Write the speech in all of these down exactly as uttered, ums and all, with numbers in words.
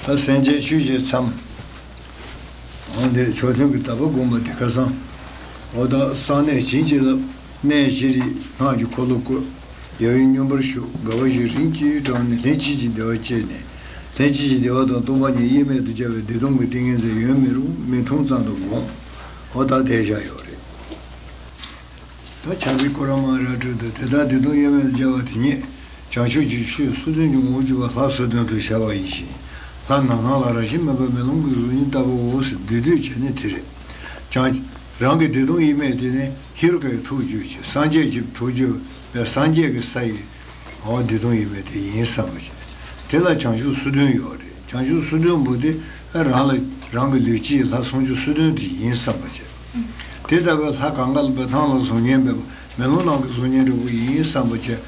ད་སེམས་ཅན་ཆོས་ཀྱི་མཚམས། འོ་འདིར་མཆོག་ཐུན་གྱི་བརྡ་པ་བསྒོམ་པ་འདི་ཁ་སང་། འོ་ད་གསང་གནས་བྱིན་གྱིས་བརླབས། གནས་བཞི་རིགས་སྔགས་ཀྱི་འཁོར་ལོ་བསྐོར། ཡབ་ཡུམ་སྙོམས་པར་ཞུགས། དགའ་བ་བཞིན་རིམ་གྱིས་བགྲངས་ནས་ལྷན་ཅིག་གི་བདེ་བ་སྐྱེས་ནས། ལྷན་ཅིག་གི་བདེ་བ་དང་སྟོང་པ་ཉིད་དབྱེར་མེད་དུ་སྦྱར་བའི་བདེ་སྟོང་གི་ཏིང་ངེ་འཛིན་ཡོད་མིན་རུང་མིག་མཐོང་ཙམ་དུ་བསྒོམ། འོ་ད་དེ་བཞག་ཡོད་རེད། ད་ཆ་གི་སྐོར་ར་མ་ར་སྤྲོད་དུ་དེ་ལྟར་བདེ་སྟོང་དབྱེར་མེད་དུ་སྦྱར་བ་དེ་ཉིད་བྱང་ཆུབ་ཀྱི་ཆོས་སོ་བདུན་གྱི་ངོ་བོར་གྱུར་པ་ལྷ་སོ་བདུན་དུ་བྱ་བ་ཡིན་ཞིང་། ལྷ་ནང་ནང་ལ་རང་བཞིན་མེད་པ་མེ་ལོང་གི་གཟུགས་བརྙན་ལྟ་བུའོ་ཟེར་འདུས་སྡོད་བྱས་ནས་དེ་རེད། བྱང་རང་གི་བདེ་སྟོང་དབྱེར་མེད་དེ་ནི་ཧེ་རུ་ཀའི་ཐུགས་རྒྱུད་ཀྱི་སངས་རྒྱས་ཀྱི་ཐུགས་རྒྱུད་པའི་སངས་རྒྱས་ཀྱི་ས་ཡི་འོ་བདེ་སྟོང་དབྱེར་མེད་དེ་ཡིན་བསམ་པ་བྱས། དེ་ལ་བྱང་ཆུབ་སོ་བདུན་ཡོད་རེད། བྱང་ཆུབ་སོ་བདུན་པོ་དེ་རང་ལ་རང་གི་ལུས་དཀྱིལ་ལྷ་སུམ་ཅུ་སོ་བདུན་དེ་ཡིན་བསམ་པ་བྱས། དེ་ལྟ་བུའི་ལྷ་གང་ག་ལ་བས་ཐང་ལ་གཟུགས་བརྙན་མེད་པ་མེ་ལོང་ནང་གི་གཟུགས་བརྙན་འདྲ་བོ་ཡིན་བསམ་པ་བྱས།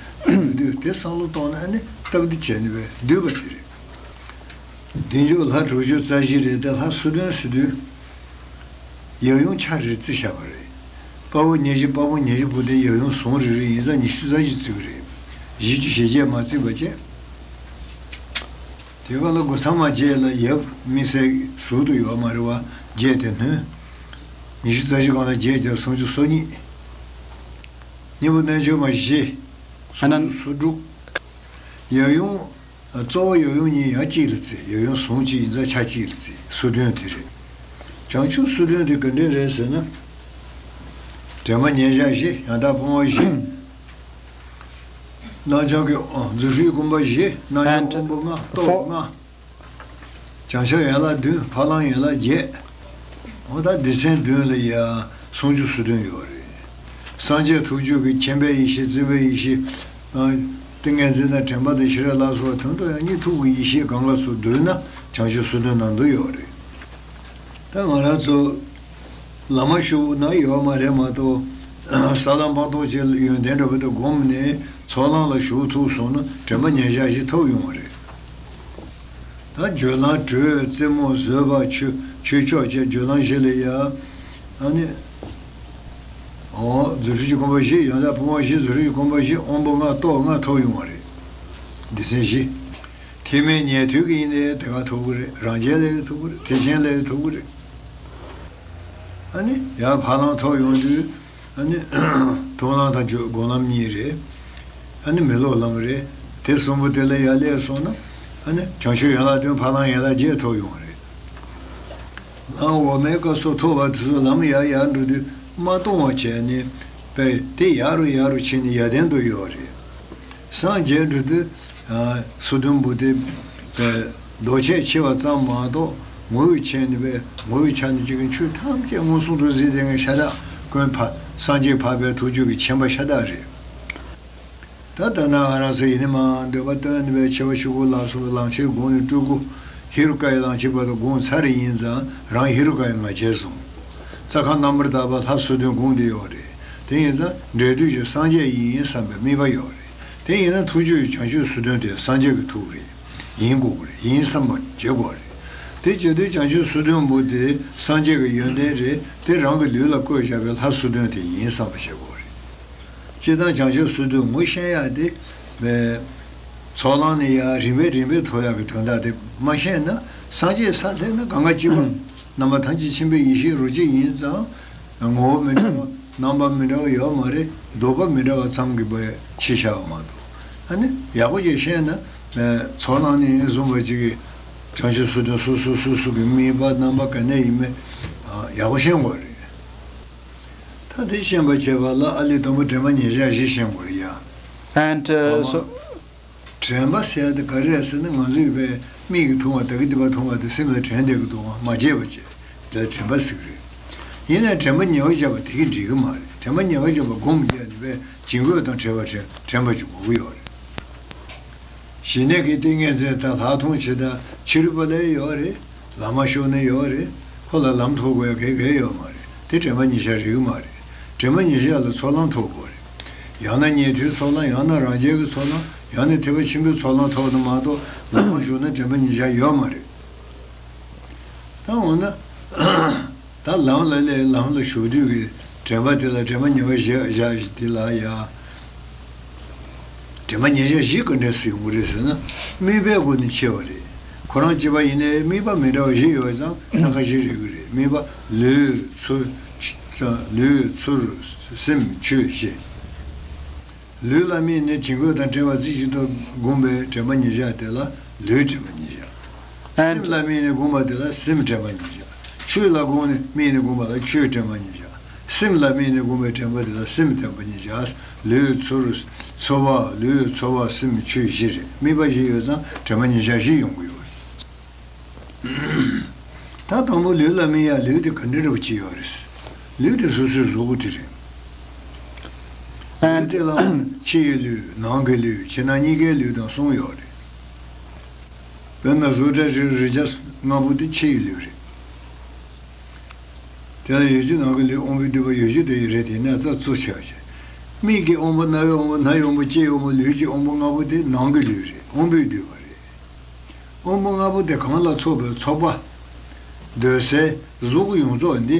འདུས་དེ་བསམ་བློ་གཏོང་ན་ཨ་ནི་སྟབས་བདེ་བྱས་ནས་བས་འདུས་པ་དེ་རེད། བདེ་མཆོག་ལྷ་དྲུག་ཅུ་རྩ་བཞི་རེད་དེ་ལྷ་སོ་བདུན་སོ་བདུན། ཡབ་ཡུམ་ཆ་རེ་བརྩི་བཞག་པ་རེད། དཔའ་བོ་ཉེར་བཞི་དཔའ་མོ་ཉེར་བཞི་པོ་དེ་ཡབ་ཡུམ་ཟུང་རེ་རེ་ཡིན་ཙང་ཉི་ཤུ་རྩ་བཞི་བརྩི་གི་རེད། བཞི་བཅུ་ཞེ་བརྒྱད་མ་བརྩིས་པ་བྱས། དེ་ག་ལ་སྒོ་ཚང་མ་བརྒྱད་ལ་ཡབ་དམིགས་བསལ་ཟུར་དུ་ཡོད་མ་རེད་བ། བརྒྱད་དེ་ནོན། ཉི་ཤུ་རྩ་བཞི་སྒང་ལ་བརྒྱད་བརྒྱབ་སུམ་ཅུ་སོ་གཉིས། སྙིང་པོ་རྣལ་འབྱོར་མ་བཞི། ཨ་ན། སུམ་ཅུ་སོ་དྲུག། ཡབ་ཡུམ། གཙོ་བོ་ཡབ་ཡུམ་གཉིས་ཡང་གཅིག་ལ་བརྩི། ཡབ་ཡུམ་ཟུང་གཅིག་ཡིན་ཙང་ཆ་གཅིག་ལ་བརྩི། སོ་བདུན་དེ་རེད། བྱང་ཆུབ་སོ་བདུན་དེ་ག་འདྲ་རེད་ཟེར་ན། དྲན་པ་ཉེར་བཞག་བཞི། ཡང་དག་སྤོང་བ་བཞི། རྣམ་བྱང་གི་ཨོ་རྫུ་འཕྲུལ་སྒོམ་པ་བཞི། རྣམ་བྱང་དབང་པོ་ལྔ། སྟོབས་ལྔ། བྱང་ཆུབ་ཡན་ལག་བདུན། ཕ་ལམ་ཡན་ལག་བརྒྱད། འོ་ད་སྡེ་ཚན་བདུན་ལ་ཡ་སུམ་ཅུ་སོ་བདུན་ཡོད་རེད། སངས་རྒྱས་ཐུགས་རྒྱུད་ཀྱི་མཁྱེན་པའི་ཡེ་ཤེས། བརྩེ་བའི་ཡེ་ཤེས། ཏིང་ངེ་འཛིན་དང་དྲན་པ་དང་ཤེས་རབ་ལ་སོགས་པ་དོན་དུ་ཡང་གཉིད་འཐུག་པའི་ཡེ་ཤེས་གང་ག་སུ་བསྡུས་ན་བྱང་ཆུབ་སོ་བདུན་ནང་དུ་ཡོད་རེད། ད་ང་རང་ཚོ་ལམ་མ་ཞུགས་ན་ཡོད་མ་རེད་མ་གཏོགས། ས་ལམ་སྤངས་རྟོགས་ཀྱི་ཡོན་ཏན་འདྲ་པོ་དེ་བསྒོམས་ནས་ཚོགས་ལམ་ལ་ཞུགས་ཐུབ་སོང་ན་དྲན་པ་ཉེར་བཞག་བཞི་ཐོབ་ཡོང་བ་རེད། ད་སྦྱོར་ལམ་དྲོད་རྩེ་མོ་བཟོད་པ་ཆོས་ཆོས་མཆོག་བཅས་སྦྱོར་ལམ་བཞི་ལ་ཡ། ཨ་ནི། འོ་རྫུ་འཕྲུལ་གྱི་སྒོམ་པ་བཞི། ཡང་དག་སྤོང་བ་བཞི། རྫུ་འཕྲུལ་གྱི་སྒོམ་པ་བཞི། དབང་པོ་ལྔ། སྟོབས་ལྔ་ཐོབ་ཡོང་བ་རེད། སྡེ་ཚན་བཞི། ཐེག་དམན་ཉན་ཐོས་ཀྱི་ཡིན་ནའི་དེ་ག་ཐོབ་གི་རེད། རང་རྒྱལ་ལ་ཡང་ཐོབ་གི་རེད། ཐེག་ཆེན་ལ་ཡང་ཐོབ་གི་རེད། ཨ་ནི་ཡང་ཕ་ལམ་ཐོབ་ཡོང་དུས། ཨ་ནི། མཐོང་ལམ་དང་སྦྱོར་སྒོམ་ལམ་གཉིས་རེད། ཨ་ནི་མི་སློབ་ལམ་རེད། དེ་གསུམ་པོ་དེ་ལ་ཡར་སླེབས་སོང་ན། ཨ་ནི་བྱང་ཆུབ་ཡན་ལག་བདུན་ཕ་ལམ་ཡན་ལག་བརྒྱད་ཐོབ་ཡོང་བ་རེད། ལམ་འོག་མའི་སྐབས་སུ་ཐོབ་པ་དེ་ཚོ་ལམ་ཡར་ཡར་འགྲོ་དུས་མ་སྟོང་བ་བྱས་ནས་པས་དེ་ཡར་རུ་ཡར་རུ་ཕྱིན་ནས་ཡར་ལྡན་དུ་ཡོད་རེད། སངས་རྒྱས་འགྲོ་དུས། ཨ། སོ་བདུན་པོ་དེ། པས་ལྡོག་ཆས་ཕྱེ་བ་ཙམ་མ་གཏོགས་ངོ་བོའི་ཆ་ནས་པས་ངོ་བོའི་ཆ་ནས་ཅིག་གི་ཆོས་ཐམས་ཅད་མངོན་སུམ་དུ་གཟིགས་བསྡད་མཁན་ཤ་སྟག་ཀུན་ཕ་སངས་རྒྱས་འཕགས་པའི་ཐུགས་རྒྱུད་ཀྱི་མཁྱེན་པ་ཤ་སྟག་རེད། ད་ལྟ་ན་ང་རང་ཚོ་ཡིན་ནི་མ་འདོད་པ་སྟོན་ནི་པའི་ཆེ་བ་ཆུ་བོ་ལ་སོགས་པའི་ལམ་ཆེན་དགུང་ནས་སྤྲུལ་སྐུ་ཧེ་རུ་ཀ་ཡི་ལམ་ཆེན་བར་དུ་དགོངས་ཚར་རེ་ཡིན་ཙང་རང་ཧེ་རུ་ཀ་ཡི་ང་རྒྱལ་བཟུང་། རྩ་ཁམས་རྣམ་པར་དག་པ་ལྷ་སོ་བདུན་དགོངས་ཏེ་ཡོད་རེད། དེ་ཡིན་ཙང་འབྲས་དུས་ཀྱི་སངས་རྒྱས་ཡིན་བསམ་པའི་དམིགས་པ་ཡོད་རེད། དེ་ཡིན་ན་ཐུགས་རྒྱུད་ཀྱི་བྱང་ཆུབ་སོ་བདུན་དེ་སངས་རྒྱས་ཀྱི་ཐུགས་རེད། ཡིན་དགོས་ཀྱི་རེད། ཡིན་བསམ་པ་བྱེད་དགོས་རེད། དེ་བྱེད་དུས་བྱང་ཆུབ་སོ་བདུན་པོ་དེ་སངས་རྒྱས་ཀྱི་ཡོན་ཏན་རེད། དེ་རང་གི་ལུས་ལ་བཀོད་བཞག་པའི་ལྷ་སོ་བདུན་དེ་ཡིན་བསམ་པ་བྱེད་དགོས་རེད། སྤྱིར་བཏང་བྱང་ཆུབ་སོ་བདུན་ངོ་ཤེས་ཡག་དེ། མེ། ཚོགས་ལམ་ནས་ཡར་རིམ་པས་རིམ་པས་ཐོབ་ཡག་གི་དོན་དག་དེ་མ་ཤེས་ན་སངས་རྒྱས་ས་སླེབས་ན་གང་ག་གཅིག་པ། རྣམ་པ་ཐམས་ཅད་མཁྱེན་པའི་ཡེ་ཤེས་རང་གཅིག་ཡིན་ཙང་། ངོ་བོ་མི་འདྲ་བ་རྣམ་པ་མི་འདྲ་བ་ཡོད་མ་རེད། ལྡོག་པ་མི་འདྲ་བ་ཙམ་གྱི་བས་ཕྱེ་བཞག་པ་མ་གཏོགས། ཨ་ནི་ཡག་པོ་ཅིག་ཤེས་ན། མེ། ཚོགས་ལམ་ནས་བཟུང་བ་ཅིག་གིས་བྱང་ཆུབ་སོ་བདུན་སོ་སོ་སོ་སོ་གི་དམིགས་པ་རྣམ་པ་ག་ནས་ཡིན་མིན་ཡག་པོ་ཤེས་དགོས་རེད། ད་དེ་ཤེས་པར་བྱེད་པ་ལ་ཨ་ལི་དང་པོ་དྲན་པ་ཉེར་བཞག་བཞི་ཤེས་དགོས་རེད་ཡ། And, uh, so དྲན་པ་ཟེར་ཡ་དེ་ག་རེ་རེད་ཟེར་ན་ང་ཚོས་པའི་མིག་གིས་མཐོང་བ་ད་གི་སྡིག་པ་མཐོང་བ་དེ་སེམས་ལ་དྲན་བསྡད་ཀྱི་འདུག་བ། མ་བརྗེད་པ་བྱས་དེ་ལ་དྲན་པ་ཟེར་གི་རེད། ཡིན་ནའི་དྲན་པ་ཉེ་བར་བཞག་པ་དེ་གིས་འགྲིག་གི་མ་རེད། དྲན་པ་ཉེ་བར་བཞག་པ་སྒོམ་བརྒྱབ་ནས་པའི་བྱིང་རྒོད་དང་བྲལ་བ་དྲན་དྲན་པ་ཅིག་དགོས་ཀྱི་ཡོད་རེད། ཞི་གནས་ཀྱི་ཏིང་ངེ་འཛིན་དང་ལྷག་མཐོང་ཇི་ལྟར་ཕྱི་རོལ་པ་ལ་ཡོད་རེད། ལམ་མ་ཞུགས་ན་ཡོད་རེད། ཁོ་ལ་ལམ་ཐོབ་དགོས་ཡ་གལ་གལ་ཡོད་མ་རེད། དེ་དྲན་པ་ཉེར་བཞག་རིགས་མ་རེད། དྲན་པ་ཉེར་བཞག་ལ་ཚོགས་ལམ་ཐོབ་དགོས་རེད། ཡང་ན་ཉན་ཐོས་ཚོགས་ལམ། ཡང་ན་རང་རྒྱལ་གྱི་ཚོགས་ལམ། ཡང་ན་ཐེག་པ་ཆེན་པོའི་ཚོགས་ལམ་ཐོབ་ན་མ་གཏོགས་ལམ་མ་ཞུགས་ན་དྲན་པ་ཉེར་བཞག་ཡོད་མ་རེད། ད་འོ་ན། ད་ལམ་ལ་སླེབས། ལམ་ལ་ཞུགས་དུས་ཀྱི་དྲན་པ་དེ་ལ་དྲན་པ་ཉེར་བཞག་བཞག་དེ་ལ་ཡ། དྲན་པ་ཉེར་བཞག་བཞི་ག་འདྲས་སུ་ཡོང་གི་རེད་ཟེར་ན། དམིགས་པའི་སྒོ་ནས་ཕྱེ་བ་རེད། ཁོ་རང་གཅིག་པ་ཡིན་ནའི་དམིགས་པ་མི་འདྲ་བ་བཞི་ཡོད་ཙང་ཐབས་ཁ་བཞི་རེད་གི་རེད། དམིགས་པ་ལུས་ཚུར། ལུས་ཚུར་སེམས་ཆོས་བཞི། ལུས་ལ་དམིགས་ནས་བྱིང་རྒོད་དང་བྲལ་བ་རྩེ་གཅིག་ཏུ་བསྒོམས་པའི་དྲན་པ་ཉེར་བཞག་དེ་ལ་ལུས་དྲན་པ་ཉེར་བཞག་སེམས་ལ་དམིགས་ནས་བསྒོམས་པ་དེ་ལ་སེམས་དྲན་པ་ཉེར་བཞག་ཆོས་ལ་དགོངས་ནས་དམིགས་ནས་བསྒོམས་པ་ལ་ཆོས་དྲན་པ་ཉེར་བཞག་སེམས་ལ་དམིགས་ནས་བསྒོམས་པའི་དྲན་པ་དེ་ལ་སེམས་དྲན་པ་ཉེར་བཞག་ལུས་ཚོར། ཚོར་བ། ལུས་ཚོར་བ་སེམས་ཆོས་བཞི་རེད། དམིགས་པ་བཞི་ཡོད་ཙང་དྲན་པ་ཉེར་བཞག་བཞི་ཡོང་གི་ཡོད་རེད། ད་དང་པོ་ལུས་ལ་དམིགས་ཡ། ལུས་དེ་ག་འདྲ་རེད་པ་ཅི་ཡོད་རེད། ལུས་དེ་སོ་སོའི་གཟུགས་པོ་དེ་རེད། ལུས་དེ་ལ་ཕྱི་ཡི་ལུས། ནང་གི་ལུས། ཕྱི་ནང་གཉིས་ཀའི་ལུས་དང་གསུམ་ཡོད་རེད། དཔེར་ན་གཟུགས་སྒྲ་དྲི་རོ་རེག་བྱ་ལྔ་པོ་དེ་ཕྱི་ཡི་ལུས་རེད། དེ་ལ་ཡིད་བྱེད་ནང་གི་ལུས་དབང་པོས་བསྡུས་པ་ཡིད་བྱེད་དེ་ཡི་རེད། དེ་ནས་རྩ་གཙོ་ཆེ་བ་བྱས། མིག་གི་དབང་པོ། རྣ་བའི་དབང་པོ། སྣའི་དབང་པོ། ལྕེའི་དབང་པོ། ལུས་ཀྱི་དབང་པོ་ལྔ་པོ་དེ་ནང་གི་ལུས་རེད། དབང་པོས་བསྡུས་པ་རེད། དབང་པོ་ལྔ་པོ་དེ་གང་ལ་ཚོགས་པའི་ཚོགས་པ། སྡོད་སའི་གཟུགས་པོ་ཡོངས་རྫོགས་འདི།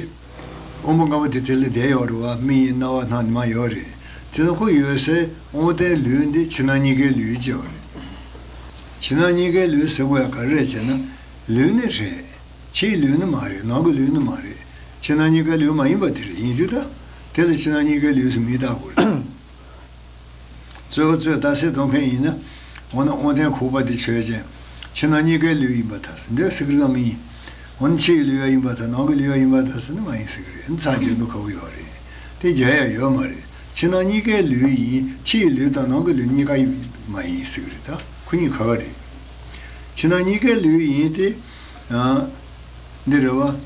དབང་པོ་ལྔ་པོ་དེ་དེ་ལ་བསྡད་ཡོད་རེད་བ། མིག་ཡིན། རྣ་བ། སྣ། མ་ཡོད་རེད། དེ་ནི་ཁོ་ཡོད་སའི་དབང་ལྡན་ལུས་འདི་ཕྱི་ནང་གཉིས་ཀའི་ལུས་ཅེས་པ་རེད། ཕྱི་ནང་གཉིས་ཀའི་ལུས་ཟེར་དགོས་ཡ་ག་རེ་རེད་ཟེར་ན། ལུས་ནི་རེད། ཕྱིའི་ལུས་ནི་མ་རེད། ནང་གི་ལུས་ནི་མ་རེད། ཕྱི་ནང་གཉིས་ཀའི་ལུས་མ་ཡིན་པ་དེ་རེད། ཡིན་རྒྱུ་ད། དེ་ལ་ཕྱི་ནང་གཉིས་ཀའི་ལུས་སུ་མི་བཏགས་དགོས་རེད། རྩོད་པ་རྩོད་རྟགས་གསལ་གཏོང་མཁན་ཡིན་ན། འོ་ན་དབང་ལྡན་ཁུག་པ་དེ་ཆོས་ཅན། ཕྱི་ནང་གཉིས་ཀའི་ལུས་ཡིན་པར་ཐལ་ཟེར་འདོད་སྲིད་ཀྱི་ཙམ་ཡིན། འོ་ན་ཕྱི་ཡི་ལུས་ཡང་ཡིན་པར་ཐལ། ནང་གི་ལུས་ཡང་ཡིན་པར་ཐལ་ཟེར་ན་མ་ཡིན་ཟེར་གི་རེད། ཚར་རྒྱག་འདུག་ཁ་བོ་ཡོད་རེད། དེ་རྒྱག་ཡ་ཡོད་མ་རེད། ཕྱི་ནང་གཉིས་ཀའི་ལུས་ཡིན། ཕྱི་ཡི་ལུས་དང་ནང་གི་ལུས་གཉིས་ཀ་ཡིན་མ་ཡིན་ཟེར་གི་རེད། ད་ཁོ་གཉིས་ཁ་ཁ་རེད། ཕྱི་ནང་གཉིས་ཀའི་ལུས་ཡིན་ཏེ། ཡང་། འདི་རེད་བ།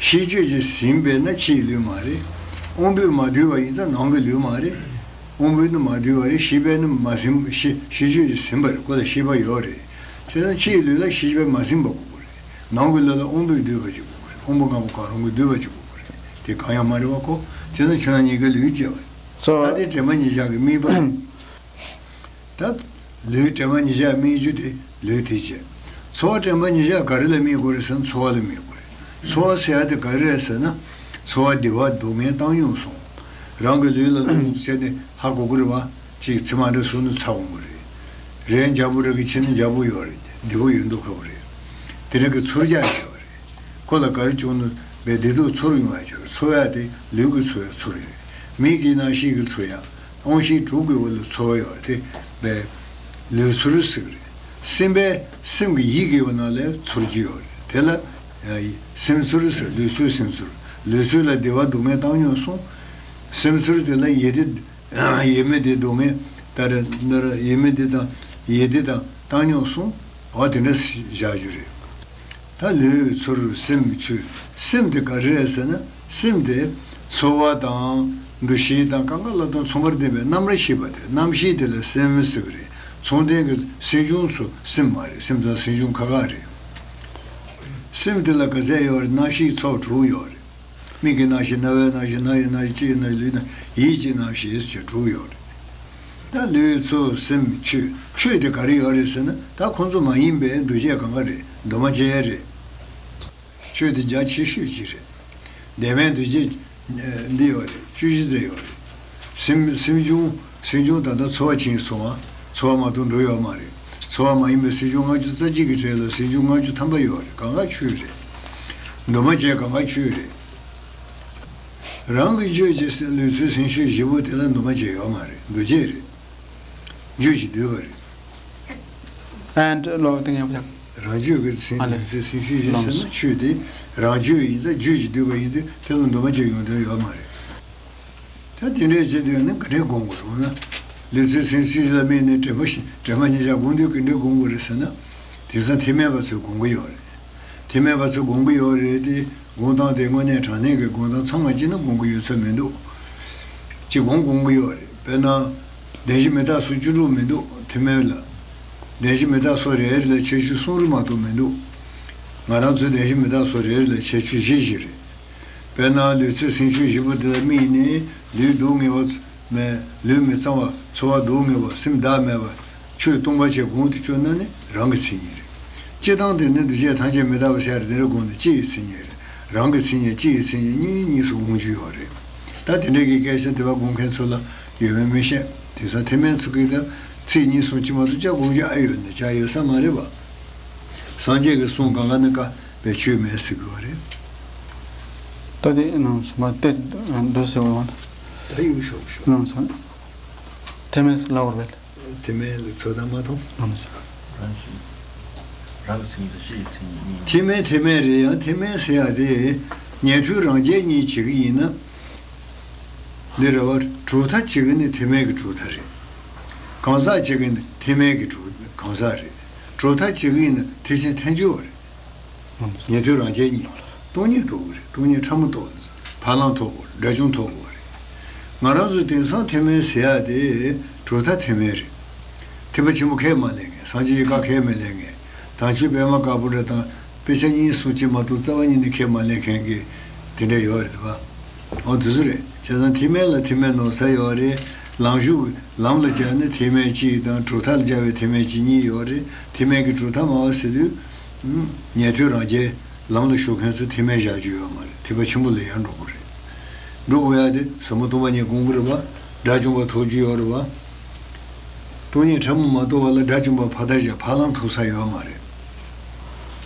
ཤེས་བརྗོད་ཀྱིས་ཟིན་པས་ན་ཕྱིའི་ལུས་མ་རེད། དབང་པོས་མ་བསྡུས་པ་ཡིན་ཙང་ནང་གི་ལུས་མ་རེད། དབང་པོས་ནི་མ་བསྡུས་པ་རེད། ཤེས་པས་ནི་མ་ཟིན། ཤེས་ཤེས་བརྗོད་ཀྱིས་ཟིན་པ་རེད། ཁོ་ལ་ཤེས་པ་ཡོད་རེད། བྱས་ཙང་ཕྱིའི་ལུས་ལ་ཤེས་པས་མ་ཟིན་པ་དགོས་ཀྱི་རེད། ནང་གི་ལུས་ལ་དབང་པོས་བསྡུས་པ་ཅིག་དགོས་ཀྱི་རེད། དབང་པོ་ལྔ་པོ་གང་རུང་གིས་བསྡུས་པ་ཅིག་དགོས་ཀྱི་རེད། དེ་གང་ཡང་མ་རེད་བ་ཁོ། བྱས་ཙང་ཕྱི་ནང་གཉིས་ཀའི་ལུས་ཅེས་པ། ད་དེ་དྲན་པ་ཉེར་བཞག་གི་དམིགས་པ། ད། ལུས་དྲན་པ་ཉེར་བཞག་དམིགས་རྒྱུ་དེ་ལུས་དེ་བྱས། ཚོར་བ་དྲན་པ་ཉེར་བཞག་ག་རེ་ལ་དམིགས་དགོས་རེད་ཟེར་ན་ཚོར་བ་ལ་དམིགས་དགོས་རེད། ཚོར་བ་ཟེར་ཡ་དེ་ག་རེ་རེད་ཟེར་ན། ཚོར་བ་བདེ་བ་སྡུག་བསྔལ་བཏང་སྙོམས་སོང་། རང་གི་ལུས་ལ་རླུང་བྱས་ནས་ཧ་གོ་གི་རེད་བ། ཅིག་ཚེར་མ་འདྲ་བཟོས་ན་ཚ་འོང་གི་རེད། རས་འཇམ་པོ་རེད་གི་ཕྱི་ནང་འཇམ་པོ་ཡོད་རེད། བདེ་པོ་ཡོད་མདོག་ཁ་པོ་རེད། དེ་འདྲ་གི་ཚོར་རྒྱག་བྱས་པ་རེད། ཁོ་ལ་ག་རེ་བྱུང་ན་བའི་བདེ་སྡུག་ཚོར་ཡོང་ཡ་ཆགས། ཚོར་ཡ་དེ་ལུས་ཀྱི་ཚོར་ཡ་ཚོར་ཡ་རེད། མིག་གི་རྣ་ཤེས་ཀྱི་ཚོར་ཡ། རྣམ་ཤེས་དྲུག་གི་འོག་ལ་ཚོར་བ་ཡོད་རེད་དེ། བའི་ལུས་ཚོར་ཟེར་གི་རེད། སེམས་པས་སེམས་ཀྱི་ཡིད་ཀྱི་འོག་ན་ལས་ཚོར་རྒྱུ་ཡོད་རེད། དེ་ལ་ཡ་སེམས་ཚོར་ཟེར། ལུས་ཚོར་སེམས་ཚོར། ལུས་ཚོར་ལ་བདེ་བ་སྡུག་བསྔལ་བཏང་སྙོམས་སོང་། སེམས་ཚོར་དེ་ལ་ཡིད་བདེ། ཡིད་མི་བདེ་སྡུག་བསྔལ། ད་རེས་ན་ར་ཡིད་མི་བདེ་དང་ཡིད་བདེ་དང་བཏང་སྙོམས་སོང་། འོ་དེ་འདྲ་བཞག་རྒྱུ་རེད། ད་ལུས་ཚོར་སེམས་ཆོས། སེམས་དེ་ག་རེ་རེད་ཟེར་ན་སེམས་དེ་ཚོར་བ་དང་འདུ་ཤེས་དང་གང་ག་ལ་དང་ཚང་མར་ལྡན་པའི་རྣམ་ར་ཤེས་པ་དེ། རྣམ་ཤེས་དེ་ལ་སེམས་ཟེར་གི་རེད། མཚུངས་ལྡན་གྱི་སེམས་བྱུང་སུ་སེམས་མ་རེད། སེམས་དང་སེམས་བྱུང་ཁ་ཁ་རེད། སེམས་དེ་ལ་ག་ཚད་ཡོད་རེད། རྣམ་ཤེས་ཚོགས་དྲུག་ཡོད་རེད། མིག་གི་རྣམ་ཤེས། རྣ་བའི་རྣམ་ཤེས། སྣ་ཡི་རྣམ་ཤེས། ལྕེའི་རྣམ་ཤེས། ལུས་རྣམ་ཤེས། ཡིད་ཀྱི་རྣམ་ཤེས་ཟེར་དྲུག་ཡོད་རེད། ད་ལུས་ཚོར་སེམས་ཆོས། ཆོས་དེ་ག་རེ་ཡོད་རེད་ཟེར་ན་ད་ཁོང་ཚོ་མ་ཡིན་པའི་འདུ་བྱེད་གང་ག་རེད། འདུས་མ་བྱས་རེད། ཆོས་དེ་རྒྱ་ཆེ་ཤོས་ཅིག་རེད། བདེན་པའི་འདུ་བྱེད་འདི་ཡོད་རེད། བཅུ་བཞི་ཙམ་ཡོད་རེད། སེམས་སེམས་བྱུང་། སེམས་བྱུང་ད་ལྟ་ཚོར་བ་ཕྱིན་སོང་བ། ཚོར་བ་མ་གཏོགས་འགྲོ་ཡོད་མ་རེད། ཚོར་བ་མ་ཡིན་པའི་སེམས་བྱུང་ལྔ་བཅུ་རྩ་གཅིག་གི་གྲས་ལ་སེམས་བྱུང་ལྔ་བཅུ་ཐམ་པ་ཡོད་རེད། གང་ག་ཆོས་རེད། འདུས་མ་བྱས་གང་ག་ཆོས་རེད། རང་གི་རྒྱུད་ཀྱི་ལུས་ཚོར་སེམས་ཤེས་བཞི་པོ་དེ་ལ་འདུས་མ་བྱས་ཡོད་མ་རེད། འདུས་བྱས་རེད། རྒྱུད་ཀྱིས་བསྡུས་པ་རེད། And ལོག་སྟེ་ཡང་། རང་རྒྱུད་ཀྱི་སེམས། ཨ་ལས། ལུས་ཚོར་སེམས་ཤེས་བཞི་ཟེར་ན་ཆོས་དེ་རང་རྒྱུད་ཡིན་ཙང་རྒྱུད་ཀྱིས་བསྡུས་པ་ཡིན་ཏེ་དེ་ལ་འདུས་མ་བྱས་ཡོང་དོན་ཡོད་མ་རེད། ད་དེ་འདྲས་བྱེད་དུས་ནི་ག་འདྲས་སྒོམ་དགོས་རུང་ན། ལུས་ཚོར་སེམས་ཤེས་བཞི་ལ་དམིགས་ནས་དྲན་པ་ཤེས། དྲན་པ་ཉེར་བཞག་སྒོམ་དུས་ག་འདྲས་སྒོམ་དགོས་རེད་ཟེར་ན། དེང་སང་ཐེག་དམན་པ་ཚོས་སྒོམ་གི་ཡོད་རེད། ཐེག་དམན་པ་ཚོས་སྒོམ་གི་ཡོད་རེད་དེ། སྒོམ་སྟངས་དེ་དངོས་གནས་དྲང་གནས་ཀྱི་སྒོམ་སྟངས་ཚང་མ་བྱས་ན་སྒོམ་གི་ཡོད་ཚོད་མི་འདུག་ཅིག་སྒོམ་སྒོམ་གི་ཡོད་རེད། དཔེར་ན། བདེན་བཞི་མི་རྟག་སོགས་བཅུ་དྲུག་མི་འདུག་ཐེག་དམན་ལ། བདེན་བཞི་མི་རྟག་སོགས་རེ་རེ་ལ་ཁྱད་ཆོས་གསུམ་རེ་མ་གཏོགས་མི་འདུག་ང་རང་ཚོའི་བདེན་བཞི་མི་རྟག་སོགས་རེ་རེ་ལ་ཁྱད་ཆོས་བཞི་བཞི་རེད། དཔེར་ན་ལུས་ཚོར་སེམས་ཤེས་བཞི་པོ་དེ་ལ་དམིགས་ནས་ལུས་སྡུག་བསྔལ་བ་མེད། ལུས་མི་གཙང་བ། ཚོར་བ་སྡུག་བསྔལ་བ། སེམས་བདག་མེད་པ། ཆོས་སྟོང་པ་བྱས་གོང་དུ་བཅོས་ན་ནི་རང་གི་མཚན་ཉིད་རེད། སྤྱིར་བཏང་དེ་ནི་འདུས་བྱས་ཐམས་ཅད་མི་རྟག་པ་ཟེར་དེ་འདྲ་དགོངས་ནས་སྤྱི་ཡི་མཚན་ཉིད་རེད། རང་གི་མཚན་ཉིད། སྤྱི་ཡི་མཚན་ཉིད་གཉིས་གཉིས་སུ་དགོངས་རྒྱུ་ཡོད་རེད། ད་དེ་འདྲ་གི་སྐད་ཆ་དེ་བ་དགོངས་མཁན་ཚོ་ལ་ཡོད་མེད་མི་ཤེས། དེང་སང་ཐེག་དམན་ཚོ་གིས་ད་ཚིག་གཉིས་གསུམ་གཅིག་མ་གཏོགས་ཅང་དགོངས་རྒྱུ་ཨ་ཡོད་ནི་ཅང་ཡོད་ས་མ་རེད་པ། སངས་རྒྱས་ཀྱི་གསུང་གང་ག་ནི་བཀག་པའི་ཆོས་མེད་ཟེར་དགོས་པ་རེད། ད་དེ་ནང་སོ་མ་དེ་འདུག་ཟེར་བ། ད་ཡུག་ཤོག་ཤོག་ནང་སོ། དེ་མེད་ལ་བར་བས། དེ་མེད་ལ་ཚོད་ལྟ་མ་མཐོང་། ནང་སོ། རང་བཞིན། རང་གི་མཚན་ཉིད་དང་གཞི་ཡི་མཚན་ཉིད་གཉིས། དེ་མེད་དེ་མེད་རེད་ཡང་དེ་མེད་ཟེར་ཡ་དེ། ཉན་ཐོས་རང་རྒྱལ་གཉིས་བྱེད་ཀྱི་ཡིན་ན། འདི་རེད་བ། གྲུབ་མཐའ་བྱེད་ཀྱི་ནི་དེ་མེད་ཀྱི་གྲུབ་མཐའ་རེད། གང་ཟག་བྱེད་ཀྱི་ནི་དེ་མེད་ཀྱི་གྲུབ་གང་ཟག་རེད། གྲུབ་མཐའ་བྱེད་ཀྱི་ཡིན་ན་ཐེག་ཆེན་ཐལ་འགྱུར་བ་རེད། ཉན་ཐོས་རང་རྒྱལ་གཉིས། སྟོང་ཉིད་རྟོགས་དགོས་རེད། སྟོང་ཉིད་ཕྲ་མོ་རྟོགས་དགོས་རེད། ཕར་ལམ་ཐོབ་དགོས་རེད། དགྲ་བཅོམ་ཐོབ་དགོས་རེད། ང་རང་ཚོ་དེང་སང་དེ་མེད་ཟེར་ཡ་དེ་གྲུབ་མཐའ་དེ་མེད་རེད། ཐེག་པ་ཆེན་པོ་ཁས་མ་ལེན་མཁན། སངས་རྒྱས་ཀྱི་བཀའ་ཁས་མི་ལེན་མཁན། དམ་ཆོས་པད་མ་དཀར་པོ་འདྲ་དང་དཔེ་ཆ་གཉིས་གསུམ་གཅིག་མ་གཏོགས་རྩ་བ་ཉིད་ནས་ཁས་མ་ལེན་མཁན་གྱི་དེ་འདྲ་ཡོད་རེད་པ། འོ་དེ་ཚོ་རེད། བྱས་ཙང་དེ་མེད་ལ་དེ་མེད་ནོར་ས་ཡོད་རེད། ལམ་ཞུགས་ལམ་ལ་སྦྱར་ན་དེ་མེད་གཅིག་དང་གྲུབ་མཐའ་ལ་སྦྱར་བའི་དེ་མེད་གཅིག་གཉིས་ཡོད་རེད། དེ་མེད་ཀྱི་གྲུབ་མཐའ་སྨྲ་བ་ཟེར་དུས། ཉན་ཐོས་རང་རྒྱལ་ལམ་ལ་ཞུགས་མཁན་ཚོ་དེ་མེད་བཞག་རྒྱུ་ཡོད་མ་རེད། ཐེག་པ་ཆེན་པོ་ལ་ཡར་འགྲོ་དགོས་རེད། འགྲོ་དགོས་ཡ་དེ་ཟབ་མོ་སྟོང་པ་ཉིད་སྒོམ་དགོས་རེད་བ། དགྲ་བཅོམ་པ་ཐོབ་རྒྱུ་ཡོད་རེད་བ། སྟོང་ཉིད་ཕྲ་མོ་མ་རྟོགས་པ་ལ་དགྲ་བཅོམ་པ་ཕར་དར་བཞག་ཕར་ལམ་ཐོབ་ས་ཡོད་མ་རེད།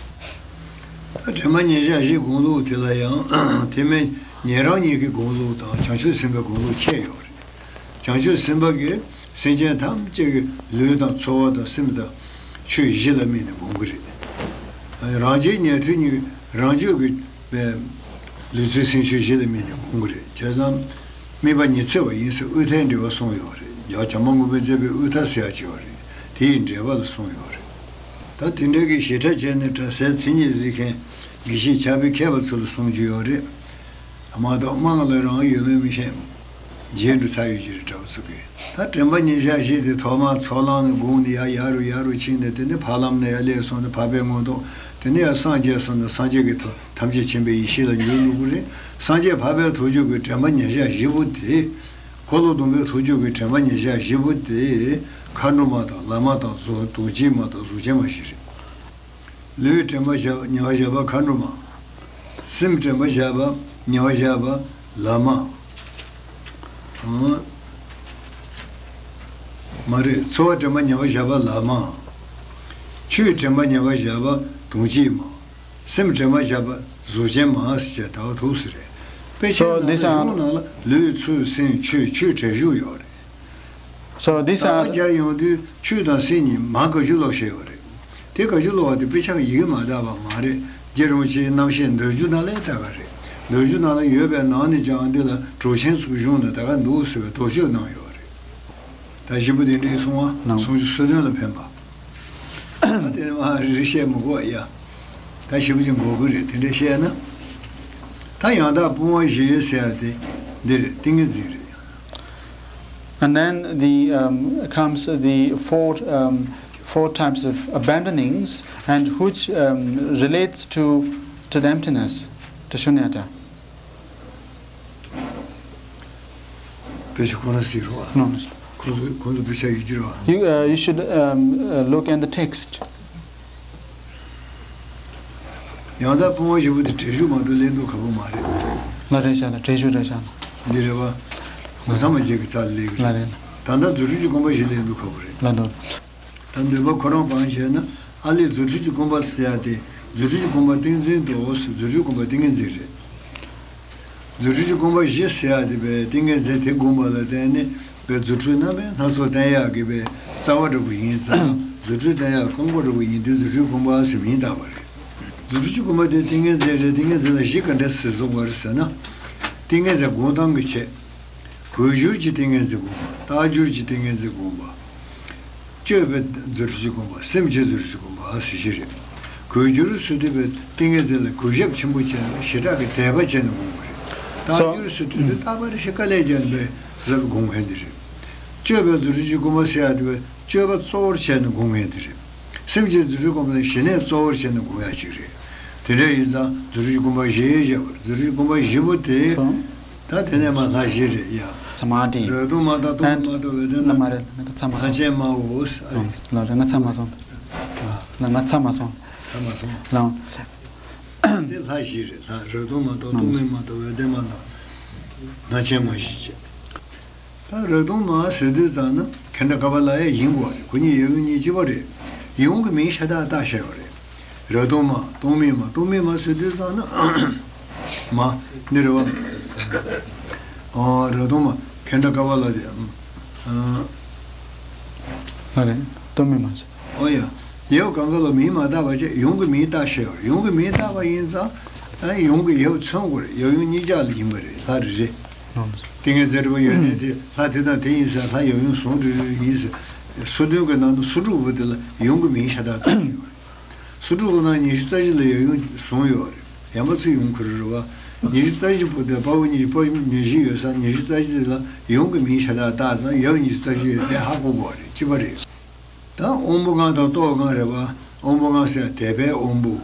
ད་དྲན་པ་ཉེར་བཞག་བཞི་སྒོམ་ལུགས་དེ་ལ་ཡང་དེ་མེད་ཉན་རང་ཉིད་ཀྱི་སྒོམ་ལུགས་དང་བྱང་ཆུབ་སེམས་དཔའི་སྒོམ་ལུགས་ཕྱེ་ཡོད་རེད། བྱང་ཆུབ་སེམས་དཔའ་གིས་སེམས་ཅན་ཐམས་ཅད་ཀྱི་ལུས་དང་ཚོར་བ་དང་སེམས་དང་ཆོས་བཞི་ལ་དམིགས་ནས་སྒོམ་གྱི་རེད། རང་རྒྱལ་ཉན་ཐོས་གཉིས་རང་རྒྱུད་ཀྱི་ལུས་ཚོར་སེམས་ཆོས་བཞི་ལ་དམིགས་ནས་སྒོམ་གྱི་རེད། བྱས་ཙང་དམིགས་པ་ཉི་ཚེ་བ་ཡིན་ཟེར་དབུས་མཐའི་འགྲེལ་པ་གསུངས་ཡོད་རེད། རྒྱལ་བ་བྱམས་པ་མགོན་པོས་མཛད་པའི་དབུས་མཐའ་ཟེར་ཡག་ཅིག་ཡོད་རེད། དེ་ཡི་འགྲེལ་པ་ལ་གསུངས་ཡོད་རེད། ད་དེ་འདྲ་གི་ཞེ་དྲག་བྱས་ནས་གྲྭ་སའི་མཚན་ཉིད་གཟིགས་མཁན་དགེ་བཤེས་ཕྱག་དཔེ་མཁས་པ་ཚོ་ལ་གསུང་རྒྱུ་ཡོད་རེད། མ་གཏོགས་དམངས་ལ་རང་ཡོད་མེད་མི་ཤེས། རྗེས་འགྲོ་ཚར་ཡོད་ཀྱི་རེད་གྲྭ་པ་ཚོ་གིས། ད་དྲན་པ་ཉེར་བཞག་བཞི་དེ་ཐོག་མར་ཚོགས་ལམ་ནས་དགོངས་ནས་ཡར་ཡར་རུ་ཡར་རུ་ཕྱིན་ནས་དེ་ནས་ཕར་ལམ་ནས་ཡར་སླེབས་སོང་ནས་འཕགས་པའི་མངོན་རྟོགས། དེ་ནས་ཡར་སངས་རྒྱས་སོང་ནས་སངས་རྒྱས་ཀྱི་ཐོག་ཐམས་ཅད་མཁྱེན་པའི་ཡེ་ཤེས་ལ་འགྱུར་འགྲོ་གི་རེད། སངས་རྒྱས་འཕགས་པའི་ཐུགས་རྒྱུད་ཀྱི་དྲན་པ་ཉེར་བཞག་བཞི་པོ་དེ། འཁོར་ལོ་སྡོམ་པའི་ཐུགས་རྒྱུད་ཀྱི་དྲན་པ་ཉེར་བཞག་བཞི་པོ་དེ། མཁའ་འགྲོ་མ་དང་བླ་མ་དང་གཟུགས་དོན་བྱེད་མ་དང་གཟུགས་ཅན་མ་བཞི་རེད། ལུས་དྲན་པ་བཞག་ཉེ་བར་བཞག་པ་མཁའ་འགྲོ་མ། སེམས་དྲན་པ་བཞག་པ་ཉེ་བར་བཞག་པ་བླ་མ། ཨང་། མ་རེད། ཚོར་བ་དྲན་པ་ཉེ་བར་བཞག་པ་བླ་མ། ཆོས་དྲན་པ་ཉེ་བར་བཞག་པ་དོན་བྱེད་མ། སེམས་དྲན་པ་བཞག་པ་གཟུགས་ཅན་མ་ཟེར་བྱས་ད་བར་ཐུག་ས་རེད། དཔེ་ཆའི་So ནང་ལ་these are གཞུང་ནང་ལ་ལུས་ཚོར་སེམས་ཆོས་ཆོས་དྲན་བཞུགས་ཡོད་རེད། So these ད་are སྦྱར་ཡོང་དུས་ཆོས་དང་སེམས་གཉིས་མ་དགག་བྱ་ཀློག་བཤད་ཡོད་རེད། དེ་དགག་བྱ་ཀློག་པ་དེ་དཔེ་ཆ་ཡི་གེ་མ་དག་པ་མ་རེད། རྗེ་རིན་པོ་ཆེའི་རྣམ་བཤད་མདོ་རྒྱུད་ནང་ལ་ཡང་དག་ག་རེད། མདོ་རྒྱུད་ནང་ལ་ཡོད་པའི་ནང་ནས་ཀྱང་འདི་ལ་གྲུབ་ཆེན་ཚོའི་གཞུང་ནས་དག་ག་འདུག་ཟེར་བའི་དོགས་གཅོད་གནང་ཡོད་རེད། ད་བཞི་པོ་དེ་འདྲའི་གསུང་བ་གནང་། གསུང་ཆོས་སོ་བདུན་ལ་ཕན་པ། ད་དེ་ནས་མ་རེ་རེ་བཤད་མི་དགོས་ཡ། ད་ཞིབ་ཅིག་འགོར་གི་རེད་དེ་འདྲ་བཤད་ན། ད་ཡང་དག་སྤོང་བ་བཞི་ཟེར་ཡ་དེ་འདི་རེད། ཏིང་ངེ་འཛིན་རེད། And then the um, comes the four um, four types of abandonings and which um, relates to to the emptiness, to shunyata. དཔེ་ཆ་ཁོ་ན་ཟེར་རོ། No, no. ཁོ་ཚོ་ཁོ་ཚོ་དཔེ་ཆ་ཡོད་ཀྱི་རོ། You uh, you should um, uh, look at the text. ཡང་དག་སྤོང་བ་བཞི་པོ་དེ་བྲེལ་ཞུགས་མ་གཏོགས་ལེན་དུས་ཁག་པོ་མ་རེད། ལ་རེད་ཤག་ལ་བྲེལ་ཞུགས་རེད་ཤག་ལ། འདི་རེད་བ། གོ་ས་མ་བརྗེད་ཀྱི་རྩ་ལ་ལེན་གི་ལ་རེད། རེད་ལ། ད་ལྟ་རྫུ་འཕྲུལ་གྱི་སྒོམ་པ་བཞི་ལེན་དུས་ཁག་པོ་རེད། ལ་འདུག་ད་འདོད་པ་ཁོ་རང་སྤང་བྱས་ན་ཨ་ལས་རྫུ་འཕྲུལ་གྱི་སྒོམ་པ་ཟེར་ཡ་དེ་རྫུ་འཕྲུལ་གྱི་སྒོམ་པ་ཏིང་འཛིན་དུ་འོ་ཟེར་རྫུ་འཕྲུལ་སྒོམ་པ་ཏིང་ངེ་འཛིན་རེད། རྫུ་འཕྲུལ་གྱི་སྒོམ་པ་བཞི་ཟེར་ཡ་དེ་བས་ཏིང་ངེ་འཛིན་དེ་སྒོམ་པ་ལ་བརྟེན་ནས་བས་རྫུ་འཕྲུལ་རྣམ་པ་སྣ་ཚོགས་བསྟན་ཡག་གི་བས་རྩ་བ་འདྲ་པོ་ཡིན་ཙང་རྫུ་འཕྲུལ་བསྟན་ཡག་རྐང་པ་འདྲ་པོ་ཡིན་དུས་རྫུ་འཕྲུལ་སྒོམ་པ་ཟེར་མིང་བཏགས་པ་རེད། རྫུ་འཕྲུལ་གྱི་སྒོམ་པ་དེ་ཏིང་ངེ་འཛིན་རེད། ཏིང་ངེ་འཛིན་ལ་བཞི་ག་འདྲ་ཟེར་གསུངས་པ་རེད་ཟེར་ན། ཏིང་ངེ་འཛིན་སྒོམ་སྟངས་ཀྱི་ཆེད། འགོས་སྦྱོར་གྱི་ཏིང་ངེ་འཛིན་སྒོམ་པ། རྟག་སྦྱོར་གྱི་ཏིང་ངེ་འཛིན་སྒོམ་པ། སྤྱོད་པའི་རྫུ་འཕྲུལ་གྱི་སྒོམ་པ། སེམས་ཀྱི་རྫུ་འཕྲུལ་གྱི་སྒོམ་པ་ཟེར་བཞི་རེད། འགོས་སྦྱོར་ཟེར་དུས་པའི་ཏིང་ངེ་འཛིན་ལ་གུས་ཞབས་ཆེན་པོ་བྱས་ནས་ཞེ་དྲག་གི་དད་པ་བྱས་ནས་སྒོམ་དགོས་རེད། རྟག་སྦྱོར་ཟེར་དུས་དེ་རྟག་པར་ཞིག་དཀའ་ལས་བརྒྱབ་པའི་ཟབ་སྒོམ་མཁན་དེ་རེད། སྤྱོད་པའི་རྫུ་འཕྲུལ་གྱི་སྒོམ་པ་ཟེར་ཡ་དེ་བས་སྤྱོད་པ་གཙོ་བོར་བྱས་ནས་སྒོམ་མཁན་དེ་རེད། སེམས་ཀྱི་རྫུ་འཕྲུལ་སྒོམ་པ་ལ་ཞི་གནས་གཙོ་བོར་བྱས་ནས་སྒོམ་ཡ་ཞིག་རེད། དེ་འདྲ་ཡིན་ཙང་རྫུ་འཕྲུལ་གྱི་སྒོམ་པ་བཞི་ཞེས་པ་རྫུ་འཕྲུལ་གྱི་སྒོམ་པ་བཞི་པོ་དེ། ད་དེ་ནས་མ་ལྷ་བཞི་རེད་ཡ། Samadhi. རེག་སྟོང་མ་དང་སྟོང་པ་མ་དང་འོད་ལྡན་མ་དང་ལྷ་ཆེན་མའོ། ལ་རེ་ང་ཚ་མ་སོང་། ལ་ང་ཚ་མ་སོང་། ཚ་མ་སོང་། ལ། དེ་ལྷ་བཞི་རེད་ལྷ། རེག་སྟོང་མ་དང་སྟོང་མེད་མ་དང་འོད་ལྡན་མ་དང་། ལྷ་ཆེན་མ་བཞི་བྱས། ད་རེག་སྟོང་མ་ཟེར་དུས་ཙང་ན་ཁེ་འདྲ་ཀ་པ་ལ་ཡ་ཡིན་དགོས་རེད། ཁོ་གཉིས་ཡོད་གཉིས་གཅིག་པ་རེད། ཡིན་གྱི་མིང་ཤ་སྟག་བཏགས་བཞག་ཡོད་རེད། རབ་གཏོང་མ། གཏོང་མེད་མ། གཏོང་མེད་མ་ཟེར་དུས་ཙམ་ན། མ། འདི་རེད་བ། ཨ། རབ་གཏོང་མ། ཁེ་འདྲ་ཀ་བ་ལ་དེ། ཨ། ལ་རེད། གཏོང་མེད་མ་ཟེར། ཨོ་ཡ། ཡབ་གང་ག་ལ་མིང་མ་བཏགས་པ་བྱས། ཡུམ་གྱི་མིང་བཏགས་བཞག་ཡོད་རེད། ཡུམ་གྱི་མིང་བཏགས་པ་ཡིན་ཙང་། ཨ། ཡུམ་གྱི་ཡབ་མཚོན་དགོས་རེད། ཡབ་ཡུམ་གཉིས་ཆར་ལ་ཡིན་པ་རེད། ལྷ་རེ་རེ། ཏིང་ངེ་འཛིན་རེ་བ་ཡོད་ནས་དེ་ལྷ་དེ་དང་དེ་ཡིན་ཟེར། ལྷ་ཡབ་ཡུམ་ཟུང་རེ་རེ་ཡིན་ཟེར། སོ་བདུན་གྱི་ནང་དུ་སོ་དྲུག་པོ་དེ་ལ་ཡུམ་གྱི་མིང་ཤ་སྟག་བཏགས་ཡོད་རེད། སོ་དྲུག་གི་ནང་ཉི་ཤུ་རྩ་བཞི་ལ་ཡབ་ཡུམ་ཟུང་ཡོད་རེད། ཡང་པ་ཚོ་ཡུམ་ཁོ་རང་རེད་བ། ཉི་ཤུ་རྩ་བཞི་པོ་དེ་དཔའ་བོ་ཉི་ཤུ། དཔའ་བོ་ཉི་ཤུ་ཡོད་ས། ཉི་ཤུ་རྩ་བཞི་ལ་ཡུམ་གྱི་མིང་ཤ་སྟག་བཏགས་ཙང་ཡབ་ཉི་ཤུ་རྩ་བཞི་ཡོད་དེ་ཧ་གོ་དགོས་རེད། གཅིག་པ་རེད། ད་དབང་པོ་ལྔ་དང་ཏོག་ལྔ་རེད་བ། དབང་པོ་ལྔ་ཟེར་དད་པའི་དབང་པོ།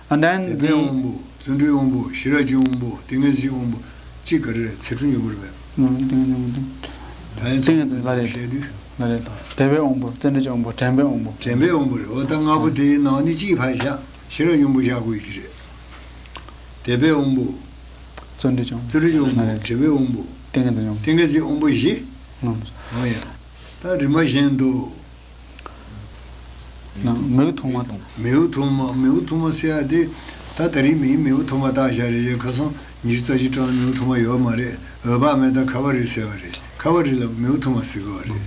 And then དད་པའི the དབང་པོ། བརྩོན་འགྲུས་དབང་པོ། ཤེས་རབ་ཀྱི་དབང་པོ། ཏིང་ངེ་འཛིན་དབང་པོ། གཅིག་ག་རེ་རེད། ཚིག་འབྲུ་སྙོམས་པོ་རེད་པས། ང་ཏིང་ངེ་འཛིན་དབང་པོ། ད་ཡིན་ཙང་ལ་རེད། བཤད་དུས། ལ་རེད། དད་པའི་དབང་པོ། བརྩོན་འགྲུས་ཀྱི་དབང་པོ། དྲན་པའི་དབང་པོ། དྲན་པའི་དབང་པོ་རེད། འོ་ད་ལྔ་པོ་དེའི་ནང་ནས་གཅིག་ཕར་བཞག་ཤེས་རབ་སྙོམས་པོ་བཞག་དགོས་ཀྱི་རེད། དད་པའི་དབང་པོ། བརྩོན་འགྲུས་ཀྱི་དབང་པོ། བརྩོན་འགྲུས་ཀྱི་དབང་པོ། ལ་རེད། དྲན་པའི་དབང་པོ། ཏིང་ངེ་འཛིན་དབང་པོ། ཏིང་ངེ་འཛིན་དབང་པོ་བཞི། ལ་རེད། འོ་ཡ། ད་རིམ་པ་བཞིན་དུ། ན་མིའུ་ཐོག་མ་དང་། མིའུ་ཐོག་མ། མིའུ་ཐོག་མ་ཟེར་ཡ་དེ། ད་ད་རིང་མིའི་མིའུ་ཐོག་མ་བཏགས་བཞག་རེད། ཁ་སང་ཉི་ཤུ་རྩ་བཞི་སྦྲགས་ལ་མིའུ་ཐོག་མ་ཡོད་མ་རེད། འོད་དཔག་མེད་དང་ཁ་བ་རི་ཟེར་བ་རེད། ཁ་བ་རི་ལ་མིའུ་ཐོག་མ་ཟེར་གི་ཡོད་རེད།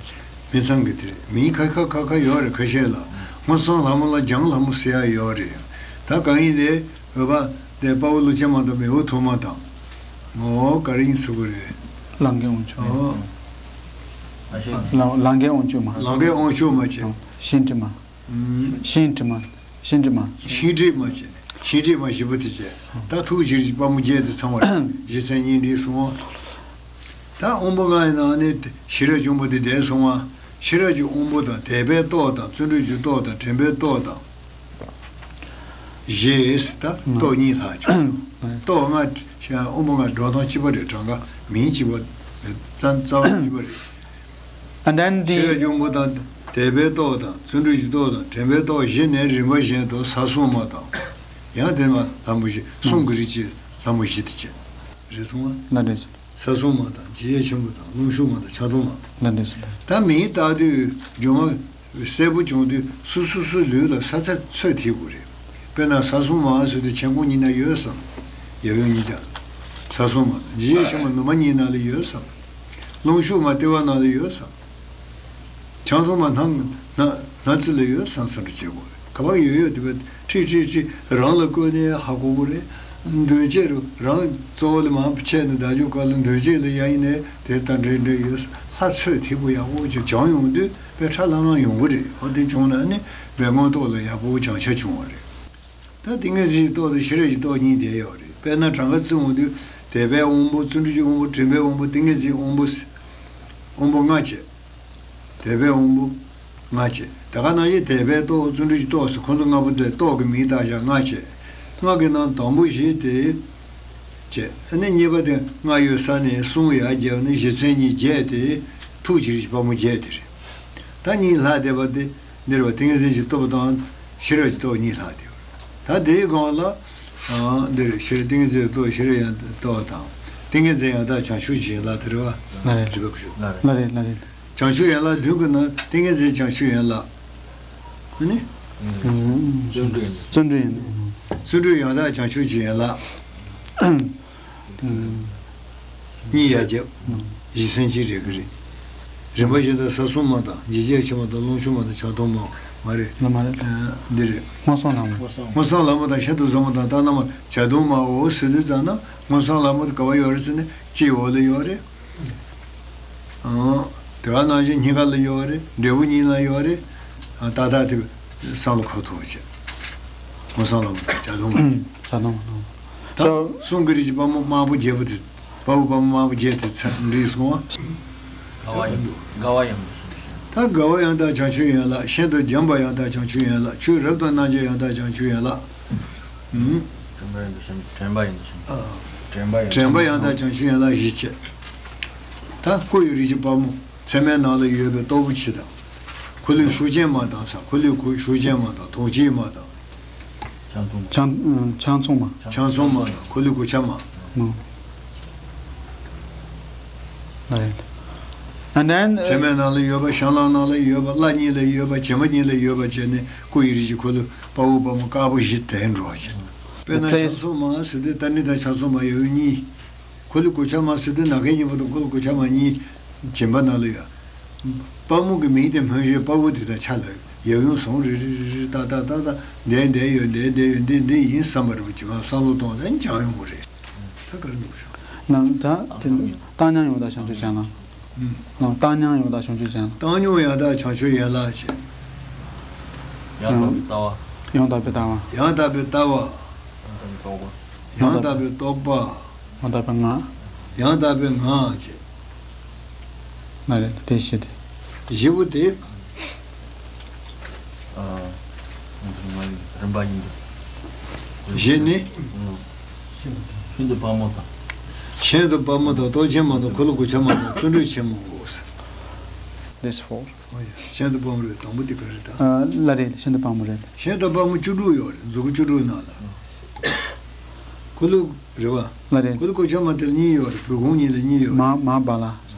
མིང་ཚང་གི་དེ་རེད། མིང་ཁ་ཁ་ཁ་ཁ་ཡོད་རེད། ཁ་ཤས་ལ་སྔོ་བསངས་ལྷ་མོ་ལ་ལྗང་ལྷ་མོ་ཟེར་ཡ་ཡོད་རེད། ད་གང་ཡིན་དེ། འོད་དཔག་དེ་དཔའ་བོ་ཀླུ་བྱམས་མ་དང་མིའུ་ཐོག་མ་དང་། ངོ་བོ་ག་རེ་ཡིན་ཟེར་གི་རེད། ལང་ཀའི་དབང་ཕྱུག་ཨོ། ལང་ལང་ཀའི་དབང་ཕྱུག་མ། ལང་ཀའི་དབང་ཕྱུག་མ་བྱས། ཤིང་དྲི་མ། ཤིང་དྲི་མ། ཤིང་དྲི་མ། ཤིང་དྲི་མ་བྱས། ཤིང་དྲི་མ་བཞི་པོ་དེ་བྱས། ད་ཐུགས་རྗེ་རིགས་དཔལ་མོ་བརྒྱད་དེ་ཚང་བ་རེད། རྗེ་མཚན་སྙན་དྲིལ་གསུང་བ། ད་དབང་པོ་ལྔ་ཡི་ནང་ནས་ཤེས་རབ་ཀྱི་དབང་པོ་དེ་འདས་སོང་བ། ཤེས་རབ་ཀྱི་དབང་པོ་དང་དད་པའི་སྟོབས་དང་བརྩོན་འགྲུས་ཀྱི་སྟོབས་དང་དྲན་པའི་སྟོབས་དང་། བཞི་ད་སྟོབས་གཉིས་ལྷག་བྱུང་། སྟོབས་ལྔ་དབང་པོ་ལྔ་འགྲོ་སྟངས་གཅིག་པ་རེད། གྲངས་ཀ་མིང་གཅིག་པ་རེད། རྩ་རྩ་བ་གཅིག་པ་རེད། And then the ཤེས་རབ་ཀྱི་དབང་པོ་དང་དད་པའི་སྟོབས་དང་བརྩོན་འགྲུས་ཀྱི་སྟོབས་དང་དྲན་པའི་སྟོབས་བཞི་ནས་རིམ་པ་བཞིན་དུ་ས་སྲུང་མ་དང་། ཡང་དེ་ནས་ལྷ་མོ་བཞི། གསུང་གི་རིགས་ཀྱི་ལྷ་མོ་བཞི་དེ་བྱས། རེད་སོང་ང་། ལ་རེད་སོང་། ས་སྲུང་མ་དང་འཇིགས་བྱེད་ཆེན་པོ་དང་རླུང་ཤུགས་མ་དང་ཆང་འཐུང་མ། ལ་རེད་སོང་། ད་མིང་བཏགས་དུས་སྦྱོར་མ་གསལ་པོ་བྱུང་དུས་སོ་སོ་སོའི་ལུས་ལ་ས་ཚ་ཚོད་ཐིག་དགོས་རེད། དཔེར་ན་ས་སྲུང་མ་ཟེར་དུས་མཆན་ཁུང་གཉིས་ན་ཡོད་བསམ། ཡབ་ཡུམ་གཉིས་ཀ་ས་སྲུང་མ་དང་འཇིགས་བྱེད་ཆེན་པོ་ནུ་མ་གཉིས་ནང་ལ་ཡོད་བསམ། རླུང་ཤུགས་མ་ལྟེ་བ་ནང་ལ་ཡོད་བསམ། ཆང་འཐུང་མ་སྣ་སྣ་སྣ་རྩེ་ལ་ཡོད་བསམ་བསམ་འདྲ་བྱེད་དགོས་རེད། ག་པར་ཡོད་ཡོད་དེ་བས་ཁྲིད་ཁྲིད་ཁྲིད་རང་ལ་བཀོད་ནས་ཧ་གོ་དགོས་རེད། འདུས་བྱས་རུ་རང་གཙོ་བོ་ལ་མར་ཕྱེ་ནས་བདག་འཇུག་སྐབས་ལ་འདུས་བྱས་ལ་ཡ་ཡིན་ནས་དེ་ལྟར་འདྲེ་འདྲེ་ཡོད་ལྷ་ཚོད་ཐིག་པོ་ཡག་པོ་ཅིག་སྦྱང་ཡོང་དུས་དཔེ་ཁྲ་ལྷང་ལྷང་ཡོང་གི་རེད། ཨོ་དེ་བྱུང་ན་ནི་བའི་མངོན་རྟོགས་ལ་ཡག་པོ་སྦྱང་ཆ་བྱུང་བ་རེད། ད་ཏིང་ངེ་འཛིན་གྱི་སྟོབས་དང་ཤེས་རབ་ཀྱི་སྟོབས་གཉིས་བསྡད་ཡོད་རེད། དཔེར་ན་གྲངས་ཀ་བརྩི་འོང་དུས་དད་པའི་དབང་པོ་བརྩོན་འགྲུས་ཀྱི་དབང་པོ་དྲན་པའི་དབང་པོ་ཏིང་ངེ་འཛིན་དབང་པོ་ཟེར། དབང་པོ་ལྔ་བྱས། དད་པའི་དབང་པོ་ལྔ་བྱས། དེ་ག་ནང་བཞིན་དད་པའི་སྟོབས་བརྩོན་འགྲུས་ཀྱི་སྟོབས་ཟེར་ཁོ་ཚོ་ལྔ་པོ་དེ་སྟོབས་ཀྱི་མིང་བཏགས་བཞག་ལྔ་བྱས། ལྔ་གི་ནང་དང་པོ་བཞི་དེ་བྱས། ཨ་ནི་གཉིས་པ་དེ་ལྔ་ཡོད་ས་ནས་གསུམ་ཡར་བརྒྱབ་ནས་གཞི་མཚན་ཉིད་བརྒྱད་དེ་ཐུགས་རྗེ་རིགས་དཔལ་མོ་བརྒྱད་དེ་རེད། ད་གཉིས་ལྷག་བསྡད་པ་དེ། འདིར་བ་ཏིང་ངེ་འཛིན་གྱི་སྟོབས་དང་ཤེས་རབ་ཀྱི་སྟོབས་གཉིས་ལྷག་སྟེ། ད་དེའི་སྒང་ལ། ཨ། འདིར་ཤེས་རབ་ཏིང་ངེ་འཛིན་གྱི་སྟོབས་ཤེས་རབ་ཡང་སྟོབས་དང་། ཏིང་ངེ་འཛིན་ཡང་དག་བྱང་ཆུབ་ཀྱི་ཡན་ལག་དེ་རེད་བ། ལ་རེད། རིག་པ་ཁུ་ལ་རེད། ལ་རེད། ལ་རེད། བྱང་ཆུབ་ཡན་ལག་བདུན་གྱི་ནང་ཏིང་ངེ་འཛིན་བྱང་ཆུབ་ཡན་ལག་ཨ་ནི། བརྩོན་འགྲུས་ཡན་ལག་བརྩོན་འགྲུས་ཡན་ལག་བརྩོན་འགྲུས་ཡང་དག་བྱང་ཆུབ་ཀྱི་ཡན་ལག་གཉིས་ཡར་བརྒྱབ། གཞི་མཚན་གཅིག་རེད་གི་རེད། རིམ་པ་བཞིན་དུ་ས་སྲུང་མ་དང་འཇིགས་བྱེད་ཆེན་པོ་དང་རླུང་ཤུགས་མ་དང་ཆང་འཐུང་མ་མ་རེད། ལ་མ་རེད། ཨ། འདི་རེད། སྔོ་བསངས་ལྷ་མོ། སྔོ་བསངས་ལྷ་མོ་དང་ཤིན་ཏུ་བཟང་མོ་དང་ལྟ་ན་མ་ཇ་འཐུང་མའོ་ཟེར་དུས་ཙམ་ན་སྔོ་བསངས་ལྷ་མོ་དེ་ག་བ་ཡོད་རེད་ཟེར་ན་སྤྱི་བོ་ལ་ཡོད་རེད། ཨང་། དེ་ག་ནང་བཞིན་སྙིང་ག་ལ་ཡོད་རེད། འབྲས་བུ་གཉིས་ལ་ཡོད་རེད། ཨ། ཏག་ཏག་དེ་བསམ་བློ་འཁོར་ཐུབ་པ་བྱས། སྔོ་བསངས་ལྷ་མོ་དང་ཇ་འཐུང་མ། ཇ་འཐུང་མ། ད་གསུང་གི་རིགས་ཀྱི་དཔལ་མོ་དམར་པོ་བརྒྱད་པོ་དེ། དཔའ་བོ་དཔའ་མོ་དམར་པོ་བརྒྱད་དེ་ཚར་འགྲིག་སོང་བ། དགའ་བ་ཡང་དགའ་བ་ཡང་དུ་གསུངས་ཤིང་། ད་དགའ་བ་ཡང་དག་བྱང་ཆུབ་ཡན་ལག་ཤིན་ཏུ་འཇམ་པ་ཡང་དག་བྱང་ཆུབ་ཡན་ལག་ཆོས་རབ་ཏུ་རྣམ་འབྱེད་ཡང་དག་བྱང་ཆུབ་ཡན་ལག་ཨུམ། དྲན་པ་ཡང་དག་བྱང་ཆུབ། ཨ། དྲན་པ་ཡང་དྲན་པ་ཡང་དག་བྱང་ཆུབ་ཡན་ལག་བཞི་བྱས། ད་སྐུ་ཡི་རིགས་ཀྱི་དཔལ་མོ། ཚད་མའི་ནང་ལ་ཡོད་པའི་སྟོབས་པོ་ཆེ་དང་། འཁོར་ལོའི་ཤུགས་ཅན་མ་དང་ས། འཁོར་ལོའི་གུ་ཤུགས་ཅན་མ་དང་དོང་སྤྱིའི་མ་དང་། ཆང་འཐུང་མ། ཆང་ཆང་འཐུང་མ། ཆང་འཐུང་མ་དང་འཁོར་ལོའི་གུ་ཆ་མ། མ། ལ་རེད། And then, uh, བྱེ་མའི་ནང་ལ་ཡོད་པ། བཤང་ལམ་ནང་ལ་ཡོད་པ། བརླ་གཉིས་ལ་ཡོད་པ། བྱེ་མ་གཉིས་ལ་ཡོད་པ་བྱས་ནས་སྐུ་ཡི་རིགས་ཀྱི་འཁོར་ལོ་དཔའ་བོ་དཔའ་མོ་དཀར་པོ་བཞི་དེ་འགྲོ་བ་བྱེད། དཔེར་ན་place ཕྱག་མཚོག་མ་ཟེར་དུས། ད་ནི་ད་ཕྱག་མཚོག་མ་ཡབ་ཡུམ་གཉིས། འཁོར་ལོ་གོ་ཆ་མ་ཟེར་དུས། ནམ་མཁའི་སྙིང་པོ་དང་འཁོར་ལོ་གོ་ཆ་མ་གཉིས། སྦྱིན་པ་ནང་ལ་ཡོད། དཔའ་མོ་གི་མིང་དེ་སྨོས་ཤིང་དཔའ་བོ་དེ་དང་ཆ་ལ་ཡབ་ཡུམ་ཟུང་རེ་རེ་རེ་རེ་ཏག་ཏག་ཏག་ཏག་འདས་འདས་ཡོད། འདས་འདས་ཡོད། འདི་འདི་ཡིན་བསམ་པ་རེ་བ་ཅིག་མ་བསམ་བློ་གཏོང་ལ་འཇམ་ཡོང་གི་རེད། ད་ག་རེ་འདུག་ཤོག་ནང་ད་དེ་བཏང་སྙོམས་ཡོངས་དག་བྱང་ཆུབ་སྤྱན་ལམ། ཨུམ། ནང་བཏང་སྙོམས་ཡོངས་དག་བྱང་ཆུབ་སྤྱན་ལམ། བཏང་སྙོམས་ཡོངས་དག་བྱང་ཆུབ་ཡན་ལག་བྱས། ཡང་དག་པའི་ལྟ་བ། ཡང་དག་པའི་ལྟ་བ། ཡང་དག་པའི་ལྟ་བ། ཡང་དག་པའི་རྟོག་པ། ཡང་དག་པའི་ངག་ཡང་དག་པའི་ངག་བྱས། ན་རེ་དེ་བཞི་དེ། བཞི་པོ་དེ། ཨ། རིམ་པ་ཡིན་འདུག་བཞི་ནི། ཨང་། ཤིན་ཏུ་དཔའ་མོ་དང་། ཤིན་ཏུ་དཔའ་མོ་དང་། སྟོབས་ཆེན་མོ་དང་། འཁོར་ལོ་གོ་ཆ་མ་དང་། བརྩོན་འགྲུས་ཆེན་མོ། This four. ཤིན་ཏུ་དཔའ་མོ་རེད། དང་པོ་དེ་ག་རེ་ད། ཨ། ལ་རེད། ཤིན་ཏུ་དཔའ་མོ་རེད། ཤིན་ཏུ་དཔའ་མོ་བཅུ་དྲུག་ཡོད་རེད། མཛུབ་གུ་བཅུ་དྲུག་ནང་ལ། འཁོར་ལོ་རེད་བ། ལ་རེད། འཁོར་ལོ་གོ་ཆ་མ་དེ་ལ་གཉིས་ཡོད་རེད། བོད་གུང་གཉིས་ལ་གཉིས་ཡོད་རེད། མ་མ་བ་ལ།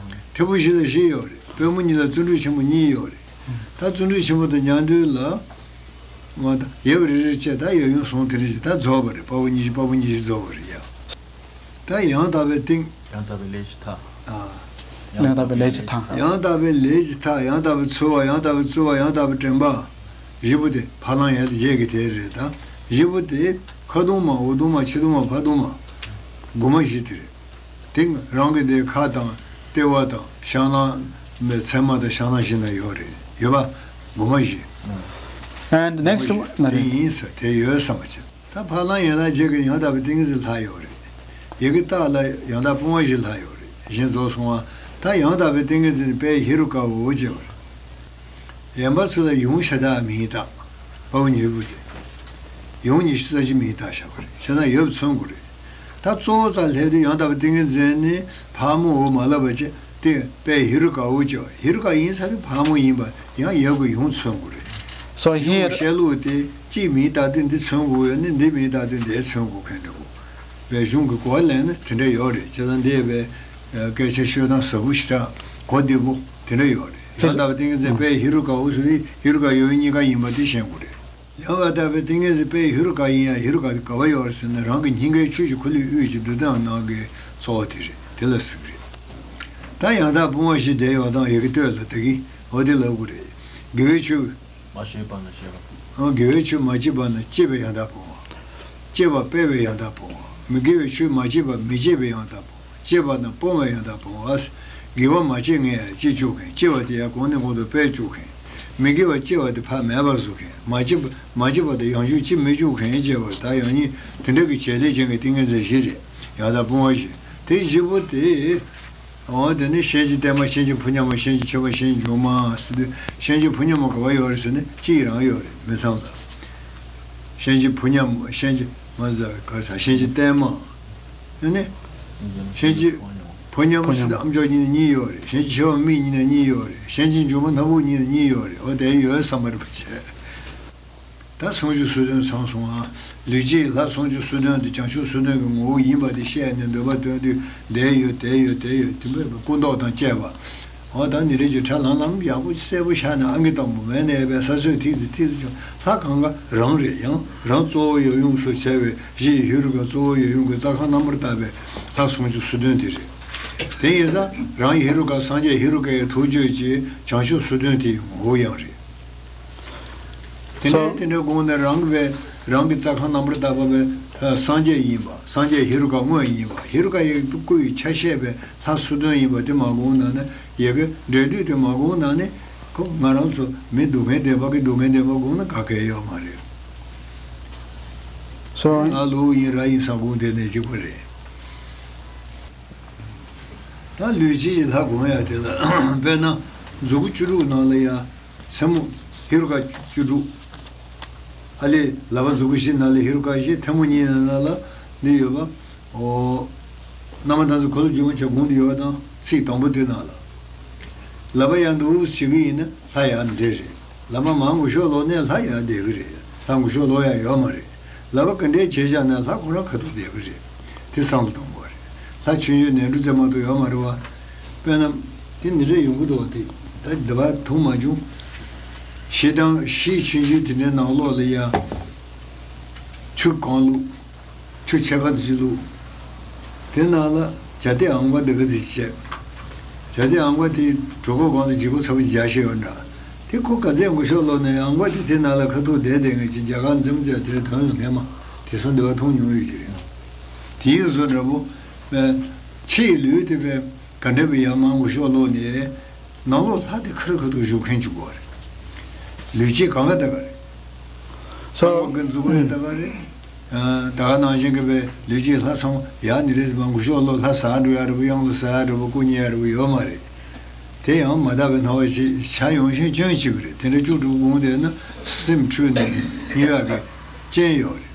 ཐེར་པོ་བཞི་ལ་བཞི་ཡོད་རེད། པུས་མོ་གཉིས་ལ་བརྩོན་འགྲུས་ཆེན་པོ་གཉིས་ཡོད་རེད། ད་བརྩོན་འགྲུས་ཆེན་པོ་དང་མཉམ་དུ་ལ། ང་ད་ཡབ་རེ་རེ་བྱས། ད་ཡབ་ཡུམ་ཟུང་དེ་རེ་བྱས། ད་རྫོགས་པ་རེད། དཔའ་བོ་གཉིས་བཞི། དཔའ་བོ་གཉིས་བཞི་རྫོགས་པ་རེད་ཡ། ད་ཡང་དག་པའི་ཏིང་། ཡང་དག་པའི་ལས་ཀྱི་མཐའ། ཨ། ཡང་དག་པའི་ལས་ཀྱི་མཐའ། ཡང་དག་པའི་ལས་ཀྱི་མཐའ། ཡང་དག་པའི་ཚོལ་བ། ཡང་དག་པའི་རྩོལ་བ། ཡང་དག་པའི་དྲན་པ། བཞི་པོ་དེ་ཕ་ལམ་ཡན་ལག་བརྒྱད་ཀྱི་དེ་རེད། ད་བཞི་པོ་དེ་ཁ་གདུང་མ། འོག་གདུང་མ། ཕྱི་གདུང་མ། ཕ་གདུང་མ། མགོ་མ་བཞི་དེ་རེད། དེ་རང་གི་འདི་ཁ་དང་ལྟེ་བ་དང་བཤང་ལམ་མའི་མཚན་མ་དང་བཤང་ལམ་བཞི་ན་ཡོད་རེད། ཡོད་པ། མགོ་མ་བཞི། And next མགོ་མ་བཞི་one དེ་ཡིན་ས། དེ་ཡོད་བསམ་པ་བྱེད། ད་ཕ་ལམ་ཡན་ལག་བརྒྱད་ཀྱི་ཡང་དག་པའི་ཏིང་ངེ་འཛིན་ལྷག་ཡོད་རེད། ཡི་གེ་ལྟག་ལ་ཡང་དག་སྤོང་བ་བཞི་ལྷག་ཡོད་རེད། གཞན་རྫོགས་སོང་བ། ད་ཡང་དག་པའི་ཏིང་ངེ་འཛིན་དཔལ་ཧེ་རུ་ཀ་འོ་ཅེས་པ་རེད། གཞན་པ་ཚོ་ལ་ཡུམ་ཤ་སྟག་མིང་བཏགས། དཔའ་བོ་ཉེར་དགུ་དེ། ཡུམ་ཉི་ཤུ་རྩ་གཅིག་མིང་བཏགས་བཞག་པ་རེད། བྱས་ན་ཡབ་མཚོན་དགོས་རེད། ད་གཙོ་བོ་རྩ་སླེབས་དུས་ཡང་དག་པའི་ཏིང་ངེ་འཛིན་ནི་ཕག་མོ་འོ་མ་ལབ་པ་བྱས་ཏེ། དཔལ་ཧེ་རུ་ཀ་འོ་ཅེས་པ། ཧེ་རུ་ཀ་ཡིན་ས་དེ་ཕག་མོ་ཡིན་པ་ཡང་ཡབ་ཀྱི་ཡུམ་མཚོན་དགོས་རེད། So here བཤད་ལུགས་དེ་གཅིག་མིང་བཏགས་དུས་འདི་མཚོན་དགོས་ཡོད་ནི། འདི་མིང་བཏགས་དུས་འདི་མཚོན་དགོས་མཁན་འདྲ་བོ། བའི་གཞུང་གི་གོ་བ་ལེན་ན་དེ་འདྲ་ཡོད་རེད། བྱས་ཙང་འདི་བའི་སྐད་ཆ་ཤོད་སྟངས་ཟབ་པོ་ཞེ་དྲག་གོ་བདེ་པོ་དེ་འདྲ་ཡོད་རེད། ཡང་དག་པའི་ཏིང་ངེ་འཛིན་དཔལ་ཧེ་རུ་ཀ་འོ་ཟེར་དུས་ཧེ་རུ་ཀ་ཡབ་ཡུམ་གཉིས་ཀ་ཡིན་པ་དེ་ཤེས་དགོས་རེད། ཡང་དག་པའི་ཏིང་ངེ་འཛིན་དཔལ་ཧེ་རུ་ཀ་ཡིན་ཡང་། ཧེ་རུ་ཀ་དེ་ག་པར་ཡོད་རེད་ཟེར་ན། རང་གི་སྙིང་གའི་ཆོས་ཀྱི་འཁོར་ལོའི་དབུས་ཀྱི་མདུན་ཐང་ནང་གི་གཙོ་བོ་དེ་རེད། དེ་ལ་ཟེར་གི་རེད། ད་ཡང་དག་སྤོང་བ་བཞི་བསྡད་ཡོད་དང་། ཡི་གེ་སྟོད་ལ་ད་གིན་འོ་དེ་ལབ་དགོས་རེད། དགེ་བའི་ཆོས། མ་སྐྱེས་པ་ན་སྐྱེས་པ། ཨང་། དགེ་བའི་ཆོས་མ་སྐྱེས་པ་ན་སྐྱེས་པའི་ཡང་དག་སྤོང་བ། སྐྱེས་པ་སྤེལ་བའི་ཡང་དག་སྤོང་བ། མི་དགེ་བའི་ཆོས་མ་སྐྱེས་པ་མི་སྐྱེས་པའི་ཡང་དག་སྤོང་བ། སྐྱེས་པ་ན་སྤོང་བའི་ཡང་དག་སྤོང་བ། དགེ་བ་མ་སྐྱེས་ངས་ཡང་སྐྱེ་བཅུག་མཁན། སྐྱེས་པ་དེ་ཡང་གོང་ནས་གོང་དུ་སྤེལ་བཅུག་མཁན། མི་དགེ་བ་སྐྱེས་པ་དེ་ཕར་མེད་པར་བཟོ་མཁན། མ་སྐྱེས་པ་མ་སྐྱེས་པ་དེ་ཡང་བཅུག་སྐྱེ་མི་བཅུག་མཁན་བྱས་པ། ད་ཡང་སྙིང་དེ་འདྲ་གི་བྱེད་ལས་ཅན་གྱི་ཏིང་ངེ་འཛིན་བཞི་རེད། ཡང་དག་སྤོང་བ་བཞི། དེ་བཞི་པོ་དེ། འོ་དེ་ནི་སྐྱེ་མཆེད་བརྟན་མ། སྐྱེ་མཆེད་ཕོ་ཉམས་མ། སྐྱེ་མཆེད་ཆེ་བ། སྐྱེ་མཆེད་མཇུག་མ་ཟེར་དུས། སྐྱེ་མཆེད་ཕོ་ཉམས་མ་ག་པར་ཡོད་རེད་ཟེར་ན། གཅིག་རང་ཡོད་རེད། མི་ཚང་ལ། སྐྱེ་མཆེད་ཕོ་ཉམས། སྐྱེ་མཆེད་མ་ཟེར་ག་རེ་ཟ། སྐྱེ་མཆེད་བརྟན་མ། དེ་ནི་སྐྱེ་མཆེད་ཕོ་ཉམས་ཟེར་དུས་ཨམ་ཅོག་གཉིས་ནས་གཉིས་ཡོད་རེད། སྐྱེ་མཆེད་ཆེ་བ་མིག་གཉིས་ནས་གཉིས་ཡོད་རེད། སྐྱེ་མཆེད་མཇུག་མ་སྣ་བུག་གཉིས་ནས་གཉིས་ཡོད་རེད། འོ་དེ་ཡོད་བསམ་པ་རེད་པ་བྱས། ད་སུམ་ཅུ་སོ་བདུན་ཚང་སོང་ཨ། ལུས་ཀྱི་ལྷ་སུམ་ཅུ་སོ་བདུན་དེ་བྱང་ཆུབ་སོ་བདུན་གྱི་ངོ་བོ་ཡིན་པ་དེ་བཤད་ནས་འདོད་པ་སྟོན་དུས། འདི་ཡོད་དེ་ཡོད་དེ་ཡོད་དེ་འདྲ་བའི་སྐུ་མདོག་དང་བཅས་པ། འོ་ད་ནི་རེད་ཀྱི་ཁྲ་ལམ་ལམ་ཡག་པོ་གསལ་པོ་ཤར་ནས། ཨང་ཀི་དང་པོ་མེད་ནས་ཡོད་པའི་ས་སྲོད་ཐིག་ཙེ་ཐིག་ཙེ་བྱུང་། ལྷ་གང་ག་རང་རེད། ཡང་རང་གཙོ་བོ་ཡབ་ཡུམ་སུ་བྱས་པའི་གཞི་ཡི་ཧེ་རུ་ཀ་གཙོ་བོ་ཡབ་ཡུམ་གྱི་རྩ་ཁམས་རྣམ་པར་དག་པའི་ལྷ་སུམ་ཅུ་སོ་བདུན་དེ་རེད། དེ་ཡིན་ཙང་རང་ཧེ་རུ་ཀ་སངས་རྒྱས་ཧེ་རུ་ཀ་ཡི་ཐུགས་རྒྱུད་ཀྱི་བྱང་ཆུབ་སོ་བདུན་དེ་ཡི་ངོ་བོ་ཡང་རེད། དེ་འདྲའི་དེ་འདྲའི་དགོངས་ནས་རང་གི་བས་རང་གི་རྩ་ཁམས་རྣམ་པར་དག་པ་བས་སངས་རྒྱས་ཡིན་པ། སངས་རྒྱས་ཧེ་རུ་ཀ་དངོས་ཡིན་པ། ཧེ་རུ་ཀ་ཡི་སྐུ་ཡི་ཆ་ཤས་པའི་ལྷ་སོ་བདུན་ཡིན་པ་དེ་མ་དགོངས་ན་ནི། ཡི་གེ་འགྲེལ་བསྡུས་དེ་མ་དགོངས་ན་ནི། ཁོ་ང་རང་ཚོ་མི་སྡུག་བསྔལ་བདེན་པ་གི་སྡུག་བསྔལ་བདེན་པ་དགོངས་ན་ག་གེ་ཡོད་མ་རེད། སོ། ང་ལུག་ཡིན་ར་ཡིན་ས་དགོངས་དེ་ནས་གཅིག་པ་རེད། ད་ལུས་ཀྱི་ལྷ་དགོངས་ཡ་དེ་ལ། དཔེར་ན་མཛུབ་གུ་བཅུ་དྲུག་ནང་ལ་ཡ། སེན་མོ་ཧེ་རུ་ཀ་བཅུ་དྲུག་ཨ་ལས་ལག་པ་མཛུབ་གུ་བཞི་ནང་ལ་ཧེ་རུ་ཀ་བཞི། ཐལ་མོ་གཉིས་ནང་ལ་འདི་ཡོད་པ། ཨོ། རྣམ་པར་སྣང་མཛད་འཁོར་ལོ་སྒྱུ་མ་ཆ་གུང་དུ་ཡོད་པ་དང་། ཚིག་དང་པོ་དེ་ནང་ལ། ལག་པ་ཡར་འདུག་བྱེད་ཀྱི་ཡིན་ན་ལྷ་ཡར་འདྲེ་རེད། ལག་པ་མར་ངུ་ཤོག་ལོག་ནས་ལྷ་ཡར་བསྡད་ཀྱི་རེད། ལྷ་ངུ་ཤོག་ལོག་ཡ་ཡོད་མ་རེད། ལག་པ་ག་འདྲས་བྱས་བཞག་ན་ལྷ་ཁོ་རང་ཁ་ཐུག་བསྡད་ཀྱི་རེད། དེ་བསམ་བློ་གཏོང་དགོས་རེད། ལྷ་ཆོས་འབྱོར་ནས་འགྲོ་ཙམ་མ་གཏོགས་ཡོད་མ་རེད་བ། དཔེར་ན། དེ་ནི་རེ་ཡོང་གི་འདུག་བ། དེ་ད་འདི་བ་ཐུག་མ་བྱུང་། ཤེལ་དང་ཤེལ་ཆུང་ཆུང་དེ་འདྲའི་ནང་ལོགས་ལ་ཡ་ཆུ་གང་བླུགས། ཆུ་ཕྱེད་ཀ་ཙམ་ཅིག་བླུགས། དེ་ནང་ལ་ཇ་ཏི་ཨང་པ་འདི་ག་ཙམ་བྱས། ཇ་ཏི་ཨང་པ་དེ་གྲོད་ཁོག་སྒང་ལ་ལྗིད་ཁོག་ཚ་པོ་རྒྱག་བཞིན་ཡོད་འདྲ། དེ་ཁོ་ག་ཚད་མགོ་ཤོག་ལོག་ནས་ཨང་པ་དེ་དེ་ནང་ལ་ཁ་ཐུག་བསྡད་བསྡད་མཁན་གྱི་རྒྱ་གར་འཛིམ་ཟེར་དེ་དོན་ལ་ངས་མ་དེ་སོང་འདི་བ་མཐོང་མྱོང་ཡོད་ཀྱི་རེད། དེའི་བཟོ་འདྲ་པོ། ཕྱི་ཡི་ལུས་དེ་བས་ག་འདྲ་བའི་ཡར་མར་མགོ་ཤོག་ལོག་ནས། ནང་ལོགས་ལྷ་དེ་ཁ་རི་ཁ་ཐུག་བཞུགས་མཁན་གཅིག་པོ་རེད། ལུས་སྐྱེས་གང་ག་ད་ག་རེད། སོ། སྔོན་གྱི་མཛུབ་རེ་ད་ག་རེད། ད་ག་ནང་བཞིན་གྱི་བའི་ལུས་སྐྱེས་ལྷ་ཚང་ཡག་ནི་རེད་ཟེར་མ་མགོ་ཤོག་ལོག་ལྷ་ཟ་འགྲོ་ཡ་རེད་པོ། གཡང་ལ་ཟ་ཡ་རེད་པོ། སྐུ་ཉལ་ཡ་རེད་པོ་ཡོད་མ་རེད། དེ་ཡང་མ་དག་པའི་སྣང་བ་ཞིག་བྱ་ཡོང་ཤིང་སྐྱོན་གཅིག་རེད། དེ་འདྲ་བཅུ་དྲུག་སྒོམ་བསྡད་ན་སེམས་འཁྲུལ་ནས་ཉེས་ཡག་གི་རྐྱེན་ཡོད་རེད།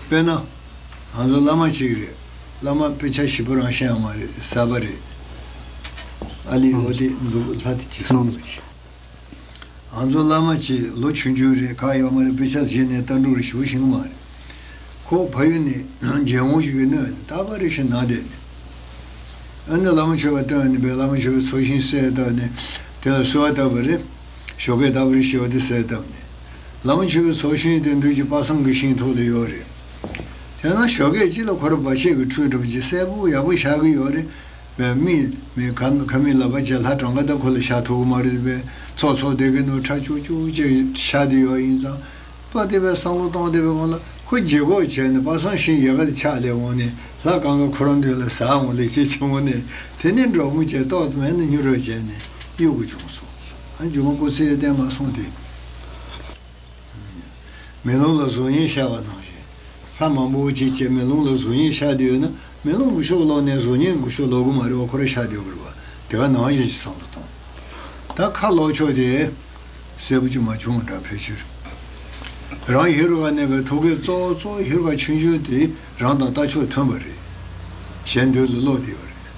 དཔེར་ན། ང་ཚོ་བླ་མ་གཅིག་རེད། བླ་མ་དཔེ་ཆ་ཞིབ་པོ་རང་ཤེས་ཡོད་མ་རེད། གསར་པ་རེད། ཨ་ལི་འོ་དེ་འཛུགས་ལྷ་དེ་ཅི་སོང་ལོ་ཅི། ང་ཚོ་བླ་མ་གཅིག་ལོ་ཆུང་ཆུང་རེད། ག་ཡོད་མ་རེད། དཔེ་ཆ་གཞི་ནས་ལྟ་གྲུབ་རེ་ཞིབ་པོ་ཤེས་ཀྱི་མ་རེད། ཁོ་ཕ་ཡུལ་ནས་རྒྱལ་དབང་ཞིག་གིས་གནོད་ནས་རྟག་པར་རེ་ཞིག་ན་བསྡད་ནས། ཨ་ནི་བླ་མ་མཆོད་པ་བཏོན་ནས་པའི་བླ་མ་མཆོད་པའི་ཚོགས་ཞིང་གསལ་བཏབ་ནས་དེ་ལ་གསོལ་བ་བཏབ་པ་རེད། ཞོགས་ཀས་རྟག་པར་རེ་ཞིག་འོ་དེ་གསལ་བཏབ་ནས། བླ་མ་མཆོད་པའི་ཚོགས་ཞིང་དེ་འདུས་ཀྱི་པ་སངས་ཀྱི་ཞིང་ཐོག་ལ་ཡོད་རེད། དེ་ན་ཞོགས་ཀས་གཅིག་ལ་ཁོ་ར་བ་ཆེ་གི་ཁྲུས་འགྲོ་བ་ཅིག་གསལ་པོ་ཡག་པོ་བཞག་གི་ཡོད་རེད། མི་མི་ཁ་ཁ་མི་ལ་བ་ཅེ་ལྷ་གྲངས་ཀ་ད་ཁོ་ལ་ཤ་ཐུག་གི་མ་རེད་པས། ཚོགས་ཚོགས་དེ་གི་ནོ་ཁྲ་ཅུག་ཅུག་ཅེ་ཤ་དེ་ཡོད་ཡིན་ཙང་། པ་དེ་བས་བསམ་བློ་གཏོང་དེ་བས་ཁོང་ལ་ཁོ་རྗེས་གོ་བྱས་ནས་པ་སངས་ཤིང་ཡ་ག་དེ་ཆག་ལས་འོང་ནས་ལྷ་གང་ག་ཁོ་རང་འདོད་ལ་ཟ་འོང་ལས་ཅེ་ཆེ་འོང་ནས་དེ་ནས་འགྲོ་མུ་ཅེ་ཏོག་ཙམ་ཡང་ནས་ཉུ་རོ་བྱས་ནས་གཡུག་གི་བྱུང་སོང་། ཨ་རྒྱུ་མ་སྐུ་ཚེ་བརྟན་མ་སོང་དེ། མེ་ལོང་ལ་གཟུགས་བརྙན་ཤར་བ་ནང་བཞིན། ལྷ་མང་པོ་ཅིག་བཅས་མེ་ལོང་ལ་གཟུགས་བརྙན་ཤར་བསྡད་ཡོད་ན་མེ་ལོང་མགོ་ཤོག་ལོག་ནས་གཟུགས་བརྙན་མགོ་ཤོག་ལོག་གི་མ་རེད་བ། ཁོ་ར་ཤར་བསྡད་ཡོད་གི་རེད་བ། དེ་ག་ནང་བཞིན་ཞིག་བསམ་བློ་གཏོང་། ད་ཁ་ལོག་ཕྱོགས་དེ་གསལ་པོ་ཅིག་མ་བྱུང་བ་འདྲ་ཕལ་ཆེར། རང་ཧེ་རུ་ཀ་གནས་པའི་ཐུགས་ཀའི་གཙོ་བོ་གཙོ་བོ་ཧེ་རུ་ཀ་ཆུང་ཆུང་དེ་རང་དང་ལྟ་ཕྱོགས་མཐུན་པ་རེད། གཞན་མདུན་ལ་ལོག་བསྡད་ཡོད་རེད།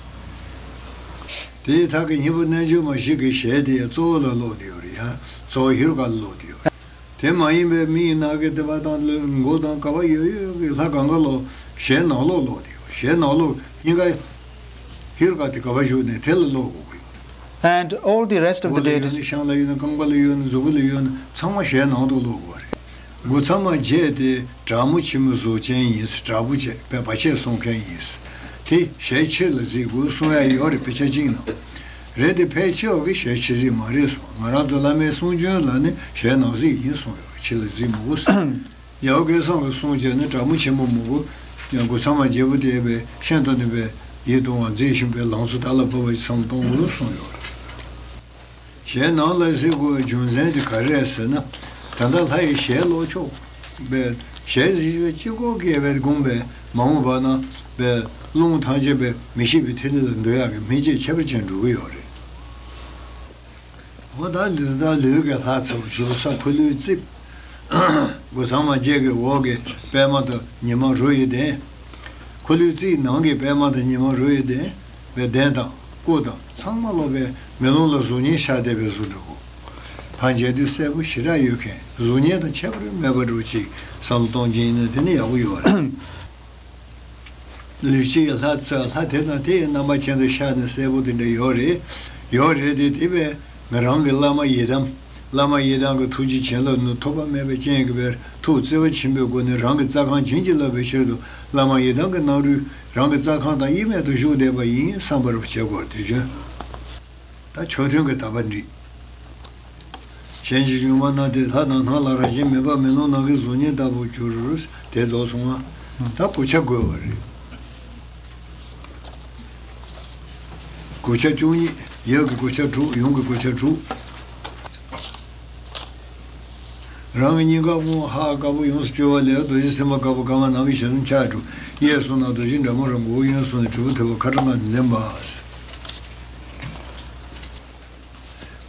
དེའི་ཐད་ཀྱི་སྙིང་པོ་རྣལ་འབྱོར་མ་བཞི་གི་ཞལ་དེ་ཡང་གཙོ་བོ་ལ་ལོག་བསྡད་ཡོད་རེད་ཡ། གཙོ་བོ་ཧེ་རུ་ཀ་ལ་ལོག་བསྡད་ཡོད་རེད། དེ་མ་ཡིན་པའི་མི་ཡི་ནང་གི་དེ་བ་དང་མགོ་དང་ག་བ་ཡོད་ཡོད་ཀྱི་ལྷ་གང་ག་ལོ་ཞལ་ནང་ལོགས་ལོག་དེ་ཞལ་ནང་ལོགས་སྙིང་ག་ཧེ་རུ་ཀ་དེ་ག་བ་བཞུགས་ནས་དེ་ལ་ལོག་དགོས་ཀྱི་ཡོད། And all the rest of འོག་the ལ་ཡོད་deities. ནི་ཤངས་ལ་ཡོད་ནི་རྐང་པ་ལ་ཡོད་ནི་གཟུགས་པོ་ལ་ཡོད་ནི་ཚང་མ་ཞལ་ནང་དུ་ལོག་དགོས་རེད། དགུ་ཚང་མ་བརྒྱད་དེ་དྲག་མོ་ཆེན་མོ་གཟུགས་ཅན་ཡིན། དྲག་པོ་བྱས་པས་བར་ཆད་སྲུང་མཁན་ཡིན། དེ་ཞལ་ཕྱི་ལ་གཟིགས་དགོས་གསུང་ཡ་ཡོད་རེད། དཔེ་ཆ་གཅིག་ནང་། རེད་དེ་ཕལ་ཆེ་བ་གིས་ཞལ་ཕྱི་གཟིགས་མ་རེད་གསུངས། ང་རང་ཚོ་བླ་མའི་གསུང་རྒྱུན་ལ་ནི་ཞལ་ནང་གཟིགས་ཡིན་གསུངས་ཡོད། ཕྱི་ལ་གཟིགས་མི་དགོས་གསུངས། རྒྱལ་བ་སྐལ་བཟང་གིས་གསུངས་བྱས་ནི་དྲག་མོ་ཆེན་པོ་མང་པོ་ཡང་སྒོ་ཚང་མ་རྒྱལ་པོ་དེ་བས་ཤིན་ཏུ་ནུས་པའི་ཡིད་དུ་འོང་བ་མཛེས་ཤིང་པའི་ལང་ཚོ་དག་ལ་བབས་པ་ཞིག་བསམ་བློ་གཏོང་དགོས་གསུངས་ཡོད། ཞལ་ནང་ལ་གཟིགས་དགོས་པའི་རྒྱུ་མཚན་དེ་ག་རེ་རེད་ཟེར་ན། ད་ལྟ་ལྷ་ཡི་ཞལ་ལོག་ཕྱོགས་པའི་ཞལ་གཟིགས་པའི་སྤྱི་སྒོ་བཀལ་བའི་དགོངས་པས་མ་འོངས་པ་ན་པའི་རླུང་ཐང་ཆད་པའི་མི་ཤེས་པའི་ཐིག་ལེ་ལ་འདུ་ཡག་གི་སྨིན་བྱེད་ཁྱད་པར་ཅན་འགྲོ་གི་ཡོད་རེད། འོ་ད་ལུས་ད་ལུས་ཀྱི་ལྷ་ཚོ་བཞུགས་ས་འཁོར་ལོའི་རྩིབས། སྒོ་ཚང་མ་བརྒྱད་ཀྱི་འོག་གི་པད་མ་དང་ཉི་མ་རོ་ཡི་གདན། འཁོར་ལོའི་རྩིབས་ནང་གི་པད་མ་དང་ཉི་མ་རོ་ཡི་གདན། པའི་གདན་དང་སྐུ་དང་ཚང་མ་ལོག་པའི་མེ་ལོང་ལ་གཟུགས་བརྙན་ཤར་བསྡད་པའི་བཟོ་འདྲ་བོ། ཕར་མཇལ་དུས་གསལ་པོ་ཞེ་དྲག་ཡོད་མཁན་གཟུགས་བརྙན་དང་ཁྱད་པར་མེད་པ་འདྲ་བོ་ཅིག་བསམ་བློ་གཏོང་གི་ཡིན་ན་དེ་ནི་ཡག་པོ་ཡོད་རེད། ལུས་ཀྱི་ལྷ་ཚོ་ལྷ་དེ་དང་དེ་ཡི་རྣམ་པ་ཅན་དུ་ཤར་ནས་གསལ་པོ་དེ་འདྲ་ཡོད་རེད། ཡོད་རེད་དེ་དེ་བས་ང་རང་གི་བླ་མ་ཡི་དམ། བླ་མ་ཡི་དམ་གྱི་ཐུགས་རྗེ་བྱིན་རླབས་ནི་ཐོགས་པ་མེད་པའི་རྐྱེན་གྱིས་པའི་ཐུགས་བརྩེ་བ་ཆེན་པོའི་སྒོ་ནས་རང་གི་རྩ་ཁང་བྱིན་གྱིས་བརླབས་པའི་ཕྱིར་དུ་བླ་མ་ཡི་དམ་གྱི་རྣམ་རོལ་རང་གི་རྩ་ཁང་དང་དབྱེར་མེད་དུ་བཞུགས་བསྡད་པ་ཡིན་བསམ་པར་བྱེད་དགོས་དེ་བྱོས། ད་མཆོད་རྟེན་གྱི་དག་པ་འགྲིག་གཞན་གྱི་སྒྱུ་མ་ན་དེ་ལྷ་དང་སྣང་ལ་རང་བཞིན་མེད་པ་མེ་ལོང་ནང་གི་གཟུགས་བརྙན་ལྟ་བུར་གྱུར། དེ་རྫོགས་སོང་ང་། ད་གོ་ཆ་བགོས་པ་རེད། གོ་ཆ་བཅུ་གཉིས། ཡབ་ཀྱི་གོ་ཆ་དྲུག་ཡུམ་གྱི་གོ་ཆ་དྲུག་རང་གི་སྙིང་ག་དབང་ཧ་དཀར་པོ་ཡོངས་སུ་གྱུར་པ་ལས་རྡོ་རྗེ་སེམས་དཔའ་དཀར་པོ་དཀར་དམར་ནག་གི་ཞལ་ཟུམ་ཕྱག་དྲུག་གཡས་གསུམ་ན་རྡོ་རྗེ་འདྲ་མོ་རང་མགོ་བོ་གཡོན་གསུམ་ནས་དྲིལ་བུ་ཐོད་པ་ཁ་ཕྲག་ལྔ་འཛིན་པ།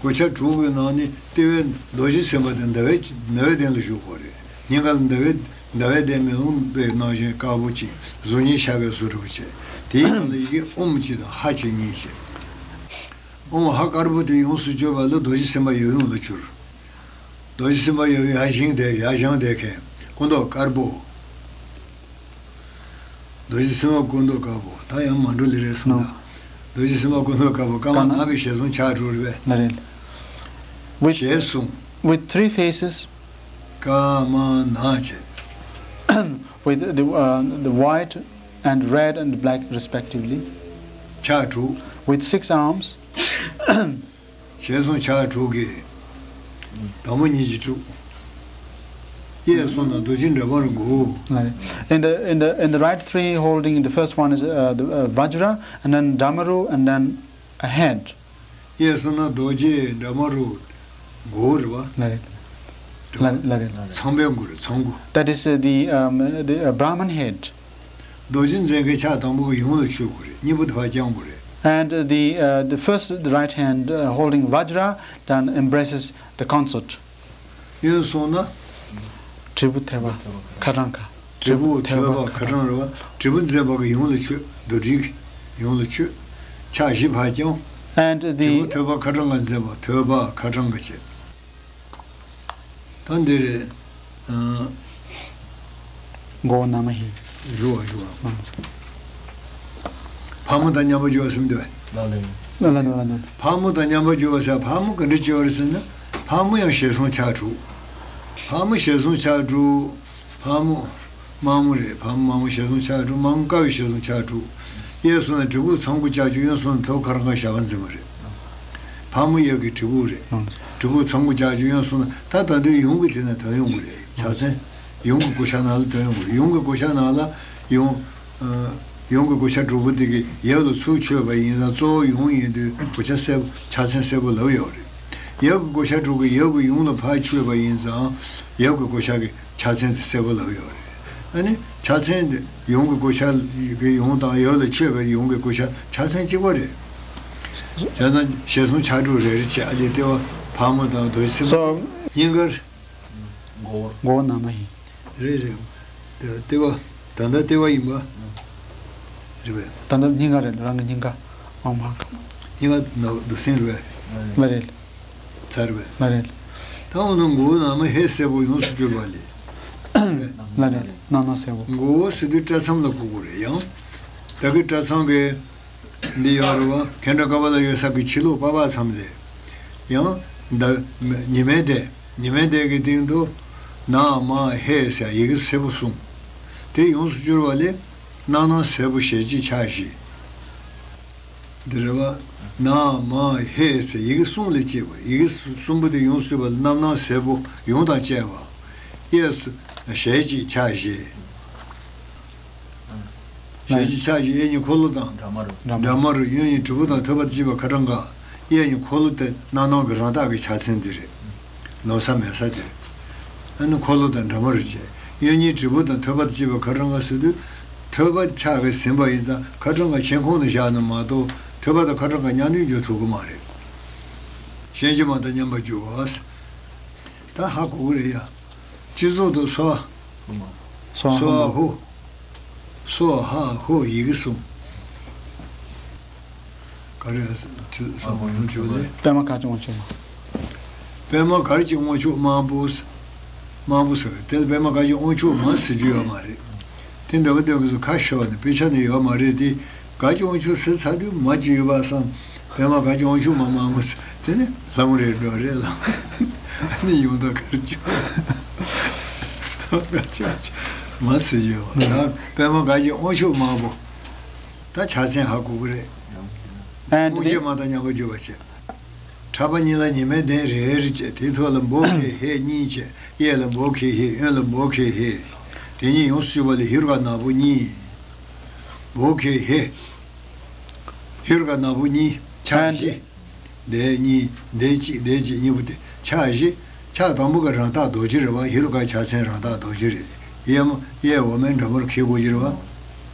གོ་ཆ་དྲུག་གི་ནང་ནས་ལྟེ་བའི་རྡོ་རྗེ་སེམས་དཔའ་དེ་ཟླ་བའི་ཟླ་བའི་གདན་ལ་བཞུགས་པ་རེད། སྙིང་ག་ལ་ཟླ་བའི་ཟླ་བའི་གདན་མེ་ལོང་པའི་ནང་བཞིན་དཀར་པོ་ཅིག་གཟུགས་བརྙན་ཤར་བའི་བཟོ་འདྲ་བོ་བྱས། དེའི་ནང་ལ་ཡི་གེ་ཨོཾ་གཅིག་དང་ཧ་གཅིག་གཉིས་བྱས། ཨོཾ་ཧ་དཀར་པོ་དེ་ཡོངས་སུ་གྱུར་པ་ལ་རྡོ་རྗེ་སེམས་དཔའ་ཡབ་ཡུམ་ལ་གྱུར། རྡོ་རྗེ་སེམས་དཔའ་ཡབ་ཡུམ་ཡར་བཞེངས་བསྡད་ཡར་བཞེངས་བསྡད་མཁན་སྐུ་མདོག་དཀར་པོ། རྡོ་རྗེ་སེམས་དཔའ་སྐུ་མདོག་དཀར་པོ་ད་ཡང་མ་འགྲོ་ལེ་རེད་གསུངས་ན། རྡོ་རྗེ་སེམས་དཔའ་སྐུ་མདོག་དཀར་པོ། ཀ་མ་ན་བའི་ཞལ་གསུང་ཕྱག་དྲུག་རེད་པས། ལ་རེད། With, ཞལ་གསུང་། With three faces. ཀ་མ་ན་བྱས། With the, uh, the white and red and black respectively. ཕྱག་དྲུག With six arms. ཞལ་གསུང་ཕྱག་དྲུག་གིས། དང་པོ་གཉིས་ཀྱིས་དྲུག་གཡས་གསུམ་ན་རྡོ་རྗེ་འདྲ་མ་རུ་དགུ། Right. In the, in the, in the right three holding, the first one is, uh, the, uh, Vajra, and then Damaru, and then a head. གཡས་གསུམ་ན་རྡོ་རྗེ་འདྲ་མ་རུ་དགུ་རེད་པ། Right. འདྲ་མ་རུ། Right, right. ཚངས་པའི་དགུ་རེད། ཚངས་དགུ། That is, uh, the, um, the, uh, Brahman head. རྡོ་རྗེ་འཛིན་མཁན་ཕྱག་དང་པོ་གིས་ཡུམ་ལ་མཆོད་དགོས་རེད། གཉིས་པ་དེ་ཕར་བརྐྱང་དགོས་རེད། And the, uh, the first, the right hand, uh, holding Vajra, then embraces the consort. གཡོན་གསུམ་ན། དྲིལ་བུ་ཐོད་པ་ཁ་བྲང་ག་དྲིལ་བུ་ཐོད་པ་ཁ་བྲང་རེད་པ། དྲིལ་བུ་འཛིན་པ་གིས་ཡུམ་ལ་མཆོད། རྡོ་དྲིལ་གྱིས་ཡུམ་ལ་མཆོད། ཕྱག་བཞི་ཕར་བརྐྱང་། And དྲིལ་བུ་the ཐོད་པ་ཁ་བྲང་ག་འཛིན་པ། ཐོད་པ་ཁ་བྲང་ག་བྱས། ད་འདི་རེད། ཨ། མགོ་བོ་ན་མ་ཧེ། བཞུགས་པ་བཞུགས་པ། ཨ། ཕག་མོ་དང་མཉམ་པར་སྦྱོར་བ་ཟེར་མི་འདུག་གས། ལ་ལ་ལ་ལ། ཕག་མོ་དང་མཉམ་པར་སྦྱོར་བ་ཟེར། ཕག་མོ་ག་འདྲ་སྦྱོར་བ་རེད་ཟེར་ན། ཕག་མོ་ཡང་ཞལ་གསུང་ཕྱག་དྲུག་ཕག་མོ་ཞལ་གསུང་ཕྱག་དྲུག་ཕག་མོ། དམར་མོ་རེད། ཕག་མོ་དམར་མོ་ཞལ་གསུང་ཕྱག་དྲུག་དམར་མོ་དཀར་བའི་ཞལ་གསུང་ཕྱག་དྲུག་གཡས་གསུམ་ན་གྲི་གུག་ཚང་དགུ་ལྕགས་ཀྱུ། གཡོན་གསུམ་ན་ཐོད་པ་ཁ་བྲང་ག་ཞབས་པ་འཛིན་པ་རེད། ཕག་མོ་གཡས་ཀྱི་གྲི་གུག་རེད། ཨང་། གྲི་གུག་ཚང་དགུ་ལྕགས་ཀྱུ། གཡོན་གསུམ་ན། ད་ད་དུང་ཡུམ་གྱི་དེ་ནས་འདོན་ཡོང་གི་རེད། ཕྱག་མཚན། ཡུམ་གྱི་གུས་ཕྱག་ནང་ལ་འདོན་ཡོང་གི་རེད། ཡུམ་གྱི་གུས་ཕྱག་ནང་ལ་ཡུམ། ཨ། ཡུམ་གྱི་གུས་ཕྱག་དྲུག་པོ་དེ་གིས་ཡབ་ལ་ཚུར་མཆོད་པ་ཡིན་ཙང་། གཙོ་བོ་ཡུམ་ཡིན་དུས་གུས་ཕྱག་གསལ་པོ། ཕྱག་མཚན་གསལ་པོ་ལབ་ཡོད་རེད། ཡབ་ཀྱི་གུས་ཕྱག་དྲུག་གིས་ཡབ་ཀྱིས་ཡུམ་ལ་ཕར་མཆོད་པ་ཡིན་ཙང་། ཡབ་ཀྱི་གུས་ཕྱག་གི་ཕྱག་མཚན་དེ་གསལ་པོ་ལབ་ཡོད་རེད། ཨ་ནི་ཕྱག་མཚན་དེ་ཡུམ་གྱི་གུས་ཕྱག་གི་ཡུམ་དང་། ཡབ་ལ་མཆོད་པའི་ཡུམ་གྱི་གུས་ཕྱག་ཕྱག་མཚན་གཅིག་པ་རེད། བྱས་ཙང་ཞལ་གསུང་ཕྱག་དྲུག་རེ་རེ་བྱས། ཨ་ལས་ལྟེ་བ་ཕག་མོ་དང་རྡོ་རྗེ་སེམས། So སྙིང་གར། མགོ་བོ། མགོ་བོ་ན་མ་ཧེ། རེད་རེད། ལྟེ་བ། ད་ལྟ་ལྟེ་བ་ཡིན་པ། རེད་པས། ད་ལྟ་སྙིང་ག་རེད། རང་གི་སྙིང་ག་ཨང་མ། སྙིང་ག་ན་རྡོ་སེམས་རེད་པས། ལ་རེད། ཚར་བས། ལ་རེད། ད་འོ་ན་མགོ་བོ་ན་མ་ཧེ་གསལ་པོ་ཡོངས་སུ་གྱུར་པ་ལས། ལ་རེད། ན་ན་གསལ་པོ། མགོ་བོ་ཟེར་དུས་སྐྲ་ཚོམ་ལ་གོ་དགོས་རེད། ཡང་། ད་གི་སྐྲ་ཚོམ་གི་འདི་ཡོད་རེད་པ། མཁན་སྤྲུལ་ཀ་པཱ་ལ་ཡོད་ས་གི་ཕྱི་ལོགས་པ་ཕར་ཚོམ་ལས། ཡང་། ད་ཉི་མའི་གདན། ཉི་མའི་གདན་གི་སྟེང་དུ་ན་མ་ཧེ་ཟེར་ཡི་གེ་གསལ་པོ་གསུངས། དེ་ཡོངས་སུ་གྱུར་པ་ལས། རྣམ་སྣང་གསལ་པོ་ཞལ་གཅིག་ཕྱག་བཞི། འདི་རེད་པ། ན་མ་ཧེ་ཟེར་ཡི་གེ་གསུམ་ལས་སྐྱེས་པ། ཡི་གེ་གསུམ་པོ་དེ་ཡོངས་སུ་གྱུར་པ་ལ་རྣམ་སྣང་གསལ་པོ་ཡུམ་དང་བཅས་པ། གཡས་སུ་ཞལ་གཅིག་ཕྱག་བཞི། ཞལ་གཅིག་ཕྱག་བཞི། གཡས་གཉིས་འཁོར་ལོ་དང་འདྲ་མ་རུ། འདྲ་མ་རུ། གཡོན་གཉིས་དྲིལ་བུ་དང་ཐོད་པ་དང་བཅས་པ་ཁ་བྲང་ག་གཡས་གཉིས་འཁོར་ལོ་དེ་རྣམ་སྣང་གི་རང་རྟགས་ཀྱི་ཕྱག་མཚན་འདི་རེད། ནོར་ས་མེད་ས་དེ་རེད། ཨ་ནི་འཁོར་ལོ་དང་འདྲ་མ་རུ་བྱས། གཡོན་གཉིས་དྲིལ་བུ་དང་ཐོད་པ་དང་བཅས་པ་ཁ་བྲང་ག་ཟེར་དུས། ཐོད་པ་ཕྱག་གིས་ཟིན་པ་ཡིན་ཙང་ཁ་བྲང་ག་མཆན་ཁུང་ནས་བཞག་ན་མ་གཏོགས་ཐོད་པ་དང་ཁ་བྲང་ག་མཉམ་དུ་འཇུག་ཐུབ་ཀྱི་མ་རེད། གཤིན་རྗེ་མ་དང་མཉམ་པར་སྦྱོར་བ། ད་ཧ་གོ་གི་རེད་ཡ། སྤྱི་གཙུག་ཏུ་སྭཱ། སྭཱ་ཧཱ་ཧོ། སྭཱ་ཧཱ་ཧོ། ཡི་གེ་གསུམ། ག་རེ་ཟེར་ན་ཅི་ཟེར་ན་ཅོ་ལེ། པདྨ་གར་གྱི་དབང་ཕྱུག་མ། པདྨ་གར་གྱི་དབང་ཕྱུག་མང་པོ། མང་པོ་ཟེར་བས། དེ་ལ་པདྨ་གར་གྱི་དབང་ཕྱུག་མ་ཟེར་རྒྱུ་ཡོད་མ་རེད། དེ་འདྲ་བ་འདོན་མཁན་ཚོ་ཁ་ཤོར་ནས་དཔེ་ཆ་ནས་ཡོད་མ་རེད་དེ། གར་གྱི་དབང་ཕྱུག་ཟེར་ཚར་དུས་མ་ཅིག་ཡོད་པ་བསམ། པདྨ་གར་གྱི་དབང་ཕྱུག་མ་མང་པོ་ཟེར། དེ་ནི་ལྷ་མོ་རེད་འགྲོ་རེད་ལ། ནི་ཡོང་ད་གར་གྱི་གར་གྱི་དབང་ཕྱུག་མ་ཟེར་རྒྱུ་ཡོད་མ་རེད། ད་པདྨ་གར་གྱི་དབང་ཕྱུག་མང་པོ། ད་ཕྱག་མཚན་ཧ་གོ་གི་རེད། And དབང་ཕྱུག་མ་དང་མཉམ་པར་སྦྱོར་བ་བྱས། ཕྲག་པ་གཉིས་ལ་ཉི་མའི་གདན་རེ་རེ་བྱས། དེའི་ཐོག་ལ་འབོ་ཁེ་ཧེ་གཉིས་བྱས། གཡས་ལ་འབོ་ཁེ་ཧེ། གཡོན་ལ་འབོ་ཁེ་ཧེ། དེ་གཉིས་ཡོངས་སུ་གྱུར་པ་ལས་ཧེ་རུ་ཀ་ནག་པོ་གཉིས། འབོ་ཁེ་ཧེ། ཧེ་རུ་ཀ་ནག་པོ་གཉིས། ཕྱག་བཞི། འདི་གཉིས། འདི་གཅིག་འདི་གཅིག་གཉིས་པོ་དེ་ཕྱག་བཞི། ཕྱག་དང་པོ་གི་རང་རྟགས་རྡོ་རྗེ་རེད་པ། ཧེ་རུ་ཀའི་ཕྱག་མཚན་རང་རྟགས་རྡོ་རྗེ་རེད། གཡས་མ་གཡས་འོག་མའི་འདྲ་མོར་འཁེལ་དགོས་ཀྱི་རེད་པ།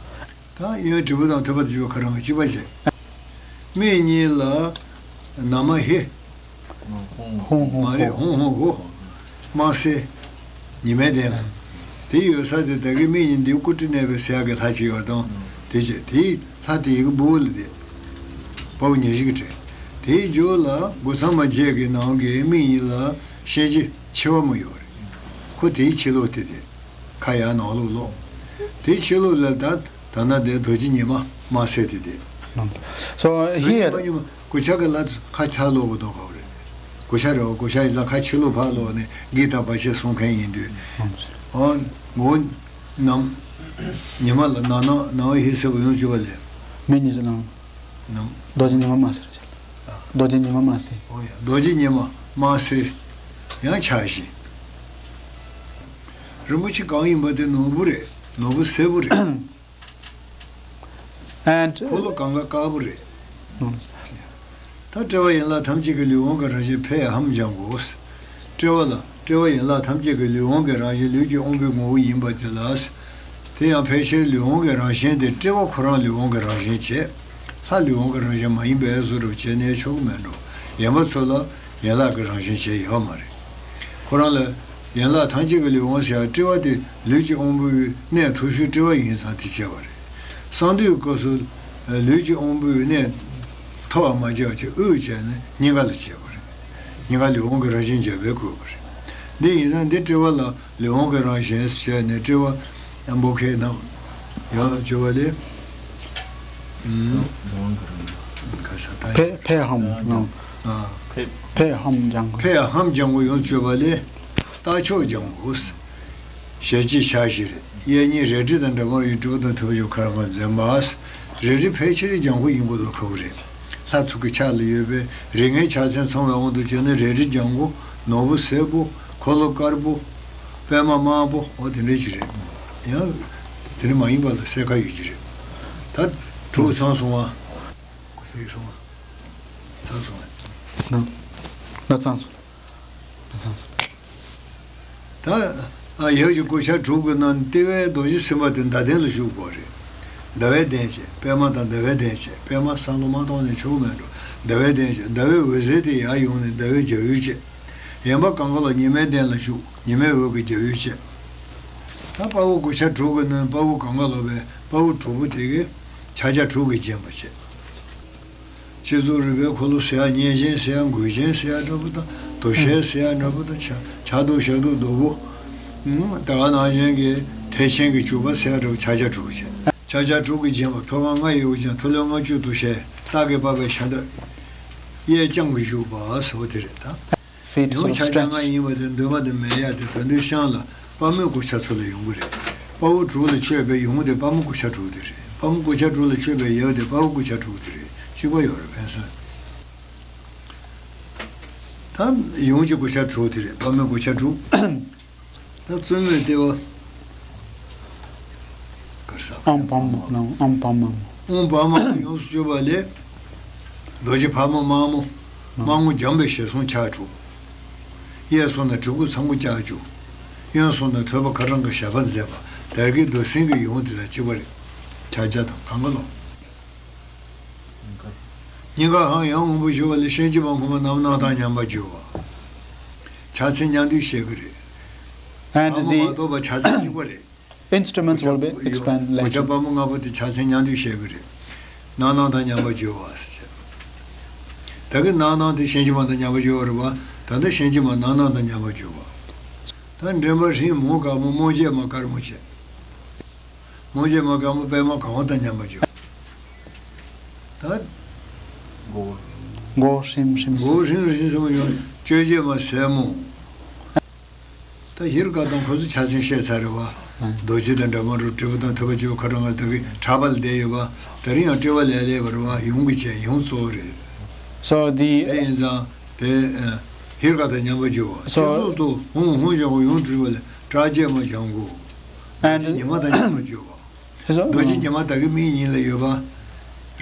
ད་གཡོན་དྲིལ་བུ་དང་ཐོད་པ་དང་བཅས་པ་ཁ་བྲང་ག་གཅིག་པ་བྱས། མིག་གཉིས་ལ་ན་མ་ཧེ། ཧོང་ཧོང་མ་རེད། ཧོ། ཧོང་ཧོང་ཧོ། དམར་སེར། ཉི་མའི་གདན་ལ། དེ་ཡོད་ས་དེ་ད་གི་མིག་གཉིས་འདི་སྐུ་དྲིན་གནས་པའི་ཟེར་ཡག་གི་ལྷ་ཅིག་ཡོད་དང་། དེ་བྱས་དེའི་ལྷ་དེ་ཡི་གེ་འབུལ་ལ་དེ། དཔའ་བོ་ཉེར་བཞི་གི་གྲས། དེའི་མཇུག་ལ་དགུ་ཚང་མ་བརྒྱད་ཀྱི་ནང་གི་མིག་གཉིས་ལ་གཤིན་རྗེ་མཆེ་བ་མོ་ཡོད་རེད། ཁོ་དེའི་ཕྱི་ལོགས་དེ་དེ། ཁ་ཡར་ནང་ལོགས་ལོགས། དེའི་ཕྱི་ལོགས་ལ་ད་ད་ན་དེ་རྡོ་རྗེ་ཉི་མ་དམར་སེར་དེ་དེ། So here, གུ་ཤ་གི་ལ་ཁ་ཆ་ལོག་གི་དོ་ག་རེད། གུ་ཤ་རེད། གུ་ཤ་ཡིན་ཙང་ཁ་ཕྱི་ལོག་ཕར་ལོག་ནས་གི་དང་བ་ཤེས་གསུང་མཁན་ཡིན་དུས། ཨོ། ངོ་ནམ། ཉི་མ་ལ་ན་ན་ན་བ་ཧི་སེ་བ་ཡོང་བཅུག་པ་ལས། མི་གཉིས་སུ་ལངས། ནམ། རྡོ་རྗེ་ཉི་མ་དམར་སེར། རྡོ་རྗེ་ཉི་མ་དམར་སེར། ཨོ་ཡ། རྡོ་རྗེ་ཉི་མ་དམར་སེར། ཡང་ཆགས་ཤིང་། རིན་པོ་ཆེ་གང་ཡིན་པ་དེ་ནོར་བུ་རེད། ནོར་བུ་སེར་པོ་རེད། And འཁོར་ལོ་གང་ག་དཀར་པོ་རེད། ད་དཔྲལ་བ་ཡན་ལག་ཐམས་ཅད་ཀྱི་ལུས་དབང་གི་རང་བཞིན་ཕས་ཧམ་སྦྱང་དགོས། དཔྲལ་བ་ལ་དཔྲལ་བ་ཡན་ལག་ཐམས་ཅད་ཀྱི་ལུས་དབང་གི་རང་བཞིན་ལུས་ཀྱི་དབང་པོའི་ངོ་བོ་ཡིན་པ་དེ་ལ། དེ་ཡང་ཕལ་ཆེར་ལུས་དབང་གི་རང་བཞིན་དེ་དཔྲལ་བ་ཁོ་རང་ལུས་དབང་གི་རང་བཞིན་བྱས། ལྷ་ལུས་དབང་གི་རང་བཞིན་མ་ཡིན་པའི་བཟོ་འདྲ་བྱས་ནས་ཆོག་གི་མེད་འགྲོ། ཡན་པ་ཚོ་ལ་ཡན་ལག་གི་རང་བཞིན་བྱས་ཡོད་མ་རེད། ཁོ་རང་ལ་ཡན་ལག་ཐམས་ཅད་ཀྱི་ལུས་དབང་ཟེར་ཡ་དཔྲལ་བ་དེ་ལུས་ཀྱི་དབང་པོའི་གནས་མཐོ་ཤོས་དཔྲལ་བ་ཡིན་ཙང་དེ་བྱས་པ་རེད། གསང་འདུས་སྐབས་སུ་ལུས་ཀྱི་དབང་པོའི་གནས་མཐོ་བ་མ་བྱས་པ་བྱས་དབུས་བྱས་ནས་སྙིང་ག་ལ་བྱས་པ་རེད། སྙིང་ག་ལུས་དབང་གི་རང་བཞིན་བྱས་པས་གོས་པ་རེད། འདི་ཡིན་ཙང་འདི་དཔྲལ་བ་ལ་ལུས་དབང་གི་རང་བཞིན་བྱས་ནས་དཔྲལ་བ་འབོ་ཁའི་ནང་ཡང་བརྗོད་པ་ལས། ཨུམ། ལུས་དབང་གི་རང་བཞིན། ག་ས་ད། ཕས་ཕས་ཧམ་ནང་། ཨ། ཕས་ཕས་ཧམ་སྦྱང་དགོས། ཕས་ཧམ་སྦྱང་དགོས་ཡོང་བརྗོད་པ་ལས། རྟགས་མཆོག་སྦྱང་དགོས། ཞལ་གཅིག་ཕྱག་བཞི་རེད། གཡས་གཉིས་རལ་གྲི་དང་འདྲ་མར་ཡོད། དྲིལ་བུ་དང་ཐུབ་པ་ཞབས་ཁ་རང་ཁ་འཛིན་པ། རལ་གྲི་ཕལ་ཆེར་སྦྱང་དགོས་ཡིན་དགོས་དོ་ཁ་བོ་རེད། ལྷ་ཚོགས་ཀྱི་ཕྱག་ལ་ཡོད་པའི་རིགས་ལྔའི་ཕྱག་མཚན་ཚང་བའི་དབང་དུ་བྱས་ནས་རལ་གྲི་ལྗང་གུ། ནོར་བུ་སེར་པོ། འཁོར་ལོ་དཀར་པོ། པད་མ་དམར་པོ། འོ་དེ་འདྲ་ཅིག་རེད། ཡང་དེ་འདྲ་མ་ཡིན་པ་ལ་གསལ་ཁ་ཡོད་ཀྱི་རེད། ད་དྲུག་ཚང་སོང་བ། ཚང་སོང་བ། ཚང་སོང་བ། ན་ན་ཚང་སོང་། ད། ཡབ་ཀྱི་གུ་ཤ་དྲུག་གི་ནང་ལྟེ་བའི་རྡོ་རྗེ་སེམས་དཔའ་དེ་ཟླ་གདན་ལ་བཞུགས་དགོས་རེད། ཟླ་བའི་གདན་བྱས། པད་མ་དང་ཟླ་བའི་གདན་བྱས། པད་མ་བསམ་བློ་མ་གཏོང་ནས་ཆོག་མེད་འགྲོ། ཟླ་བའི་གདན་བྱས། ཟླ་བའི་འོད་ཟེར་དེ་ཡར་ཡོང་ནས་ཟླ་བའི་རྒྱབ་ཡོལ་བྱས། ཡན་པ་གང་ག་ལ་ཉི་མའི་གདན་ལ་བཞུགས། ཉི་མའི་འོད་ཀྱི་རྒྱབ་ཡོལ་བྱས། ད་དཔའ་བོ་གུ་ཤ་དྲུག་གི་ནང་དཔའ་བོ་གང་ག་ལ་བའི་དཔའ་བོ་དྲུག་པོ་དེ་གིས་ཕྱག་རྒྱ་དྲུག་གིས་བརྒྱན་པ་བྱས། སྤྱི་གཙུག་རུས་པའི་འཁོར་ལོ་ཟེར་ཡ། གཉན་ཆེན་ཟེར་ཡ། མགུལ་ཆེན་ཟེར་ཡ་འདྲ་པོ་དང་། དོ་ཤལ་ཟེར་ཡ་འདྲ་པོ་དང་། ཕྱག་ཕྱག་དོ་ཞབས་དོ་རྡོ་པོ། ཨུམ། ད་ག་ནང་བཞིན་གྱི་ཐལ་ཆེན་གྱི་བྱུག་པ་ཟེར་ཡ་འདྲ་པོ། ཕྱག་རྒྱ་དྲུག་བྱས། ཕྱག་རྒྱ་དྲུག་གིས་བརྒྱན་པ། ཐོད་རྒལ་ལྔ་ཡི་དབུ་ཅན། ཐོད་རློན་ལྔ་བཅུ་དོ་ཤལ། སྟག་གི་པགས་པའི་ཤ་འདབ། གཡས་བརྐྱང་གིས་བཞུགས་པ་ཟེར་བ་དེ་རེད་ད། Feet sort of stretched. ཡང་ཕྱག་རྒྱ་ལྔ་ཡིན་པ་དེ་འདུན་མ་དང་མེ་ཡ་དེ་ད་དུང་ཤངས་ལ་དཔའ་མོའི་གུ་ཤ་ཚོ་ལ་ཡོང་གི་རེད། དཔའ་བོ་དྲུག་ལ་མཆོད་པའི་ཡོངས་དེ་དཔའ་མོ་གུ་ཤ་དྲུག་དེ་རེད། དཔའ་མོ་གུ་ཤ་དྲུག་ལ་མཆོད་པའི་ཡབ་དེ་དཔའ་བོ་གུ་ཤ་དྲུག་དེ་རེད། གཅིག་པ་ཡོད་རེད། ཕན་ཚུན། ད་ཡོངས་ཀྱི་གུ་ཤ་དྲུག་དེ་རེད། དཔའ་མོའི་གུ་ཤ་དྲུག་ད་བཙུན་མོའི་ལྟེ་བ། གར་ས། ཨོཾ་བཱ་མ་ཨོཾ་བཱ་མ། ཨོཾ་བཱ་མ་ཡོངས་སུ་གྱུར་པ་ལས། རྡོ་རྗེ་ཕག་མོ་དམར་མོ། དམར་མོ་འཇམ་པའི་ཞལ་གསུང་ཕྱག་དྲུག་གཡས་སོང་ན་གྲི་གུག་ཚང་པོ་ལྕགས་ཀྱུ། གཡོན་སོང་ན་ཐོད་པ་ཁ་སྦྲང་གི་ཞགས་པ་མཛད་པ། དར་གྱི་རྡོར་སེམས་ཀྱི་ཡོངས་དེ་དང་གཅིག་པ་རེད། ཕྱག་རྒྱ་དང་གང་ག་ལོ། སྙིང་ག་ཧང་ཡང་སྔོན་པོ་ཞུ་བ་ལས། ཤན་འབྱེད་མ་ཁོང་པ་རྣམ་སྣང་དང་མཉམ་པར་སྦྱོར་བ། ཕྱག་མཚན་མཉམ་འདུས་བཤད་ཀྱི་རེད། And the མ་གཏོགས་པ་ཕྱག་མཚན་གཅིག་པ་རེད། Instruments will be explained later. གུ་ཤ་དཔའ་མོ་ལྔ་པོ་དེ་ཕྱག་མཚན་མཉམ་འདུས་བཤད་ཀྱི་རེད། རྣམ་སྣང་དང་མཉམ་པར་སྦྱོར་བ་ཟེར། ད་གི་རྣམ་སྣང་དེ་ཤན་འབྱེད་མ་དང་མཉམ་པར་སྦྱོར་བ་རེད་པ། ད་ལྟ་ཤན་འབྱེད་མ་རྣམ་སྣང་དང་མཉམ་པར་སྦྱོར་བ། ད་འདྲེན་པ་ཧྲིལ་མོ་དཀར་མོ་རྨོངས་བྱེད་མ་དཀར་མོ་བྱས། རྨོངས་བྱེད་མ་དཀར་མོ་པད་མ་གང་བ་དང་མཉམ་པར་སྦྱོར། ད། མགོ་བོ་ཧྲིམ་ཧྲིམ། མགོ་བོ་ཧྲིམ་ཧྲིམ་ཟེར་བ་ཡང་སྤྱོད་བྱེད་མ་སེར་མོ། ད་ཧེ་རུ་ཀ་དང་ཁོ་ཚོ་ཕྱག་མཚན་བཤད་ཚར་རེད་པ། ཨང་། རྡོ་རྗེ་དང་འདྲ་མོ་རུ་དྲིལ་བུ་དང་ཐུབ་པ་སྤྱི་བོ་ཁ་སྦྲང་ག་དག་གི་ཕྲག་པ་ལ་བསྡད་ཡོད་པ། དེ་རིང་ཡང་དཔྲལ་བ་ལས་ལས་པ་རེད་པ། ཡོངས་ཀྱི་བྱས་ཡོངས་གཙོ་བོ་རེད། So the དེ་ཡིན་ཙང་དེ་ཨ་ཧེ་རུ་ཀ་དང་མཉམ་པར་སྦྱོར་བ། So སྤྱི་གཙུག་ཏུ་ཧཱུྃ་ཧཱུྃ་ཞེས་པ་ཡོངས་གྲུབ་པ་ལས་སྐྲག་བྱེད་མ་ལྗང་གུ། And རྡོ་རྗེ་ཉི་མ་དང་མཉམ་པར་སྦྱོར་བ། ཧེ་ཟོ། རྡོ་རྗེ་ཉི་མ་ད་གི་མིག་གཉིས་ལ་ཡོད་པ།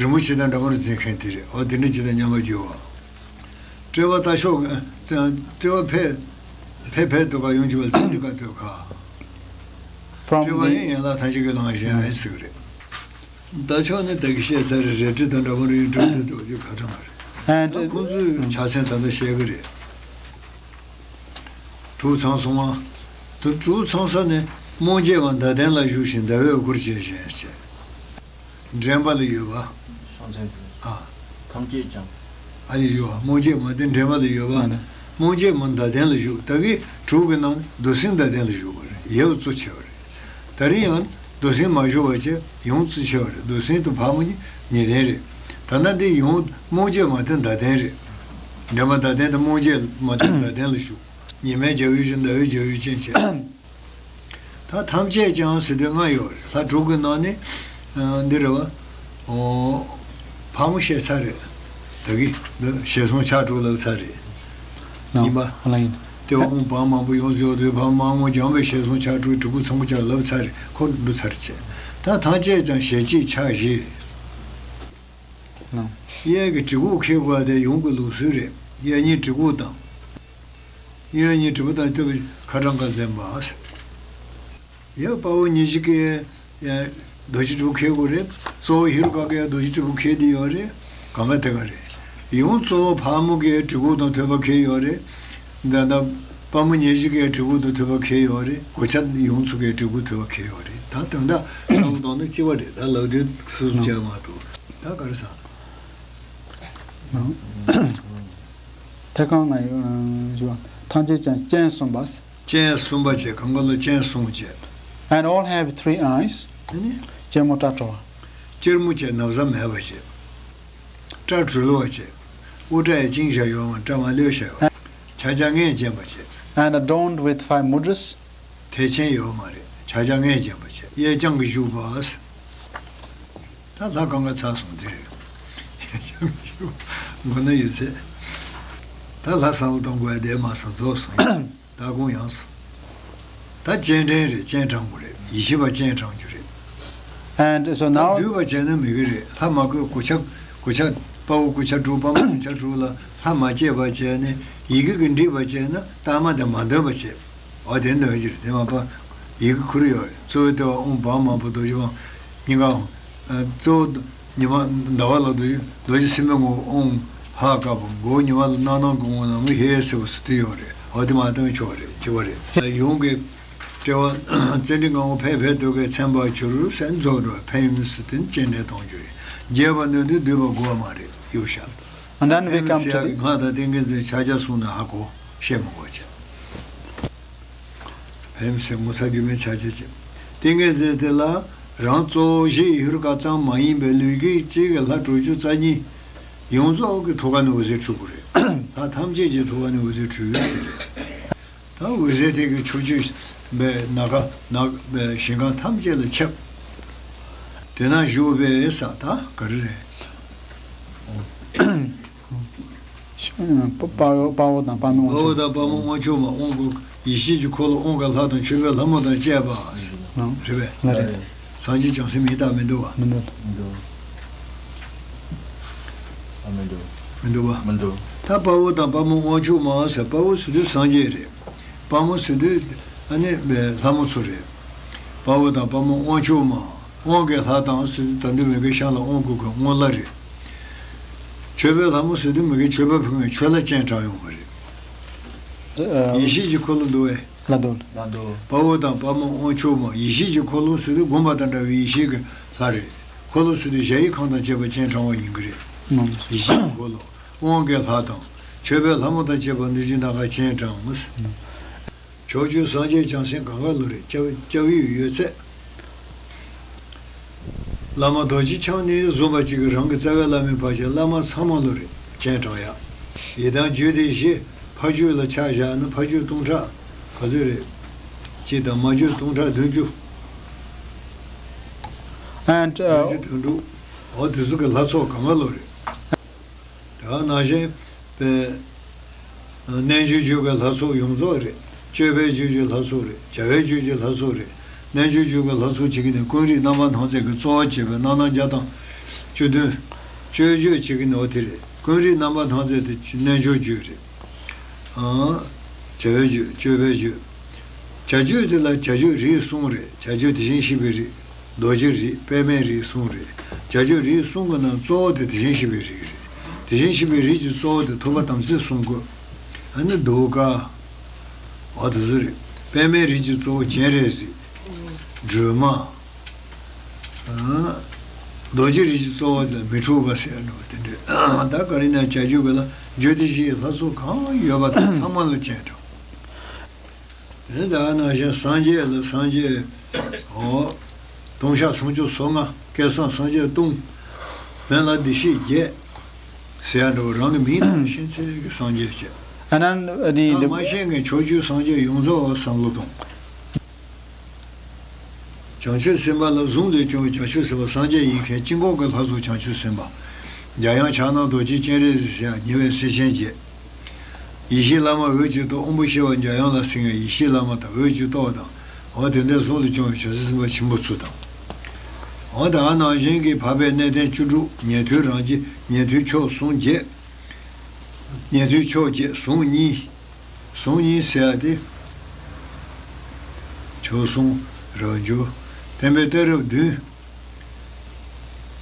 རིན་པོ་ཆེ་དང་འདྲ་མོ་རུ་འཛིན་མཁན་དེ་རེད། འོ་དེ་འདྲ་ཅིག་དང་མཉམ་པར་སྦྱོར་བ། དཔྲལ་བ་ལྟ་ཕྱོགས། དཔྲལ་བ་ཕེ། ཕེ་ཕེ་དུ་ཁ་ཡོང་བཅུག་པ་ཚིག་འདི་ཁ་དུ་ཁ། From དཔྲལ་བ་the ནི་ཡན་ལག་ཐམས་ཅད་ཀྱི་ལང་ཞེན་ཨེ་ཟེར་གི་རེད། ལྟ་ཕྱོགས་ནི་ད་གི་བཤད་ཚར་རེད། རལ་གྲི་དང་འདྲ་མོ་རུ་ཡོང་དུས་དུ་དུ་ཁ་གྲངས་གི་རེད། And ད་ཁོང་ཚོས་ཕྱག་མཚན་ད་ལྟ་བཤད་གི་རེད། དྲུག་ཚང་སོང་བ། དུ་དྲུག་ཚང་ས་ནས་རྨོངས་བྱེད་མ་ཟླ་གདན་ལ་བཞུགས་ཤིང་ཟླ་བའི་འོད་སྐུར་བྱེད་བཞིན་བྱས། འདྲེན་པ་ལ་ཡོད་པ། ཕྱག་མཚན་དྲུག་ཨ། ཐམས་ཅད་ཀྱང་། ཨ་ཡི་ཡོད་པ། རྨོངས་བྱེད་མ་དེ་འདྲེན་པ་ལ་ཡོད་པ། ཨ་ནི། རྨོངས་བྱེད་མ་ཟླ་གདན་ལ་བཞུགས། ད་གི་དྲུག་གི་ནང་རྡོར་སེམས་ཟླ་གདན་ལ་བཞུགས་པ་རེད། ཡབ་གཙོ་ཆེ་བ་རེད། ད་རིང་ཡང་རྡོར་སེམས་མ་བཞུགས་པ་བྱས་ཡོངས་གཙོ་ཆེ་བ་རེད། རྡོར་སེམས་དང་ཕག་མོ་གཉིས་ཉེ་ལྡན་རེད། ད་ནི་འདི་ཡང་རྨོངས་བྱེད་མ་བསྟན་བརྡ་དོན་རེད། འདྲེན་པ་བརྡ་དོན་དང་རྨོངས་བྱེད་མ་བསྟན་བརྡ་དོན་ལ་ཞུགས། ཉི་མའི་རྒྱལ་པོའི་ཞིང་ཟླ་བའི་རྒྱལ་པོའི་སྤྱན་བྱས། ད་ཐམས་ཅད་ཀྱང་ཟེར་དུས་ལྔ་ཡོད་རེད། ལྷ་དྲུག་གི་ནང་ནས་ཨ་འདི་རེད་བ། ཨོ། ཕག་མོ་བཤད་ཚར་རེད། ད་གི་འདི་ཞལ་གསུམ་ཕྱག་དྲུག་ལབ་ཚར་རེད། ཡིན་པ། ལ་ཡིན། ཏེ་དབང་བ་མང་པོ་ཡོངས་སུ་ཡོད་དུས་ཕག་མོ་སྔོ་ལྗང་བའི་ཞལ་གསུམ་ཕྱག་དྲུག་དྲིལ་བུ་ཚོམ་བུ་ཅིག་ལབ་ཚར་རེད། ཁོ་འདུ་ཚར་བྱས། ད་ཐམས་ཅད་ཀྱང་ཞལ་གཅིག་ཕྱག་བཞི། གཡས་ཀྱི་གྲི་གུག་འཁྱེར་དགོས་དེ་ཡུམ་གྱི་ལུགས་སྲོལ་རེད། གཡས་གཉིས་གྲི་གུག་དང་། གཡོན་གཉིས་དྲིལ་བུ་དང་བསྟོད་པའི་ཁ་བྲང་ཁ་འཛིན་པ། ཡང་དཔའ་བོ་ཉེར་བཞི་གིས་ཡང་རྡོ་རྗེ་དྲིལ་བུ་འཁྱེར་དགོས་རེད། གཙོ་བོ་ཧེ་རུ་ཀ་གིས་རྡོ་རྗེ་དྲིལ་བུ་འཁྱེར་བསྡད་ཡོད་རེད། གང་ག་དེ་ག་རེད། ཡང་གཙོ་བོ་ཕག་མོ་གིས་གྲི་གུག་དང་ཐོད་པ་འཁྱེར་ཡོད་རེད། ད་ལྟ་དཔའ་མོ་ཉེར་བཞི་གིས་གྲི་གུག་དང་ཐོད་པ་འཁྱེར་ཡོད་རེད། གོ་ཆ་ཡང་ཚོ་གིས་གྲི་གུག་ཐོད་པ་འཁྱེར་ཡོད་རེད། ད་དོན་དག་གསལ་པོ་བཏང་ན་གཅིག་པ་རེད། ད་ལབ་དུས་སོ་སོ་བྱས་མ་གཏོགས་ད་ག་རེ་ཟ། ཐད་ཀར་ང་ཡོད་ཞུ་བ། ཐམས་ཅད་ཀྱང་སྤྱན་གསུམ་པ། སྤྱན་གསུམ་པ་བྱས། གང་ག་ལ་སྤྱན་གསུམ་བྱས། And all have three eyes. ཨ་ནི། སྐྱེར་མོ་སྐྲ་བྲོ་བ། སྐྱེར་མོ་བྱས། ན་བཟའ་མེད་པ་བྱས། སྐྲ་བྲོ་ལོ་བ་བྱས། དབུ་སྐྲ་ཡང་བཅིངས་བཞག་ཡོད་མ། སྐྲ་མ་ལེབ་བཞག་ཡོད། ཕྱག་རྒྱ་ལྔས་བརྒྱན་པ་བྱས། And adorned with five mudras. ཐལ་ཆེན་ཡོད་མ་རེད། ཕྱག་རྒྱ་ལྔས་བརྒྱན་པ་བྱས། གཡས་བརྐྱང་གིས་བཞུགས་པ། ད་ལྷ་གང་ག་ཚར་སོང་། འདི་རེད། གཡས་བརྐྱང་གིས་བཞུགས། མགོ་ན་ཡོད་ཚད། ད་ལྷ་བསམ་བློ་གཏོང་དགོས་དེ་མ་སོང་རྫོགས་སོང་། ད་དགོངས་ཡངས་སོང་། ད་སྤྱན་འདྲེན་རེད། སྤྱན་དྲངས་དགོས་རེད། ཡིད་བཞིན་པ་སྤྱན་དྲངས་རྒྱུ་རེད། And so ད་now འདུས་པ་བྱས་ན་མི་གི་རེད། ལྷ་མ་བཀོད་སྐུ་ཆ། སྐུ་ཆ། དཔའ་བོ་སྐུ་ཆ་དྲུག་དཔའ་མོ་སྐུ་ཆ་དྲུག་ལ་ལྷ་མ་བསྐྱེད་པ་བྱས་ནས་ཡི་གེ་གིས་འདྲིས་པ་བྱས་ན་རྟགས་མ་དེ་མ་འདོན་པ་བྱས། འོ་དེ་འདོན་རྒྱུ་རེད། དེ་མ་པ་ཡི་གེ་ཁུར་ཡོད་རེད། གཙོ་བོའི་ལྟེ་བ་ཨོཾ་བཱ་མ་བུ་རྡོ་རྗེ་འབངས། སྙིང་ག་ཨོཾ། གཙོ་བོ་ཉི་མ་ཟླ་བ་ལ་རྡོ་རྗེ་རྡོ་རྗེ་སེམས་དཔའི་ངོ་བོ་ཨོཾ་ཧ་ཀ་བུ། མགོ་བོ་ཉི་མ་ལ་སྣང་སྣང་གི་ངོ་བོ་ན་མོ་ཧེ་ཟེར་བ་སུ་དུ་ཡོད་རེད། འོ་དེ་མ་འདོན་ཆོག་རེད། གཅིག་པ་རེད། ཡུམ་གྱི་དཔྲལ་བ་ཙཎྜི་སྒང་པོ་ཕན་ཕན་ཐོགས་ཀྱི་མཚན་པ་གྱུར་ཟེར་རྫོགས་འགྲོ། ཕན་ཡོན་ཟེར་དེ་ནི་སྤྱན་འདྲེན་གཏོང་རྒྱུ་རེད། རྒྱས་པ་ནོད་དུས་བསྡུས་པ་དགོས་མ་རེད། གཡུག་བཞག And then we ཕན་ཡོན་come ཟེར་to ཡག་གི the སྔགས་དང་ཏིང་ངེ་འཛིན་ཕྱག་རྒྱ་གསུངས་ན་ཧ་གོ། བཤད་མི་དགོས་བྱས། ཕན་ཡོན་ཟེར་ངོ་ཚ་རྒྱུ་མེད། ཕྱག་རྒྱ་བྱེད། ཏིང་ངེ་འཛིན་དེ་ལ་རང་གཙོ་བོ་གཞི་ཧེ་རུ་ཀ་ཙམ་མ་ཡིན་པའི་ལུས་དཀྱིལ་གཅིག་གི་ལྷ་དྲུག་ཅུ་རྩ་གཉིས་ཡོངས་རྫོགས་ཀྱི་ཐུགས་ཀ་ནས་འོད་ཟེར་འཕྲོས་པ་རེད། ལྷ་ཐམས་ཅད་ཀྱི་ཐུགས་ཀ་ནས་འོད་ཟེར་འཕྲོས་ཡོད་ཟེར་རེད། ད་འོད་ཟེར་དེ་གི་ཕྱོགས་བཅུ་པའི་ནམ་མཁའ་ནམ་པའི་ཞིང་ཁམས་ཐམས་ཅད་ལ་ཁྱབ། དེ་ན་བཞུགས་པའི་ས་ད་ག་རེ་རེད། དཔའ་བོ་དཔའ་བོ་དང་དཔའ་མོའི་དབང་ཕྱུག་དཔའ་བོ་དང་དཔའ་མོའི་དབང་ཕྱུག་མ། དབང་པོ་ཡེ་ཤེས་ཀྱི་འཁོར་ལོ་དབང་གི་ལྷ་དང་མཆོད་པའི་ལྷ་མོ་དང་བཅས་པ། ཨང་། རེད་པས། ལ་རེད། སངས་རྒྱས་བྱང་སེམས་ཡིན་དང་མི་འདུག་བ། མི་འདུག་ཨ་མི་འདུག་མི་འདུག་བ། མི་འདུག་ད་དཔའ་བོ་དང་དཔའ་མོའི་དབང་ཕྱུག་མ་ཟེར། དཔའ་བོ་ཟེར་དུས་སངས་རྒྱས་རེད། དཔའ་མོ་ཟེར་དུས་ཨ་ནི་ལྷ་མོ་ཚོ་རེད། དཔའ་བོ་དང་དཔའ་མོའི་དབང་ཕྱུག་མ། དབང་གི་ལྷ་དང་ཟེར་དུས་ད་དུང་མི་དགེ་ཤང་ལ་དབང་བསྐུར་མཁན་དབང་ལྷ་རེད། མཆོད་པའི་ལྷ་མོ་ཟེར་དུས་མི་དགེ་མཆོད་པ་ཕུལ་མཁན་མཆོད་ལྷ་སྤྱན་དྲངས་ཡོང་བ་རེད། ཨ། ཡེ་ཤེས་ཀྱི་འཁོར་ལོ་འདུག་བས། ལ་འདུག་ལ་འདུག་དཔའ་བོ་དང་དཔའ་མོའི་དབང་ཕྱུག་མ། ཡེ་ཤེས་ཀྱི་འཁོར་ལོ་ཟེར་དུས་བསྒོམ་པ་དང་འདྲ་བའི་ཡེ་ཤེས་ཀྱི་ལྷ་རེད། འཁོར་ལོ་ཟེར་དུས་གཞལ་ཡས་ཁང་དང་བཅས་པ་སྤྱན་དྲངས་པ་ཡིན་གྱི་རེད། ཨང་། ཡེ་ཤེས་ཀྱི་འཁོར་ལོ། དབང་གི་ལྷ་དང་། མཆོད་པའི་ལྷ་མོ་དང་བཅས་པ་གནོད་སྦྱིན་ནམ་མཁའ་སྤྱན་དྲངས། ཨང་། ཕྱོགས་བཅུའི་སངས་རྒྱས་བྱང་སེམས་གང་ག་ལོ་རེད། སྐྱབས་སྐྱབས་ཡུལ་ཡོད་ཚད། བླ་མ་རྡོ་རྗེ་འཆང་ནས་བཟུང་བ་གཅིག་གི་རང་གི་རྩ་བའི་བླ་མའི་བར་གྱི་བླ་མ་ཚང་མ་ལོ་རེད། སྤྱན་དྲངས་ཡག་ཡི་དམ་རྒྱུད་སྡེ་བཞི་ཕ་རྒྱུད་ལ་ཆ་བཞག་ན་ཕ་རྒྱུད་སྟོང་ཕྲག་ག་ཚོད་རེད། གཅིག་དང་མ་རྒྱུད་སྟོང་ཕྲག་བདུན་ཅུ། And བདུན་ཅུ་དོན་དྲུག་འོ་དེ་ཚོ་གི་ལྷ་ཚོགས་གང་ག་ལོ་རེད། དེ་ག་ནང་བཞིན་པའི་རྣལ་འབྱོར་རྒྱུད་ཀྱི་ལྷ་ཚོགས་ཡོངས་རྫོགས་རེད། སྤྱོད་པའི་རྒྱུད་ཀྱི་ལྷ་ཚོགས་རེད། བྱ་བའི་རྒྱུད་ཀྱི་ལྷ་ཚོགས་རེད། རྣལ་འབྱོར་རྒྱུད་ཀྱི་ལྷ་ཚོགས་བྱེད་ཀྱི་ནི་ཀུན་རིག་རྣམ་པར་སྣང་མཛད་ཀྱི་གཙོ་བོ་བྱས་པའི་རྣམ་སྣང་བརྒྱ་དང་བཅུ་བདུན། སྤྱོད་རྒྱུད་བྱེད་ཀྱི་ནི་འོ་དེ་རེད། ཀུན་རིག་རྣམ་པར་སྣང་མཛད་དེ་རྣལ་འབྱོར་རྒྱུད་རེད། ཨང་། བྱ་བའི་རྒྱུད། སྤྱོད་པའི་རྒྱུད། བྱ་རྒྱུད་དེ་ལ་བྱ་རྒྱུད་རིགས་གསུམ་རེད། བྱ་རྒྱུད་དེ་བཞིན་གཤེགས་པའི་རིགས། རྡོ་རྗེ་རིགས། པདྨའི་རིགས་གསུམ་རེད། བྱ་རྒྱུད་རིགས་གསུམ་གྱི་ནང་གཙོ་བོ་དེ་དེ་བཞིན་གཤེགས་པའི་རིགས་རེད། དེ་བཞིན་གཤེགས་པའི་རིགས་ཀྱི་གཙོ་བོ་དེ་ཐུབ་པ་དམ་ཚིག་གསུམ་བཀོད། ཨ་ནི་གདུགས་དཀར། འོ་དེ་ཚོ་རེད། པདྨའི་རིགས་ཀྱི་གཙོ་བོ་སྤྱན་རས་གཟིགས། སྒྲོལ་མ། ཨ། རྡོ་རྗེ་རིགས་ཀྱི་གཙོ་བོ་དེ་ལ་མི་འཁྲུགས་པ་ཟེར་ནོ་དེ་འདྲས། ད་ག་རེ་ན་བྱ་རྒྱུད་པ་ལ་རྒྱུད་སྡེ་བཞིའི་ལྷ་ཚོགས་གང་ཡོད་པ་དང་ཚང་མ་ལ་སྤྱན་དྲངས། དེ་ལྟར་ན་ཞིང་སངས་རྒྱས་ལ་སངས་རྒྱས། འོ། སྟོང་ཕྲག་སུམ་ཅུ་སོ་ལྔ། བསྐལ་བཟང་སངས་རྒྱས་སྟོང་། མེད་ལ་བདེ་གཤེགས་བརྒྱད་ཟེར་ཡ་འདྲ་བོ། རང་གི་མིང་དང་ཤེས་ཚད་ཀྱི་སངས་རྒྱས་བྱས། ཨ་ན་འདི་ད་འདི་མ་ཤེས་མཁན་ཕྱོགས་བཅུའི་སངས་རྒྱས་ཡོངས་རྫོགས་བསམ་བློ་གཏོང་། བྱང་ཆུབ་སེམས་དཔའ་ལ་གཟུང་ལས་བྱུང་བའི་བྱང་ཆུབ་སེམས་དཔའ། སངས་རྒྱས་ཡིན་མཁན་དཀྱིལ་འཁོར་གྱི་ལྷ་ཚོགས་བྱང་ཆུབ་སེམས་དཔའ། འཇམ་དབྱངས་ཕྱག་ན་རྡོ་རྗེ་སྤྱན་རས་གཟིགས་ཟེར་ཡ་ཉེ་བའི་སྲས་ཆེན་བརྒྱད། ཡེ་ཤེས་བླ་མ་འོད་ཀྱི་ཏོག་དབང་པོ་ཤེས་པ་འཇམ་དབྱངས་ལ་ཟེར་མཁན་ཡེ་ཤེས་བླ་མ་དང་འོད་ཀྱི་ཏོག་དང་། འོ་དེ་འདྲའི་གཟུངས་ལས་བྱུང་བའི་བྱང་སེམས་སེམས་དཔའ་ཆེན་པོ་ཚོ་དང་། འོ་ད་ག་ནང་བཞིན་གྱི་འཕགས་པའི་གནས་བརྟན་བཅུ་དྲུག་ཉན་ཐོས་རང་རྒྱལ། ཉན་ཐོས་མཆོག་ཟུང་བརྒྱད། ཉན་ཐོས་མཆོག་བརྒྱད་ཟུང་གཉིས། ཟུང་གཉིས་ཟེར་ཡ་དེ། མཆོག་ཟུང་། རང་རྒྱལ། བསྟན་པའི་གཏད་རབས་བདུན།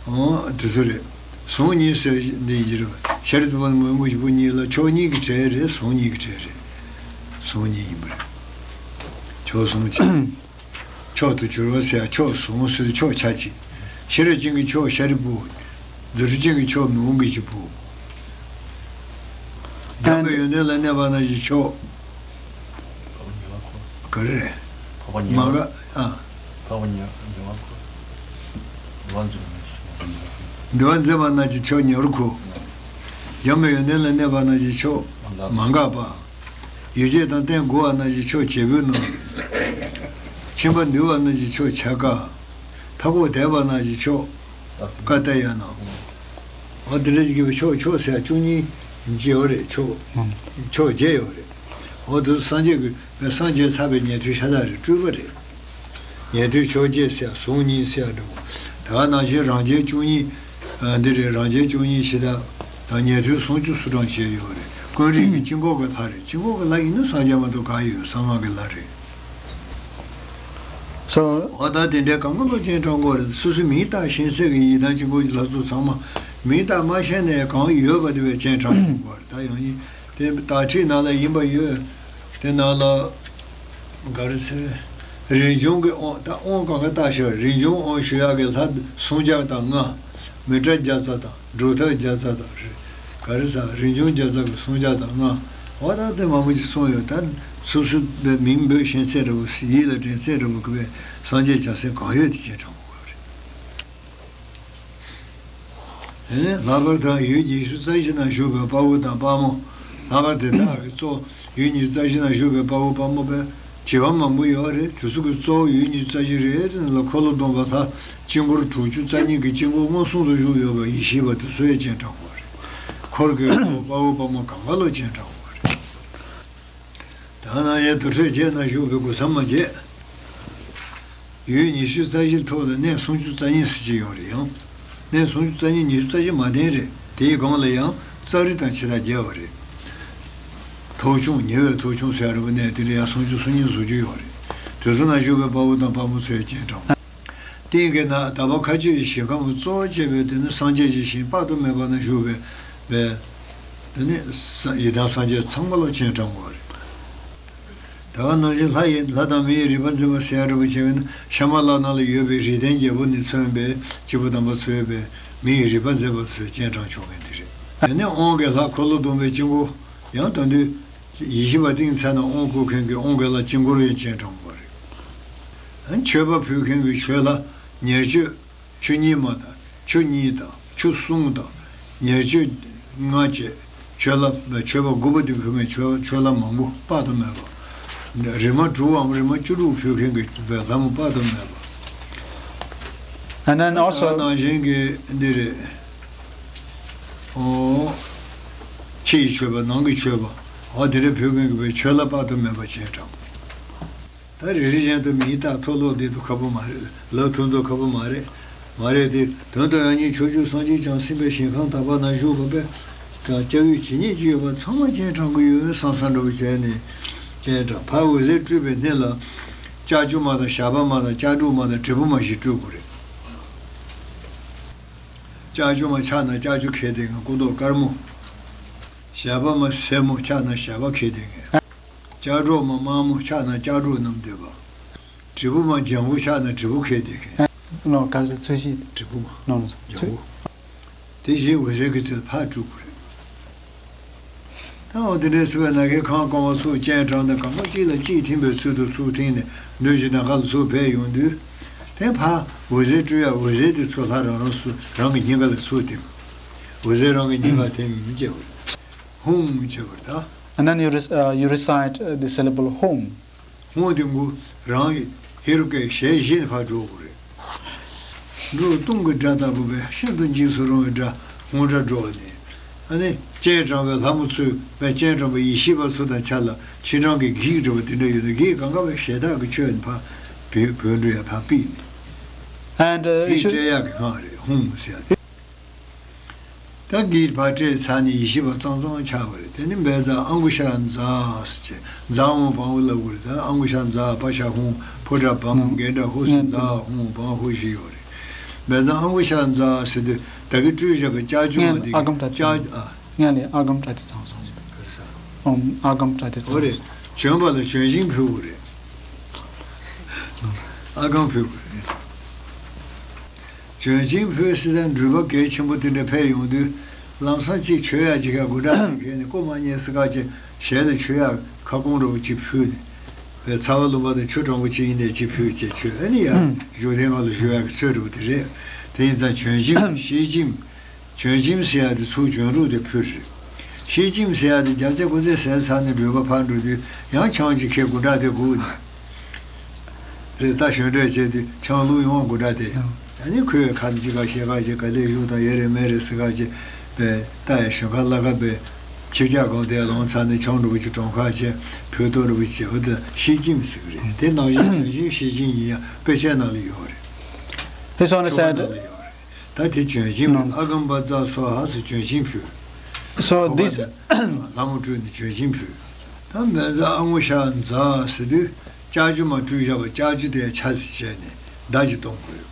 འོ་དེ་ཚོ་རེད། ཟུང་གཉིས་ཟེར་འདི་ཡིན་གྱི་རེད། ཤཱ་རིའི་བུ་དང་མོའུ་འགལ་གྱི་བུ་གཉིས་ལ་མཆོག་གཉིས་ཀྱི་གྲས་རེད། ཟུང་གཉིས་ཀྱི་གྲས་རེད། ཟུང་གཉིས་ཡིན་པ་རེད། མཆོག་ཟུང་གཅིག་མཆོག་ཏུ་གྱུར་པ་ཟེར་ཡ་མཆོག་ཟུང་ཟེར་མཆོག་ཆ་གཅིག་ཤེས་རབ་ཅན་གྱི་མཆོག་ཤཱ་རིའི་བུ། རྫུ་འཕྲུལ་ཅན་གྱི་མཆོག་མོའུ་འགལ་གྱི་བུ། འཇམ་པའི་ཡོན་ཏན་ལ་གནས་པ་རྣམས་ཀྱི་མཆོག་ག་རེ་རེད། མ་འགགས་ཨ། འདུལ་བ་འཛིན་པ་རྣམས་ཀྱི་མཆོག་ཉེ་བར་མཁོ། འཇམ་པའི་ཡོན་ཏན་ལ་གནས་པ་རྣམས་ཀྱི་མཆོག་མ་འགགས་པ། ཡིད་བྱེད་དང་རྟེན་དགུ་བ་རྣམས་ཀྱི་མཆོག་བྱེད་པོའི་ནང་། མཁྱེན་པ་འདུས་པ་རྣམས་ཀྱི་མཆོག་ཆ་ག་མཐའ་འཁོབ་དད་པ་རྣམས་ཀྱི་མཆོག་ཀ་ཏ་ཡ་ནང་། འོ་དེ་འདྲ་ཞིག་གི་མཆོག་མཆོག་ཟེར་བཅུ་གཉིས་ཅི་ཡོད་རེད། མཆོག་མཆོག་བརྒྱད་ཡོད་རེད། འོ་དེ་སངས་རྒྱས་ཀྱི་སངས་རྒྱས་ཚར་བའི་ཉན་ཐོས་ཤ་སྟག་རེད། སྤྲུལ་པ་རེད། ཉན་ཐོས་མཆོག་བརྒྱད་ཟེར་ཟུང་གཉིས་ཟེར་འགྲོ། ད་ག་ནང་བཞིན་རང་རྒྱལ་བཅུ་གཉིས། ཨ་འདི་རེད། རང་རྒྱལ་བཅུ་གཉིས་ཞེ་དྲག་དང་ཉན་ཐོས་སུམ་ཅུ་སོ་གྲངས་བྱས་ཡོད་རེད། ཀུན་རིག་གི་དཀྱིལ་འཁོར་གྱི་ལྷ་རེད། དཀྱིལ་འཁོར་གྱི་ལྷ་ཡིན་ན་སངས་རྒྱས་མ་གཏོགས་གང་ཡོད། གསང་སྔགས་ཀྱི་ལྷ་རེད། སོ། འོ་ད་དེ་འདྲའི་གང་ག་ལོ་སྤྱན་དྲངས་དགོས་རེད། སོ་སོའི་མིང་བཏགས་ཤེས་ཚད་ཀྱི་ཡི་དམ་དཀྱིལ་འཁོར་གྱི་ལྷ་ཚོགས་ཚང་མ་མིང་བཏགས་མ་ཤེས་ནས་གང་ཡོད་པ་དེ་བས་སྤྱན་དྲངས་དགོས་རེད། ད་ཡང་ཡིན་དེ་དག་ཁྲིད་ནང་ལ་ཡིན་པ་ཡོད། དེ་ནང་ལ། ག་རེ་ཟེར། རིན་འབྱུང་གི་དབང་། ད་དབང་གང་ག་བཏགས་ཤིང་རིན་འབྱུང་དབང་ཞུ་ཡག་གི་ལྷ་སུམ་བརྒྱ་དང་ལྔ། མི་ཏྲ་བརྒྱ་རྩ་དང་གྲུབ་མཐའ་བརྒྱ་རྩ་དང་། ག་རེ་ཟེར། རིན་འབྱུང་བརྒྱ་རྩ་གི་སུམ་བརྒྱ་དང་ལྔ། འོ་ད་དེ་མང་པོ་ཅིག་གསུངས་ཡོད། ད་སོ་སོའི་མིང་འབོད་ཤེས་ཚད་འདྲ་བོ། ཡིད་ལ་དྲན་ཚད་འདྲ་བོ་གི་བས་སངས་རྒྱས་བྱང་སེམས་གང་ཡོད་དེ་སྤྱན་དྲངས་དགོས་རེད། དེ་ནས་ལྷག་པར་དུ་ཡུལ་ཉི་ཤུ་རྩ་བཞི་ན་བཞུགས་པའི་དཔའ་བོ་དང་དཔའ་མོ། ལྷག་པར་དེ་དག་གི་གཙོ། ཡུལ་ཉི་ཤུ་རྩ་བཞི་ན་བཞུགས་པའི་དཔའ་བོ་དཔའ་མོ་བས་བྱེ་བ་མང་པོ་ཡོད་རེད། དེ་ཚོ་གི་གཙོ་བོ་ཡུལ་ཉི་ཤུ་རྩ་བཞི་རེད། དེ་ནང་ལ་འཁོར་ལོ་སྡོམ་པ་ལྷ་དཀྱིལ་འཁོར་དྲུག་ཅུ་རྩ་གཉིས་ཀྱི་དཀྱིལ་འཁོར་མངོན་སུམ་དུ་བཞུགས་ཡོད་པ་ཡིད་ཤེས་པ་དེ་ཚོ་ཡང་སྤྱན་དྲངས་དགོས་རེད། འཁོར་གྱི་དཔའ་བོ་དཔའ་མོ་གང་ག་ལོ་སྤྱན་དྲངས་དགོས་རེད། ད་ནང་བཞིན་དུར་ཁྲོད་བརྒྱད་ན་བཞུགས་པའི་གུར་ས་མ་བརྒྱད། ཡུལ་ཉི་ཤུ་རྩ་བཞིའི་ཐོག་ལ་གནས་སུམ་ཅུ་རྩ་གཉིས་ཟེར་གྱི་ཡོད་རེད། ཡང་གནས་སུམ་ཅུ་རྩ་གཉིས། ཉི་ཤུ་རྩ་བཞི་མ་ལྡན་རེད། དེའི་སྒང་ལ་ཡང་ཙཱ་རི་དང་ཕྱི་ཟླ་བརྒྱད་པ་རེད། ཐོག་ཆུང་། ཉེ་བའི་ཐོག་ཆུང་ཟེར་བ་རེད་པ། གནས་དེ་འདྲ་ཡང་སུམ་ཅུ་སོ་གཉིས་བཟོ་རྒྱུ་ཡོད་རེད། དེ་ཚོ་ན་བཞུགས་པའི་དཔའ་བོ་དང་དཔའ་མོ་ཚོས་སྤྱན་དྲངས། སྟེང་གི་ན་དག་པ་མཁའ་སྤྱོད་ཀྱི་ཞིང་ཁམས་གཙོ་བོ་བྱས་པའི་དེ་ནི་སངས་རྒྱས་ཀྱི་ཞིང་དཔག་ཏུ་མེད་པ་ན་བཞུགས་པའི་བའི། དེ་ནི་ས་ཡི་དམ་སངས་རྒྱས་ཚང་མ་ལ་སྤྱན་དྲངས་པ་རེད། ད་ག་ནང་བཞིན་ལྷ་ཡི་ལྷ་དང་མི་ཡི་རིག་པ་འཛིན་པ་ཟེར་ཡ་འདྲ་པོ་བྱས་པ་ན་ཤ་མ་ལ་ནང་ལ་ཡོད་པའི་རིགས་ལྡན་བརྒྱད་པོ་ནས་མཚོན་པའི་སྐྱེས་བུ་དམ་པ་ཚོས་པའི་མི་ཡི་རིག་པ་འཛིན་པ་ཚོས་སྤྱན་དྲངས་ཆོག་མཁན་དེ་རེད། དེ་ནས་དབང་གི་ལྷ་འཁོར་ལོ་སྡོམ་པའི་དཀྱིལ་འཁོར། ཡང་དོན་དུ། ཡིད་བཞིན་པ་ཏིང་ཚེ་ན་དབང་བསྐུར་མཁན་གྱི་དབང་གི་ལྷ་དཀྱིལ་འཁོར་ཡང་སྤྱན་དྲངས་པ་རེད། མཆོད་པ་ཕུལ་མཁན་གྱི་མཆོད་ལྷ་ཉེར་སྤྱོད་ཆུ་གཉིས་མ་དང་ཆུ་གཉིས་དང་ཆུ་གསུམ་དང་ཉེར་སྤྱོད་ལྔ་བཅས་མཆོད་ལྷ་མཆོད་པ་དགུ་པོ་དེ་ཕུལ་མཁན་མཆོད་མཆོད་ལྷ་མང་པོ་དཔག་ཏུ་མེད་པ། རིམ་མ་དྲུག་འམ་རིམ་མ་བཅུ་དྲུག་ཕུལ་མཁན་གྱི་ལྷ་མོ་དཔག་ཏུ་མེད་པ། And then also ནང་བཞིན་གྱི་འདི་རེད། ཨོ། ཕྱི་ཡི་མཆོད་པ། ནང་གི་མཆོད་པ། ཨོ་དེ་འདྲ་ཕུལ་མཁན་གྱི་བའི་མཆོད་ལྷ་དཔག་ཏུ་མེད་པ་སྤྱན་དྲངས། ད་རེ་རེ་བཞིན་དུ་མིང་བཏགས་མཐོ་སློབ་འདི་དུ་ཁག་པོ་མ་རེད། ལབ་ཐུབ་མདོག་ཁག་པོ་མ་རེད། མ་རེད་དེ། དོན་དུ་ཡང་སྙིང་ཕྱོགས་བཅུའི་སངས་རྒྱས་བྱང་སེམས་དཔའི་ཞིང་ཁམས་དག་པ་ན་བཞུགས་པ་པས་ཀྱང་སྐྱབས་ཡུལ་ཇི་སྙེད་ཅིག་ཡོད་པ་ཚང་མ་སྤྱན་དྲངས་ཀྱི་ཡོད་བསམ་བསམ་འདྲ་པོ་བྱས་ནས་སྤྱན་དྲངས། ཕར་འོད་ཟེར་སྤྲུལ་པའི་སྣེ་ལ་ལྕགས་ཀྱུ་མ་དང་ཞགས་པ་མ་དང་ལྕགས་སྒྲོག་མ་དང་དྲིལ་བུ་མ་ཞིག་སྤྲུལ་དགོས་རེད། ལྕགས་ཀྱུ་མ་ཆགས་ན་ལྕགས་ཀྱུ་འཁྱེར་བསྡད་མཁན་སྐུ་མདོག་དཀར་མོ། ཞགས་པ་མ་སེར་མོ་ཆགས་ན་ཞགས་པ་འཁྱེར་བསྡད་མཁན། ལྕགས་སྒྲོག་མ་དམར་མོ་ཆགས་ན་ལྕགས་སྒྲོག་བསྣམས་བསྡད་པ། དྲིལ་བུ་མ་ལྗང་གུ་ཆགས་ན་དྲིལ་བུ་འཁྱེར་བསྡད་མཁན། ནོ་ག་ཚོད་ཚོད་ཤིག་དྲིལ་བུ་མ་ནོ་ནོ་ལྗང་གུ། དེ་བཞིན་འོད་ཟེར་གྱི་ཚུལ་ཕར་སྤྲུལ་དགོས་རེད། ད་འོ་དེ་འདྲའི་སྲིད་པའི་ནམ་མཁའི་ཁམས་གང་བ་ཚུར་སྤྱན་དྲངས་ཏེ་གང་ག་གཅིག་ལ་གཅིག་ཐིམ་པའི་ཚུལ་དུ་ཚུར་ཐིམ་ནས་མདུན་གྱི་ནམ་མཁའ་ལ་ཚུར་བབས་ཡོང་དུས། དེ་ཕར་འོད་ཟེར་སྤྲོ་ཡ། འོད་ཟེར་དེ་ཚུར་ལྷ་རང་རང་སུ་རང་གི་སྙིང་ག་ལ་ཚུར་འཐིམ། འོད་ཟེར་རང་གི་སྙིང་ག་འཐིམ་བྱས་པ་རེད། ཧཱུྃ་བྱས་པ་རེད་ད། And then you, rec- uh, you recite uh, the syllable home. ཧཱུྃ་དེ་གུ་རང་གི་ཧེ་རུ་ཀའི་ཞལ་བཞི་ནས་ཕར་འགྲོ་དགོས་རེད། འགྲོ་སྟོང་གི་སྒྲ་ལྟ་བུ་བས་ཤིན་ཏུ་འཇིགས་སུ་རུང་བའི་སྒྲ། ཧཱུྃ་སྒྲ་སྒྲོགས་ནས། ཨ་ནི་སྤྱན་དྲངས་པའི་ལྷ་མོ་ཚོས་བས་སྤྱན་དྲངས་པའི་ཡེ་ཤེས་པ་ཚོ་དང་ཆ་ལ་ཕྱི་ནང་གི་བགེགས་འདྲ་བ་དེ་འདྲ་ཡོད་ན་བགེགས་གང་ག་བས་ཞལ་ཐག་གིས་ཆོད་ནས་ཕར་བོས་བོས་འགྲོ་ཡ་ཕར་ཕུད་ནས། And uh, you བགེགས་should བསྐྲད་ཡག་གི་སྔགས་རེད། ཧཱུྃ་ཟེར་ཡ་དེ། ད་བགེགས་ཕར་བསྐྲད་ཚར་ནས་ཡེ་ཤེས་པ་གཙང་གཙང་ཆགས་པ་རེད། དེ་ནི་བཛྲ་ཨང་ཀུ་ཤ་ཛཿཟེར་བྱས། ཛཿཧཱུྃ་བཾ་ཝུ་ལབ་དགོས་རེད། ད་ཨང་ཀུ་ཤ་ཛཿ། པ་ཤ་ཧཱུྃ། ཕོ་ཊ་བཾ། ཨང་། གན་ཊ་ཧཱུྃ་ཟེར། ཨང་། ཛཿཧཱུྃ་བཾ་ཧཱུྃ་བཞི་ཡོད་རེད། བཛྲ་ཨང་ཀུ་ཤ་ཛཿཟེར་དུས་ད་གིན་སྤྲུལ་བཞག་པའི་ལྕགས་ཀྱུ་མ་དེ་གིན་ལྕགས་ཨ། སྔོན་ལ་ཨ་གམ་ཏྲ་ཏི་ཙམ་སོང་ཞིག་ག་རེ་ཟ། ཨོཾ་ཨ་གམ་ཏྲ་ཏི་ཙམ་སོང་། འོ་རེད། བྱོན་པ་ལ་བྱོན་ཞིང་ཕུལ་དགོས་རེད། ཨ་གམ་ཕུལ་དགོས་རེད། བྱོན་ཞིང་ཕུལ་ཟེར་ན་འགྲུལ་པ་གལ་ཆེན་པོ་དེ་འདྲ་ཕེབས་ཡོང་དུས་ལམ་སང་གཅིག་མཆོད་ཡག་ཅིག་ག་དགུ་སྒྲ་དེ་གས་ནས་ཀོ་མ་ཉན་ཟེར་ཁ་ཅིག་ཞལ་ལ་མཆོད་ཡག་ཁ་སྐོང་འདྲ་བོ་ཅིག་ཕུལ་ནས། བས་ཚ་བ་ལུང་པ་དང་ཆུ་གྲང་པོ་ཅིག་ཡིན་ནས་ཅིག་ཕུལ་བྱས་མཆོད། ཨ་ནི་ཡར་བཞུགས་ཐེངས་སྔ་ལ་བཞུགས་ཡག་གི་ཚོད་འདྲ་བོ་དེ་རེད། དེ་ཡིན་ཙང་བྱོན་ཞིང་ཤེས་ཀྱིན། བྱོན་ཞིང་ཟེར་ཡ་དེ་ཚུར་བྱོན་རོགས་དེ་ཕུལ་རེད། ཤེས་ཀྱིན་ཟེར་ཡ་དེ་རྒྱ་ཚད་ཀོ་ཚད་ཟས་ཚར་ནས་འགྲུལ་པ་ཕར་འགྲོ་དུས་ཡང་ཆང་ཅིག་ཁྱེར་དགུ་སྒྲ་དེ་སྒུག་ནས། རེད། ད་བཞོན་འདྲ་བྱས་དུས་ཆང་བླུགས་ཡོང་བ་དགུ་སྒྲ་དེ། ཨ་ནི་ཁོས་ཁ་ཅིག་ག་བཤད་ཁ་ཅིག་ག་ལེ་བཞུགས་དང་ཡེ་རེད་མེ་རེད་ཟེར་ཁ་ཅིག་པས་ལྟ་ཡ་ཞོན་ཁ་བླ་ཁ་པས་ཆིབས་ཆག་གང་དེ་ལོང་ཚར་ནས་ཆང་འགྲོ་བུ་ཅིག་གྲོང་ཁ་བྱས་ཕུལ་གཏོར་འགྲོ་བུ་ཅིག་བྱས་འོ་དེ་ཤེས་ཀྱིན་ཟེར་གི་རེད། དེ་ནང་བཞིན་བྱོན་ཞིང་ཤེས་ཀྱིན་ཡིན་ཡ་དཔེ་ཆའི་ནང་ལ་ཡོད་རེད། This one is ཆོ་ག་ནང་ལ་ཡོད་རེད། ད་དེ་བྱོན་ཞིང་ཨ་གམ་པ་ཙ་སོ་ཧ་སུ་བྱོན་ཞིང་ཕུལ། So this ལྷ་མོ་སྤྲུལ་ནས་བྱོན་ཞིང་ཕུལ། ད་མེ་ཛ་ཨ་ངོ་ཤ་ཛ་ཟེར་དུས་ལྕགས་ཀྱུ་མ་སྤྲུལ་བཞག་པ་ལྕགས་ཀྱུ་དེ་ཆ་ཟིག་བྱས་ནས་མདའ་ཅིག་གཏོང་དགོས།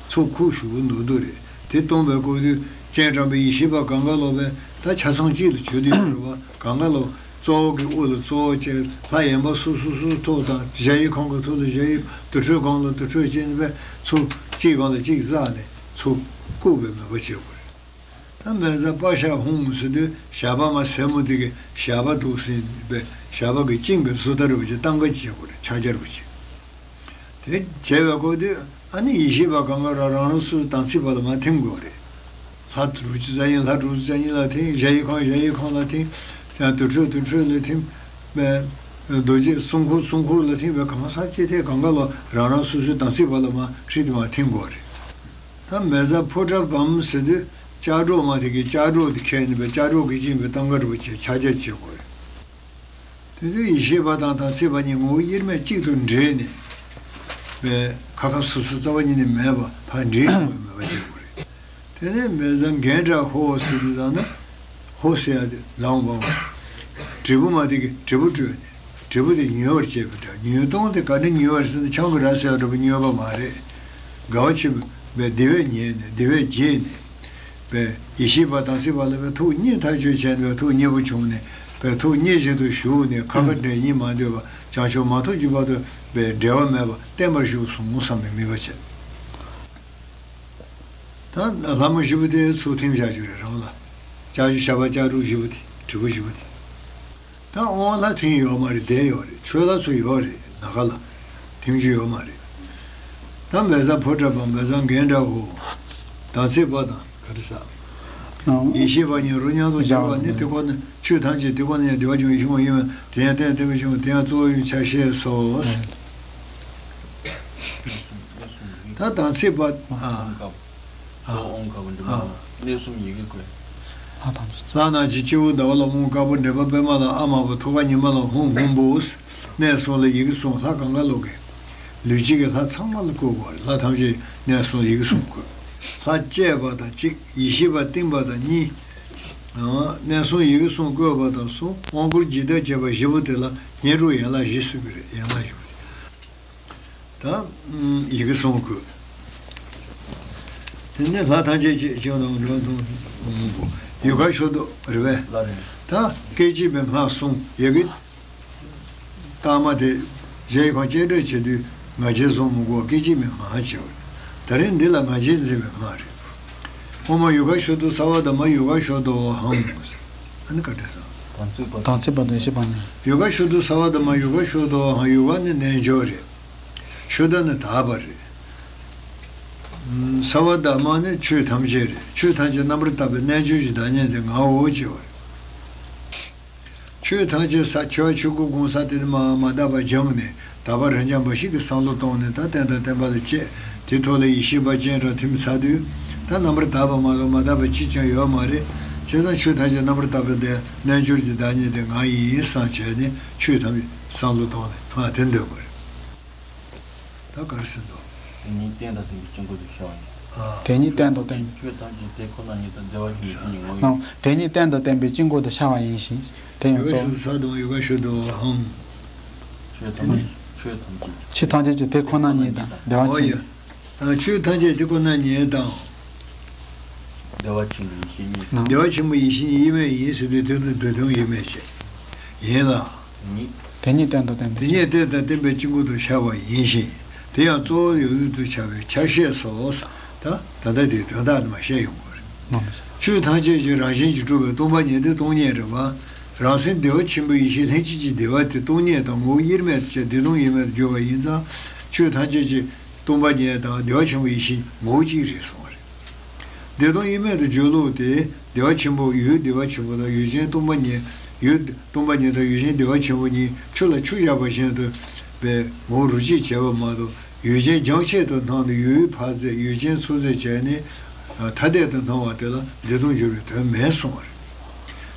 ཚུར་ཁུག་ཞུ་གི་འདུག་འདུག་རེད། དེ་གཏོང་བའི་སྐབས་དུས་སྤྱན་དྲངས་པའི་ཡེ་ཤེས་པ་གང་ག་ལོག་པས་ད་ཆ་ཚང་གཅིག་ལ་བྱོན་དུས་ཡོད་རེད་བ། གང་ག་ལོག་གཙོ་བོ་གི་དབུ་ལ་གཙོ་བོ་བཅས་ལྷ་གཡན་པ་སོ་སོ་སོ་སོའི་ཐུགས་དང་ཞ་ཡི་ཁོང་གི་ཐུགས་ལ་ཞ་ཡི། དུར་ཁྲོད་གང་ལ་དུར་ཁྲོད་བཅས་ནས་པས་ཚུར་གཅིག་གང་ལ་གཅིག་བཙགས་ནས་ཚུར་བཀུག་པའི་མོས་པ་བྱེད་དགོས་རེད། ད་མེ་ཛ་པ་ཤ་ཧཱུྃ་ཟེར་དུས་ཞགས་པ་མ་སེར་མོ་དེ་གི་ཞགས་པ་འདུག་ཟིན་པས་ཞགས་པ་གི་བཅིངས་པའི་བཟོ་ལྟ་རུ་བ་ཅིག་སྟངས་ཀ་བྱེད་དགོས་རེད། ཕྱག་རྒྱ་རུ་བ་ཅིག་དེ་བྱས་པའི་སྐབས་དུས་ཨ་ནི་ཡེ་ཤེས་པ་གང་ག་རང་རང་སོ་སོའི་དམ་ཚིག་པ་ལ་མར་ཐིམ་དགོས་རེད། ལྷ་དྲུག་ཅུ་རྩ་གཉིས་ལྷ་དྲུག་ཅུ་རྩ་གཉིས་ལ་ཐིམ། ཞ་ཡི་ཁོང་ཞ་ཡི་ཁོང་ལ་ཐིམ། དུར་ཁྲོད་དུར་ཁྲོད་ལ་ཐིམ། རྡོ་རྗེ་སྲུང་འཁོར་སྲུང་འཁོར་ལ་ཐིམ་པའི་གང་ཟག་ཅི་ཐད་གང་ག་ལ་རང་རང་སོ་སོའི་དམ་ཚིག་པ་ལ་མར་ཧྲིལ་དུ་མར་ཐིམ་དགོས་རེད། ད་མེ་ཛ་ཕོ་ཊ་བམ་ཟེར་དུས་ལྕགས་སྒྲོག་མ་དེ་གི་ལྕགས་སྒྲོག་དེ་ཁྱེར་ནས་པའི་ལྕགས་སྒྲོག་གིས་བཅིངས་པའི་སྟངས་ཀ་རུ་བ་བྱས་ཕྱག་རྒྱ་བྱེད་དགོས་རེད། དེ་དུས་ཡེ་ཤེས་པ་དང་དམ་ཚིག་པ་གཉིས་ངོ་བོ་དབྱེར་མེད་གཅིག་ཏུ་འདྲེས་ནས་པའི་ཁ་ཁ་སོ་སོ་རྩ་བ་ཉིད་ནས་མེད་པ་ཕར་འདྲེས་བྱུང་བའི་མོས་པ་བྱེད་དགོས་རེད། དེ་ནས་མེ་ཛ་གན་ཊ་ཧོ་ཟེར་དུས་ཙམ་ན་ཧོ་ཟེར་ཡ་དེ་ཛ་འོང་བ་འོང་། དྲིལ་བུ་མ་དེ་གི་དྲིལ་བུ་བཀྲོལ་ནས་དྲིལ་བུ་དེ་མྱོས་པར་བྱེད་པའི་སྒྲ། མྱོས་སྟངས་དེ་ག་འདྲ་མྱོས་པར་ཟེར་ན་ཆང་གི་ར་ཟེར་བ་འདྲ་པོ་མྱོས་པ་མ་རེད། དགའ་བ་ཆེན་པོས་དེ་བས་མཉེས་ནས་དེ་བས་དགྱེས་ནས། པས་ཡེ་ཤེས་པ་དམ་ཚིག་པ་ལ་པས་ཐུགས་མཉེས་ཐག་ཆོད་བྱས་ནས་པས་ཐུགས་མཉེས་པོ་བྱུང་ནས་པས་ཐུགས་མཉེས་བཞིན་དུ་བཞུགས་ནས་ཁ་ཁ་འབྲལ་གཉིས་མ་འདོད་པ་བྱང་ཆུབ་མ་ཐོབ་ཀྱི་བར་དུ་པས་འབྲལ་བ་མེད་པ་བརྟན་པར་བཞུགས་གསུངས་བསམ་པའི་དམིགས་པ་བྱས། ད་ལྷ་མོ་བཞི་པོ་དེ་ཚུར་ཐིམ་བཞག་རྒྱུ་རེད་རང་ལ། ལྕགས་ཀྱུ་ཞགས་པ་ལྕགས་སྒྲོག་བཞི་པོ་དེ་དྲིལ་བུ་བཞི་པོ་དེ། ད་དབང་ལྷ་ཐིམ་ཡོད་མ་རེད། བསྡད་ཡོད་རེད། ཆོས་ལྷ་ཚོ་ཡོད་རེད། ནམ་མཁའ་ལ་ཐིམ་རྒྱུ་ཡོད་མ་རེད། ད་མེ་བཟའ་ཕོ་བྲང་པ་མེ་བཟའ་རྒན་འདྲ་བོ། དམ་ཚིག་པ་དང་ག་རེ་ཟ། ཡེ་ཤེས་པ་གཉིས་རོ་མཉམ་དུ་སྦྱར་བ་ནི་དེ་ཁོ་ན་ཆོས་ཐམས་ཅད་དེ་ཁོ་ན་ཡང་བདེ་བ་ཅན་ཞིང་ཡིན་པས་དེ་ཡང་གཏན་གཏན་མི་ཞིང་དེ་ཡང་གཙོ་བོ་ཡིན་ཆ་ཤས་སོ། ད་དམ་ཚིག་པ། ཨ། ཨ། ཨ། གནས་གསུམ་ཡི་གེ་བཀོད། ལྷ་རྣམས་ཀྱི་སྤྱི་བོ་ཟླ་བ་ལ་ཧཱུྃ། དཀར་པོ་འབྲེལ་པ་པད་མ་ལ་ཨ་དམར་པོ། ཐུགས་ཀ་ཉི་མ་ལ་ཧཱུྃ་ཧཱུྃ་པོ། གནས་གསུམ་ལ་ཡི་གེ་གསུམ། ལྷ་གང་ག་ལོག་གི། ལུས་ཅན་གྱི་ལྷ་ཚང་མ་ལ་བཀོད་དགོས་རེད། ལྷ་ཐམས་ཅད་གནས་གསུམ་ལ་ཡི་གེ་གསུམ་བཀོད། ལྷ་བསྐྱེད་པ་དང་གཅིག་ཡེ་ཤེས་པ་བསྟིམ་པ་དང་གཉིས། གནས་གསུམ་ཡི་གེ་གསུམ་བཀོད་པ་དང་གསུམ། དབང་བསྐུར་བགྱིས་བསྟོད་བྱས་པ་བཞི་པོ་དེ་ལ་བསྙེན་སྒྲུབ་ཡན་ལག་བཞི་ཟེར་གི་རེད། ཡན་ལག་བཞི་པོ་དེ། ད་ཡི་གེ་གསུམ་བཀོད། དེ་ནས་ལྷ་ཐམས་ཅད་ཀྱི་ཞིང་ལ་འགྲོ་དང་། ཡུ་ག་ཤུ་དོ་རེད་པས། ད་སྐད་ཅིག་མའི་སྔགས་གསུམ་ཡི་གེ་རྟགས་མ་དེ་གཞལ་ཡས་ཁང་སྤྱན་འདྲེན་བྱེད་དུས་ང་རྒྱལ་བཟུང་མི་དགོས། སྐད་ཅིག་མའི་སྔགས་བྱེད་པ་རེད། ད་རེས་འདི་ལ་ང་རྒྱལ་འཛིན་པའི་སྔགས་རེད། ཨོཾ་ཡུ་ག་ཤུ་དོ་སརྦ་དྷརྨ་ཡུ་ག་ཤུ་དོ་ཧཾ། ཨ་ནི་བཀའ་དྲིན་བསམ། དམ་ཚིག་པ་དང་ཡེ་ཤེས་པ་གཉིས། ཡུ་ག་ཤུ་དོ་སརྦ་དྷརྨ་ཡུ་ག་ཤུ་དོ་ཧཾ། ཡུ་ག་ནི་རྣལ་འབྱོར་རེད། ཤུ་དྷ་ནི་དག་པ་རེད། ས་བ་ད་མ་ནི་ཆོས་ཐམས་ཅད་རེད། ཆོས་ཐམས་ཅད་རྣམ་པར་དག་པའི་རྣལ་འབྱོར་གྱི་བདག་ཉིད་དེ་ངའོ་ཞེས་པ་རེད། ཆོས་ཐམས་ཅད་ས་ཆེ་བ་ཆོས་སྐུ་གང་ས་དེ་ནི་མ་མ་དག་པ་འབྱམས་ནས་དག་པ་རབ་འབྱམས་པ་ཞིག་གི་བསམ་བློ་བཏང་ནས་ད་རྟེན་དང་བརྟེན་པ་ལ་དཔྱད། དེ་ཐོག་ལ་ཡེ་ཤེས་པ་ཅན་རང་ཐིམ་ཚར་དུས་ད་རྣམ་པར་དག་པ་མ་གཏོགས་མ་དག་པ་གཅིག་ཀྱང་ཡོད་མ་རེད། བྱས་ཙང་ཆོས་ཐམས་ཅད་རྣམ་པར་དག་པའི་དེ་རྣལ་འབྱོར་གྱི་བདག་ཉིད་དེ་ང་ཡིན་བསམ་བྱས་ནས་ཆོས་ཐམས་ཅད་བསམ་བློ་བཏང་ནས་ང་དེ་འདོད་པ་རེད། ད་ག་རེ་ཟེར་འདུག་དེ་ཉིད་རྟེན་དང་བརྟེན་པའི་དཀྱིལ་འཁོར་དུ་ཤར་བ་ཡིན། ཨ། དེ་ཉིད་རྟེན་དང་བརྟེན། ཆོས་ཐམས་ཅད་དེ་ཁོ་ན་ཉིད་དང་བདེ་བ་ཆེན་པོའི་ཡེ་ཤེས་ཉིད་ངོ་བོ་ཡིན། དེ་ཉིད་རྟེན་དང་བརྟེན་པའི་དཀྱིལ་འཁོར་དུ་ཤར་བ་ཡིན་ཞིང་། དེ་ཡང་ཡོ་ག་གཙོ་ཤུ་བོ། ས་དང་ཡོ་ག་ཤུ་དོ་ཧང་། ཆོས་ཐམས་ཅད་ཆོས་ཐམས་ཅད་ཆོས་ཐམས་ཅད་ཀྱི་དེ་ཁོ་ན་ཉིད་དང་བདེ་བ་ཨོ་ཡ། ཆེན། ཨ། ཆོས་ཐམས་ཅད་དེ་ཁོ་ན་ཉིད་དང་། བདེ་བ་ཆེན་པོའི་ཡེ་ཤེས་ཉིད། བདེ་བ་ཆེན་པོའི་ཡེ་ཤེས་ཉིད་དབྱེར་མེད་ཡིན་ཟེར་དུས་དེ་དང་དེ་དོན་དབྱེར་མེད་བྱས། ཡིན་ལ། ཉིད། དེ་ཉིད་རྟེན་དང་བརྟེན་པའི། དེ་ཉིད་རྟེན་དང་བརྟེན་པའི་དཀྱིལ་འཁོར་དུ་ཤར་བ་ཡིན་ཞིང་། དེ་ཡང་གཙོ་བོ་ཡོད་ཡུལ་དུ་བྱ་བའི་ཆ་ཤས་སོ། ད་ད་ལྟ་དེའི་དོན་དག་ནི་མ་བཤད་ཡོང་གི་རེད། ཆོས་ཐམས་ཅད་ཀྱི་རང་བཞིན་གྱིས་གྲུབ་པའི་སྟོང་པ་ཉིད་དེ་སྟོང་ཉིད་རེད་པ། རང་སེམས་བདེ་བ་ཆེན་པོའི་ཡེ་ཤེས་ལྷན་སྐྱེས་ཀྱི་བདེ་བ་དེ་སྟོང་ཉིད་དང་ངོ་བོ་དབྱེར་མེད་དུ་བྱས་བདེ་སྟོང་དབྱེར་མེད་དུ་གྱུར་པ་ཡིན་ཙང་། ཆོས་ཐམས་ཅད་ཀྱི་སྟོང་པ་ཉིད་དང་བདེ་བ་ཆེན་པོའི་ཡེ་ཤེས་ངོ་བོ་གཅིག་རེད་གསུངས་པ་རེད། བདེ་སྟོང་དབྱེར་མེད་དུ་སྦྱོར་ལུགས་དེ། བདེ་བ་ཆེན་པོ་ཡུལ་བདེ་བ་ཆེན་པོ་དང་ཡུལ་ཅན་སྟོང་པ་ཉིད། ཡུལ་སྟོང་པ་ཉིད་དང་ཡུལ་ཅན་བདེ་བ་ཆེན་པོ་གཉིས་ཆུ་ལ་ཆུ་བཞག་པ་བཞིན་དུ་བའི་ངོ་བོ་རུ་གཅིག་བྱས་པ་མ་གཏོགས། ཡུལ་ཅན་རྒྱང་ཆད་དུ་སྣང་ནས་ཡུལ་ཕར་ཟད་ཡུལ་ཅན་ཚུར་ཟད་བྱས་ནས་ཐ་དད་དུ་སྣང་བ་དེ་ལ་བདེ་སྟོང་འགྱུར་བའི་དོན་མེད་གསུངས་པ་རེད།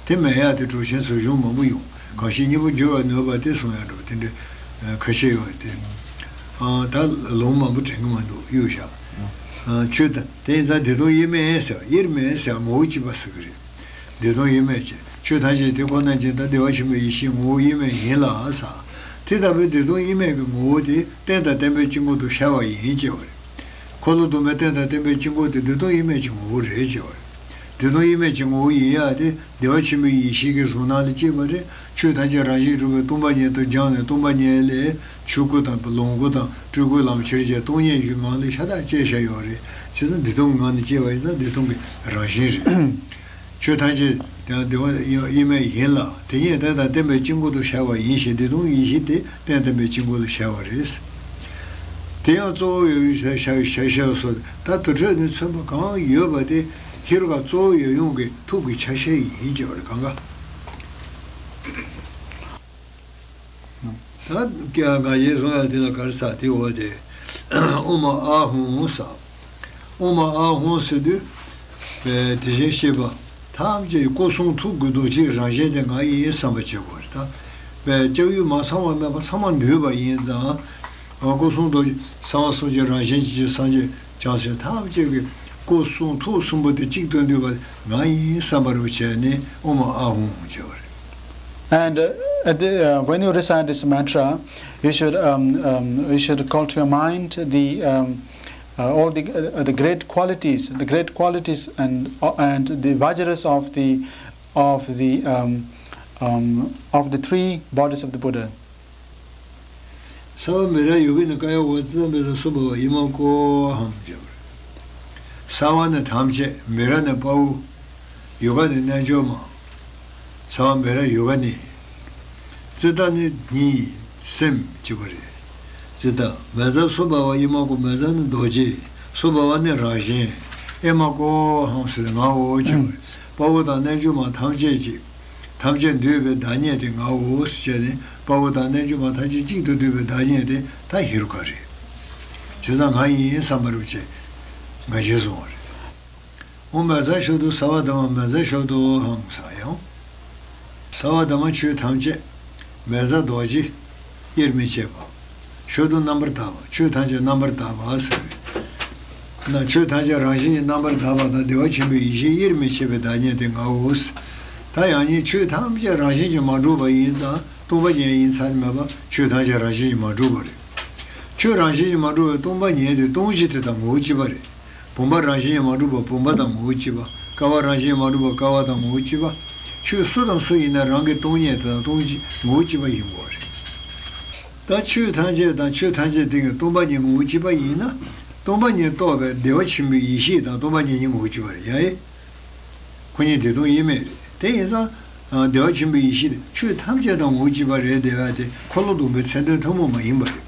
དེ་མེད་ཡག་དེ་གྲུབ་ཆེན་ཚོས་གཞུང་མང་པོ་ཡོང་། གང་ཞིག་གཉིས་པོ་འགྱུར་བར་ནུས་པ་དེ་གསུང་ཡག་འགྲོ་བ་དེ་འདྲའི་ཁ་ཤས་ཡོད་དེ། ད་ལུང་མང་པོ་དྲན་གི་མ་འདུག་གཡུག་བཞག་ཆོས་དང་དེ་ཡིན་ཙང་བདེ་སྟོང་དབྱེར་མེད་ཟེར་བ་དབྱེར་མེད་ཟེར་བ་ངོ་བོ་གཅིག་པ་ཟེར་གི་རེད། བདེ་སྟོང་དབྱེར་མེད་ཅེས་ཆོས་ཐམས་ཅད་དེ་ཁོ་ན་ཅན་ད་བདེ་བ་ཆེན་པོའི་ཡེ་ཤེས་ངོ་བོ་དབྱེར་མེད་ཡིན་ལ་ཟེར། དེ་ལྟ་བུའི་བདེ་སྟོང་དབྱེར་མེད་ཀྱི་ངོ་བོ་དེ་རྟེན་དང་བརྟེན་པའི་དཀྱིལ་འཁོར་དུ་ཤར་བ་ཡིན་ཅེས་པ་རེད། འཁོར་ལོ་སྡོམ་པའི་རྟེན་དང་བརྟེན་པའི་དཀྱིལ་འཁོར་དེ་བདེ་སྟོང་དབྱེར་མེད་ཀྱི་ངོ་བོ་རེད་ཅེས་པ་རེད། བདེ་སྟོང་དབྱེར་མེད་ཀྱི་ངོ་བོ་ཡིན་ཡག་དེ་བདེ་བ་ཆེན་པོའི་ཡེ་ཤེས་ཀྱི་གཟུང་རྣམ་ལ་སྐྱེས་པ་རེད། ཆོས་ཐམས་ཅད་རང་བཞིན་གྲུབ་པའི་སྟོང་པ་ཉིད་དུ་སྦྱངས་ནས་སྟོང་པ་ཉིད་ལས་ཆོས་སྐུ་དང་ལོངས་སྐུ་དང་སྤྲུལ་སྐུའི་ལམ་ཁྱེར་བྱས་སྟོང་ཉིད་ཀྱི་ངང་ལ་ཤ་སྟག་སྐྱེས་བཞག་ཡོད་རེད། བྱས་ཙང་བདེ་སྟོང་གི་ངང་ནས་སྐྱེས་པ་ཡིན་ཙང་བདེ་སྟོང་གི་རང་བཞིན་རེད། ཆོས་ཐམས་ཅད་ཀྱང་བདེ་བ་དབྱེར་མེད་ཡིན་ལ། དེ་ཉིད་རྟེན་དང་བརྟེན་པའི་དཀྱིལ་འཁོར་དུ་ཤར་བ་ཡིན་ཞིང་། བདེ་སྟོང་ཡེ་ཤེས་དེ་རྟེན་བརྟེན་པའི་དཀྱིལ་འཁོར་ལ་ཤར་བ་རེད། དེ་ཡང་གཙོ་བོ་ཡོད་ཡུལ་ཤར་བའི་ཆ་ཤས་སོ། ད་དུར་ཁྲོད་ནས་མཚོན་པ་གང་ཡོད་པ་དེ་ཧེ་རུ་ཀ་གཙོ་བོ་ཡོད་ཡུལ་གྱི་ཐུགས་ཀྱི་ཆ་ཤས་ཡིན་ཅེས་པ་རེད། གང་ག་ད་ང་ཡིན་གསུང་ཡག་དེ་ལ་ག་རེ་ཟེར་དེ་འོ་དེ། ཨོཾ་ཨཱཿཧཱུྃ་ཟེར། ཨོཾ་ཨཱཿཧཱུྃ་ཟེར་དུས། དེ་བཞིན་གཤེགས་པ་ཐམས་ཅད་སྐུ་གསུང་ཐུགས་ཀྱི་རྡོ་རྗེའི་རང་བཞིན་དེ་ང་ཡིན་བསམ་པ་བྱེད་དགོས་རེད་ད། ལྕགས་ཡོས་མ་ཚང་བ་མེད་པ་ཚང་མ་འདུས་པ་ཡིན་ཙང་། སྐུ་གསུང་རྡོ་རྗེ་གསང་བ་གསུམ་གྱི་རང་བཞིན་གྱི་སངས་རྒྱས་བྱང་སེམས་ཐམས་ཅད་ཀྱི་སྐུ་གསུང་ཐུགས་གསུམ་པོ་དེ་གཅིག་ཏུ་འདུས་པ་ང་ཡིན་བསམ་པ་རུ་བྱས་ནས་ཨོཾ་ཨཱཿཧཱུྃ་ཟེར་བ་རེད། And uh, at the, uh, when you recite this mantra, you should um, um, you should call to your mind the um, uh, all the uh, the great qualities, the great qualities and uh, and the vajras of the of the um, um, of the three bodies of the Buddha. ས་བ་མེ་ར་ཡོ་གི་ནི་ཀ་ཡ་ཝ་ཙི་ཏ་མེ་ས་སུ་བྷ་བ་ཨི་མ་ཀོ་ཧཾ་ཟེར་བ་རེད། ས་བ་ནི་ཐམས་ཅད། མེ་ར་ནི་དཔའ་བོ། ཡོ་ག་ནི་རྣལ་འབྱོར་མ། ས་བ་མེ་ར་ཡོ་ག་ནི། ཙི་ཏ་ནི་གཉིས། སེམས་ཅེས་པ་རེད། ཙི་ཏ་མེ་ས་སུ་བྷ་བ་ཨི་མ་ཀོ། མེ་ས་ནི་རྡོ་རྗེ། སུ་བྷ་བ་ནི་རང་བཞིན། ཨི་མ་ཀོ་ཧཾ་ཟེར་ནི་ངའོ་ཅེས་པ་རེད། དཔའ་བོ་དང་རྣལ་འབྱོར་མ་ཐམས་ཅད་ཀྱི། ཐམས་ཅད་འདུས་པའི་བདག་ཉིད་དེ་ངའོ་ཞེས་ནས་དཔའ་བོ་དང་རྣལ་འབྱོར་མ་ཐམས་ཅད་གཅིག་ཏུ་འདུས་པའི་བདག་ཉིད་དེ་ད་ཧེ་རུ་ཀ་རེད། བྱས་ཙང་ང་ཡིན་བསམ་པ་རུ་བྱས་ང་ཞེས་གསུངས་པ་རེད། ཨོཾ་མེ་ས་ཤོ་དུ་ས་བ་དྷརྨ་མེ་ས་ཤོ་དུ་ཧཾ་ས་ཡང་། ས་བ་དྷརྨ་ཆོས་ཐམས་ཅད། མེ་ས་རྡོ་རྗེ། དབྱེར་མི་ཕྱེད་པ། ཤོ་དུ་རྣམ་པར་དག་པ། ཆོས་ཐམས་ཅད་རྣམ་པར་དག་པ་ཟེར་བས། ན་ཆོས་ཐམས་ཅད་རང་བཞིན་གྱིས་རྣམ་པར་དག་པ་དང་བདེ་བ་ཆེན་པོའི་ཡེ་ཤེས་དབྱེར་མི་ཕྱེད་པའི་བདག་ཉིད་དེ་ངའོ། ད་ཡང་སྙིང་ཆོས་ཐམས་ཅད་རང་བཞིན་གྱིས་མ་གྲུབ་པ་ཡིན་ཙང་སྟོང་པ་ཉིད་ཡིན་ཚར་མེད་པ་ཆོས་ཐམས་ཅད་རང་བཞིན་གྱིས་མ་གྲུབ་པ་རེད། ཆོས་རང་བཞིན་གྱིས་མ་གྲུབ་པའི་སྟོང་པ་ཉིད་དེ་སྟོང་གཞི་དེ་དང་ངོ་བོ་གཅིག་པ་རེད། བུམ་པ་རང་བཞིན་གྱིས་མ་གྲུབ་པ་བུམ་པ་དང་ངོ་བོ་གཅིག་པ། ཀ་བ་རང་བཞིན་གྱིས་མ་གྲུབ་པ་ཀ་བ་དང་ངོ་བོ་གཅིག་པ། ཆོས་སུ་དང་སུ་ཡིན་ན་རང་གི་སྟོང་ཉིད་དེ་དང་སྟོང་གཞི་ངོ་བོ་གཅིག་པ་ཡིན་དགོས་རེད། ད་ཆོས་ཐམས་ཅད་དང་ཆོས་ཐམས་ཅད་སྟེང་གི་སྟོང་པ་ཉིད་ངོ་བོ་གཅིག་པ་ཡིན་ན། སྟོང་པ་ཉིད་རྟོགས་པའི་བདེ་བ་ཆེན་པོའི་ཡེ་ཤེས་དང་སྟོང་པ་ཉིད་གཉིས་ངོ་བོ་གཅིག་པ་རེད་ཡ་ཨེ། ཁོ་གཉིས་བདེ་སྟོང་དབྱེར་མེད་རེད། དེ་ཡིན་ཙང་། བདེ་བ་ཆེན་པོའི་ཡེ་ཤེས་དེ་ཆོས་ཐམས་ཅད་དང་ངོ་བོ་གཅིག་པ་རེད་དེ་བ་དེ་འཁོར་ལོ་སྡོམ་པའི་མཚན་དོན་ཐུན་མོང་མ་ཡིན་པ་རེད།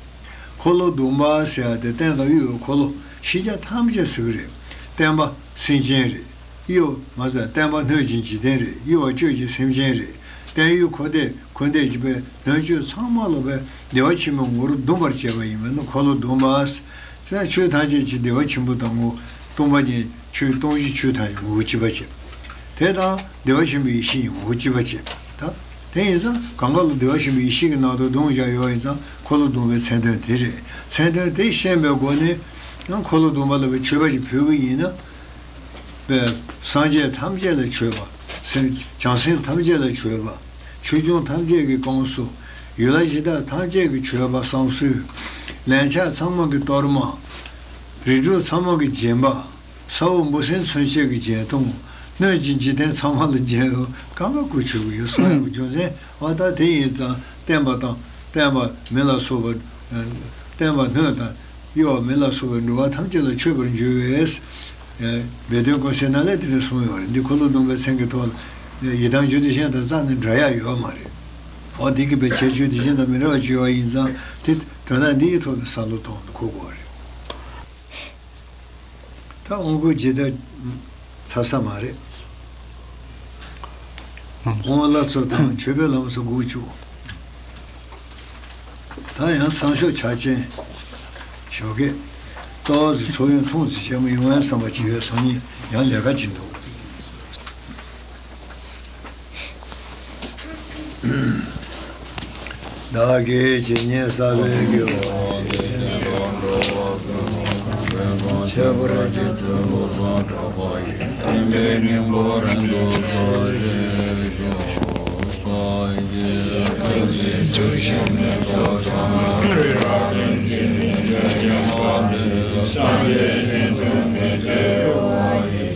འཁོར་ལོ་སྡོམ་པ་ཟེར་ཡ་དེ་སྟེང་དང་དབུས་འཁོར་ལོ། ཤེས་བྱ་ཐམས་ཅད་ཟེར་གི་རེད། བསྟན་པ་སེམས་ཅན་རེད། གཡོ་མ་ཟད་བསྟན་པ་སྣོད་ཀྱི་འཇིག་རྟེན་རེད། གཡོ་བ་སྤྱོད་ཀྱི་སེམས་ཅན་རེད། བསྟན་གཡོ་འཁོར་འདས་འཁོར་འདས་ཀྱི་པའི་སྣོད་བཅུད་ཚང་མ་ལ་པའི་བདེ་བ་ཆེན་པོའི་ངོ་བོར་བསྡོམས་པར་བྱས་པ་ཡིན་པས་ན་འཁོར་ལོ་བསྡོམས་པ། དེ་ན་ཆོས་ཐམས་ཅད་ཀྱི་བདེ་བ་ཆེན་པོ་དང་ངོ་སྟོང་པ་ཉིད་ཆོས་སྟོང་གཞི་ཆོས་ཐམས་ཅད་ངོ་བོ་གཅིག་པ་བྱས། དེ་དང་བདེ་བ་ཆེན་པོའི་ཡེ་ཤེས་ཀྱི་ངོ་བོ་གཅིག་པ་བྱས། ད་དེ་ཡིན་ཙང་གང་ག་ལ་བདེ་བ་ཆེན་པོའི་ཡེ་ཤེས་ཀྱི་ནང་དུ་བསྡོམས་བཞག་ཡོད་ཡིན་ཙང་འཁོར་ལོ་བསྡོམས་པའི་མཚན་དོན་དེ་རེད། མཚན་དོན་དེ་ཤེས་པའི་སྒོ་ནས་ཡང་འཁོར་ལོ་བསྡོམས་པ་ལ་བའི་མཆོད་པ་ཞིག་ཕུལ་གི་ཡིན་ན། པའི་སངས་རྒྱས་ཐམས་ཅད་ལ་མཆོད་པ། སེམས་བྱང་སེམས་ཐམས་ཅད་ལ་མཆོད་པ། ཆོས་སྐྱོང་ཐམས་ཅད་ཀྱི་དཀོན་གསུམ། ཡུལ་ལྷ་གཞི་བདག་ཐམས་ཅད་ཀྱི་མཆོད་པ་བསམ་གསོལ། ལན་ཆགས་ཚང་མ་གི་གཏོར་མ། རིགས་དྲུག་ཚང་མ་གི་སྦྱིན་པ། ས་འོག་འབུ་སྲིན་མཚོན་ཆས་ཀྱི་སྦྱིན་གཏོང་། སྣོད་ཀྱི་འཇིག་རྟེན་ཚང་མ་ལ་སྦྱིན། གང་ག་གུས་མཆོད་ཀྱི་ཡོད། གསུང་ཡག་གི་རྒྱུ་མཚན་འོ་ད་དེ་ཡིན་ཙང་བསྟན་པ་དང་བསྟན་པ་མི་ལ་སོགས་པ། བསྟན་པ་སྣོད་དང་། གཡོ་བ་མེ་ལ་སོགས་པའི་འགྲོ་བ་ཐམས་ཅད་ལ་མཆོད་པར་འགྱུར་བས། སྦས་དོན་ཀུན་གསལ་ནང་ལས་དེ་འདྲ་གསུངས་ཡོད་རེད། འདི་འཁོར་ལོ་བསྡོམས་པའི་མཚན་གྱི་ཐོག་ལ་ཡི་དམ་རྒྱུད་སྡེ་གཞན་དང་རྩ་ནས་འདྲ་ཡ་ཡོད་མ་རེད། འོ་དེ་གི་བའི་ཁྱད་ཆོས་དེ་གཞན་དང་མི་འདྲ་བ་ཅིག་ཡོད་ཡིན་ཙང་དེ་དོན་དག་འདི་ཡི་ཐོག་ཏུ་བསམ་བློ་གཏོང་དུ་གོ་དགོས་རེད། ད་དབང་བསྐུར་ཇི་ལྟར་ཚར་ས་མ་རེད། དབང་བླ་མཚོ་དང་མཆོད་པའི་ལམ་སོགས་དགུ་བཅུ། ད་ཡང་བསང་མཆོད་ཕྱག་ཆེན་ཞོགས་ཀས་ཏོག་ཙམ་ཚོགས་ཡོང་ཐུང་ཙམ་བྱས་མ་ཡོང་ཡང་བསམ་པ་ཅིག་ཡོད་སོང་ནི་ཡང་ལས་ཀ་ཅིག་འདུག་བདག་གིས་ཇི་སྙེད་བསགས་པའི་དགེ་བ་ཡིས། ཁྱད་པར་གྱི་ཐུན་མོང་སངས་གྲགས་པ་ཡི། དམ་པའི་སྙིང་པོ་རིང་དུ་གསལ་བྱེད་ཤོག། སངས་རྒྱས་ཐུགས་རྗེ་ཐུགས་ཆེན་མེ་ཏོག་ཀྱང་། རི་རབ་རིམ་གྱིས་མི་འབྲལ་ཡངས་པ་འདི། སངས་རྒྱས་ཞིང་དུ་མི་སྐྱེ་བ་ཡི།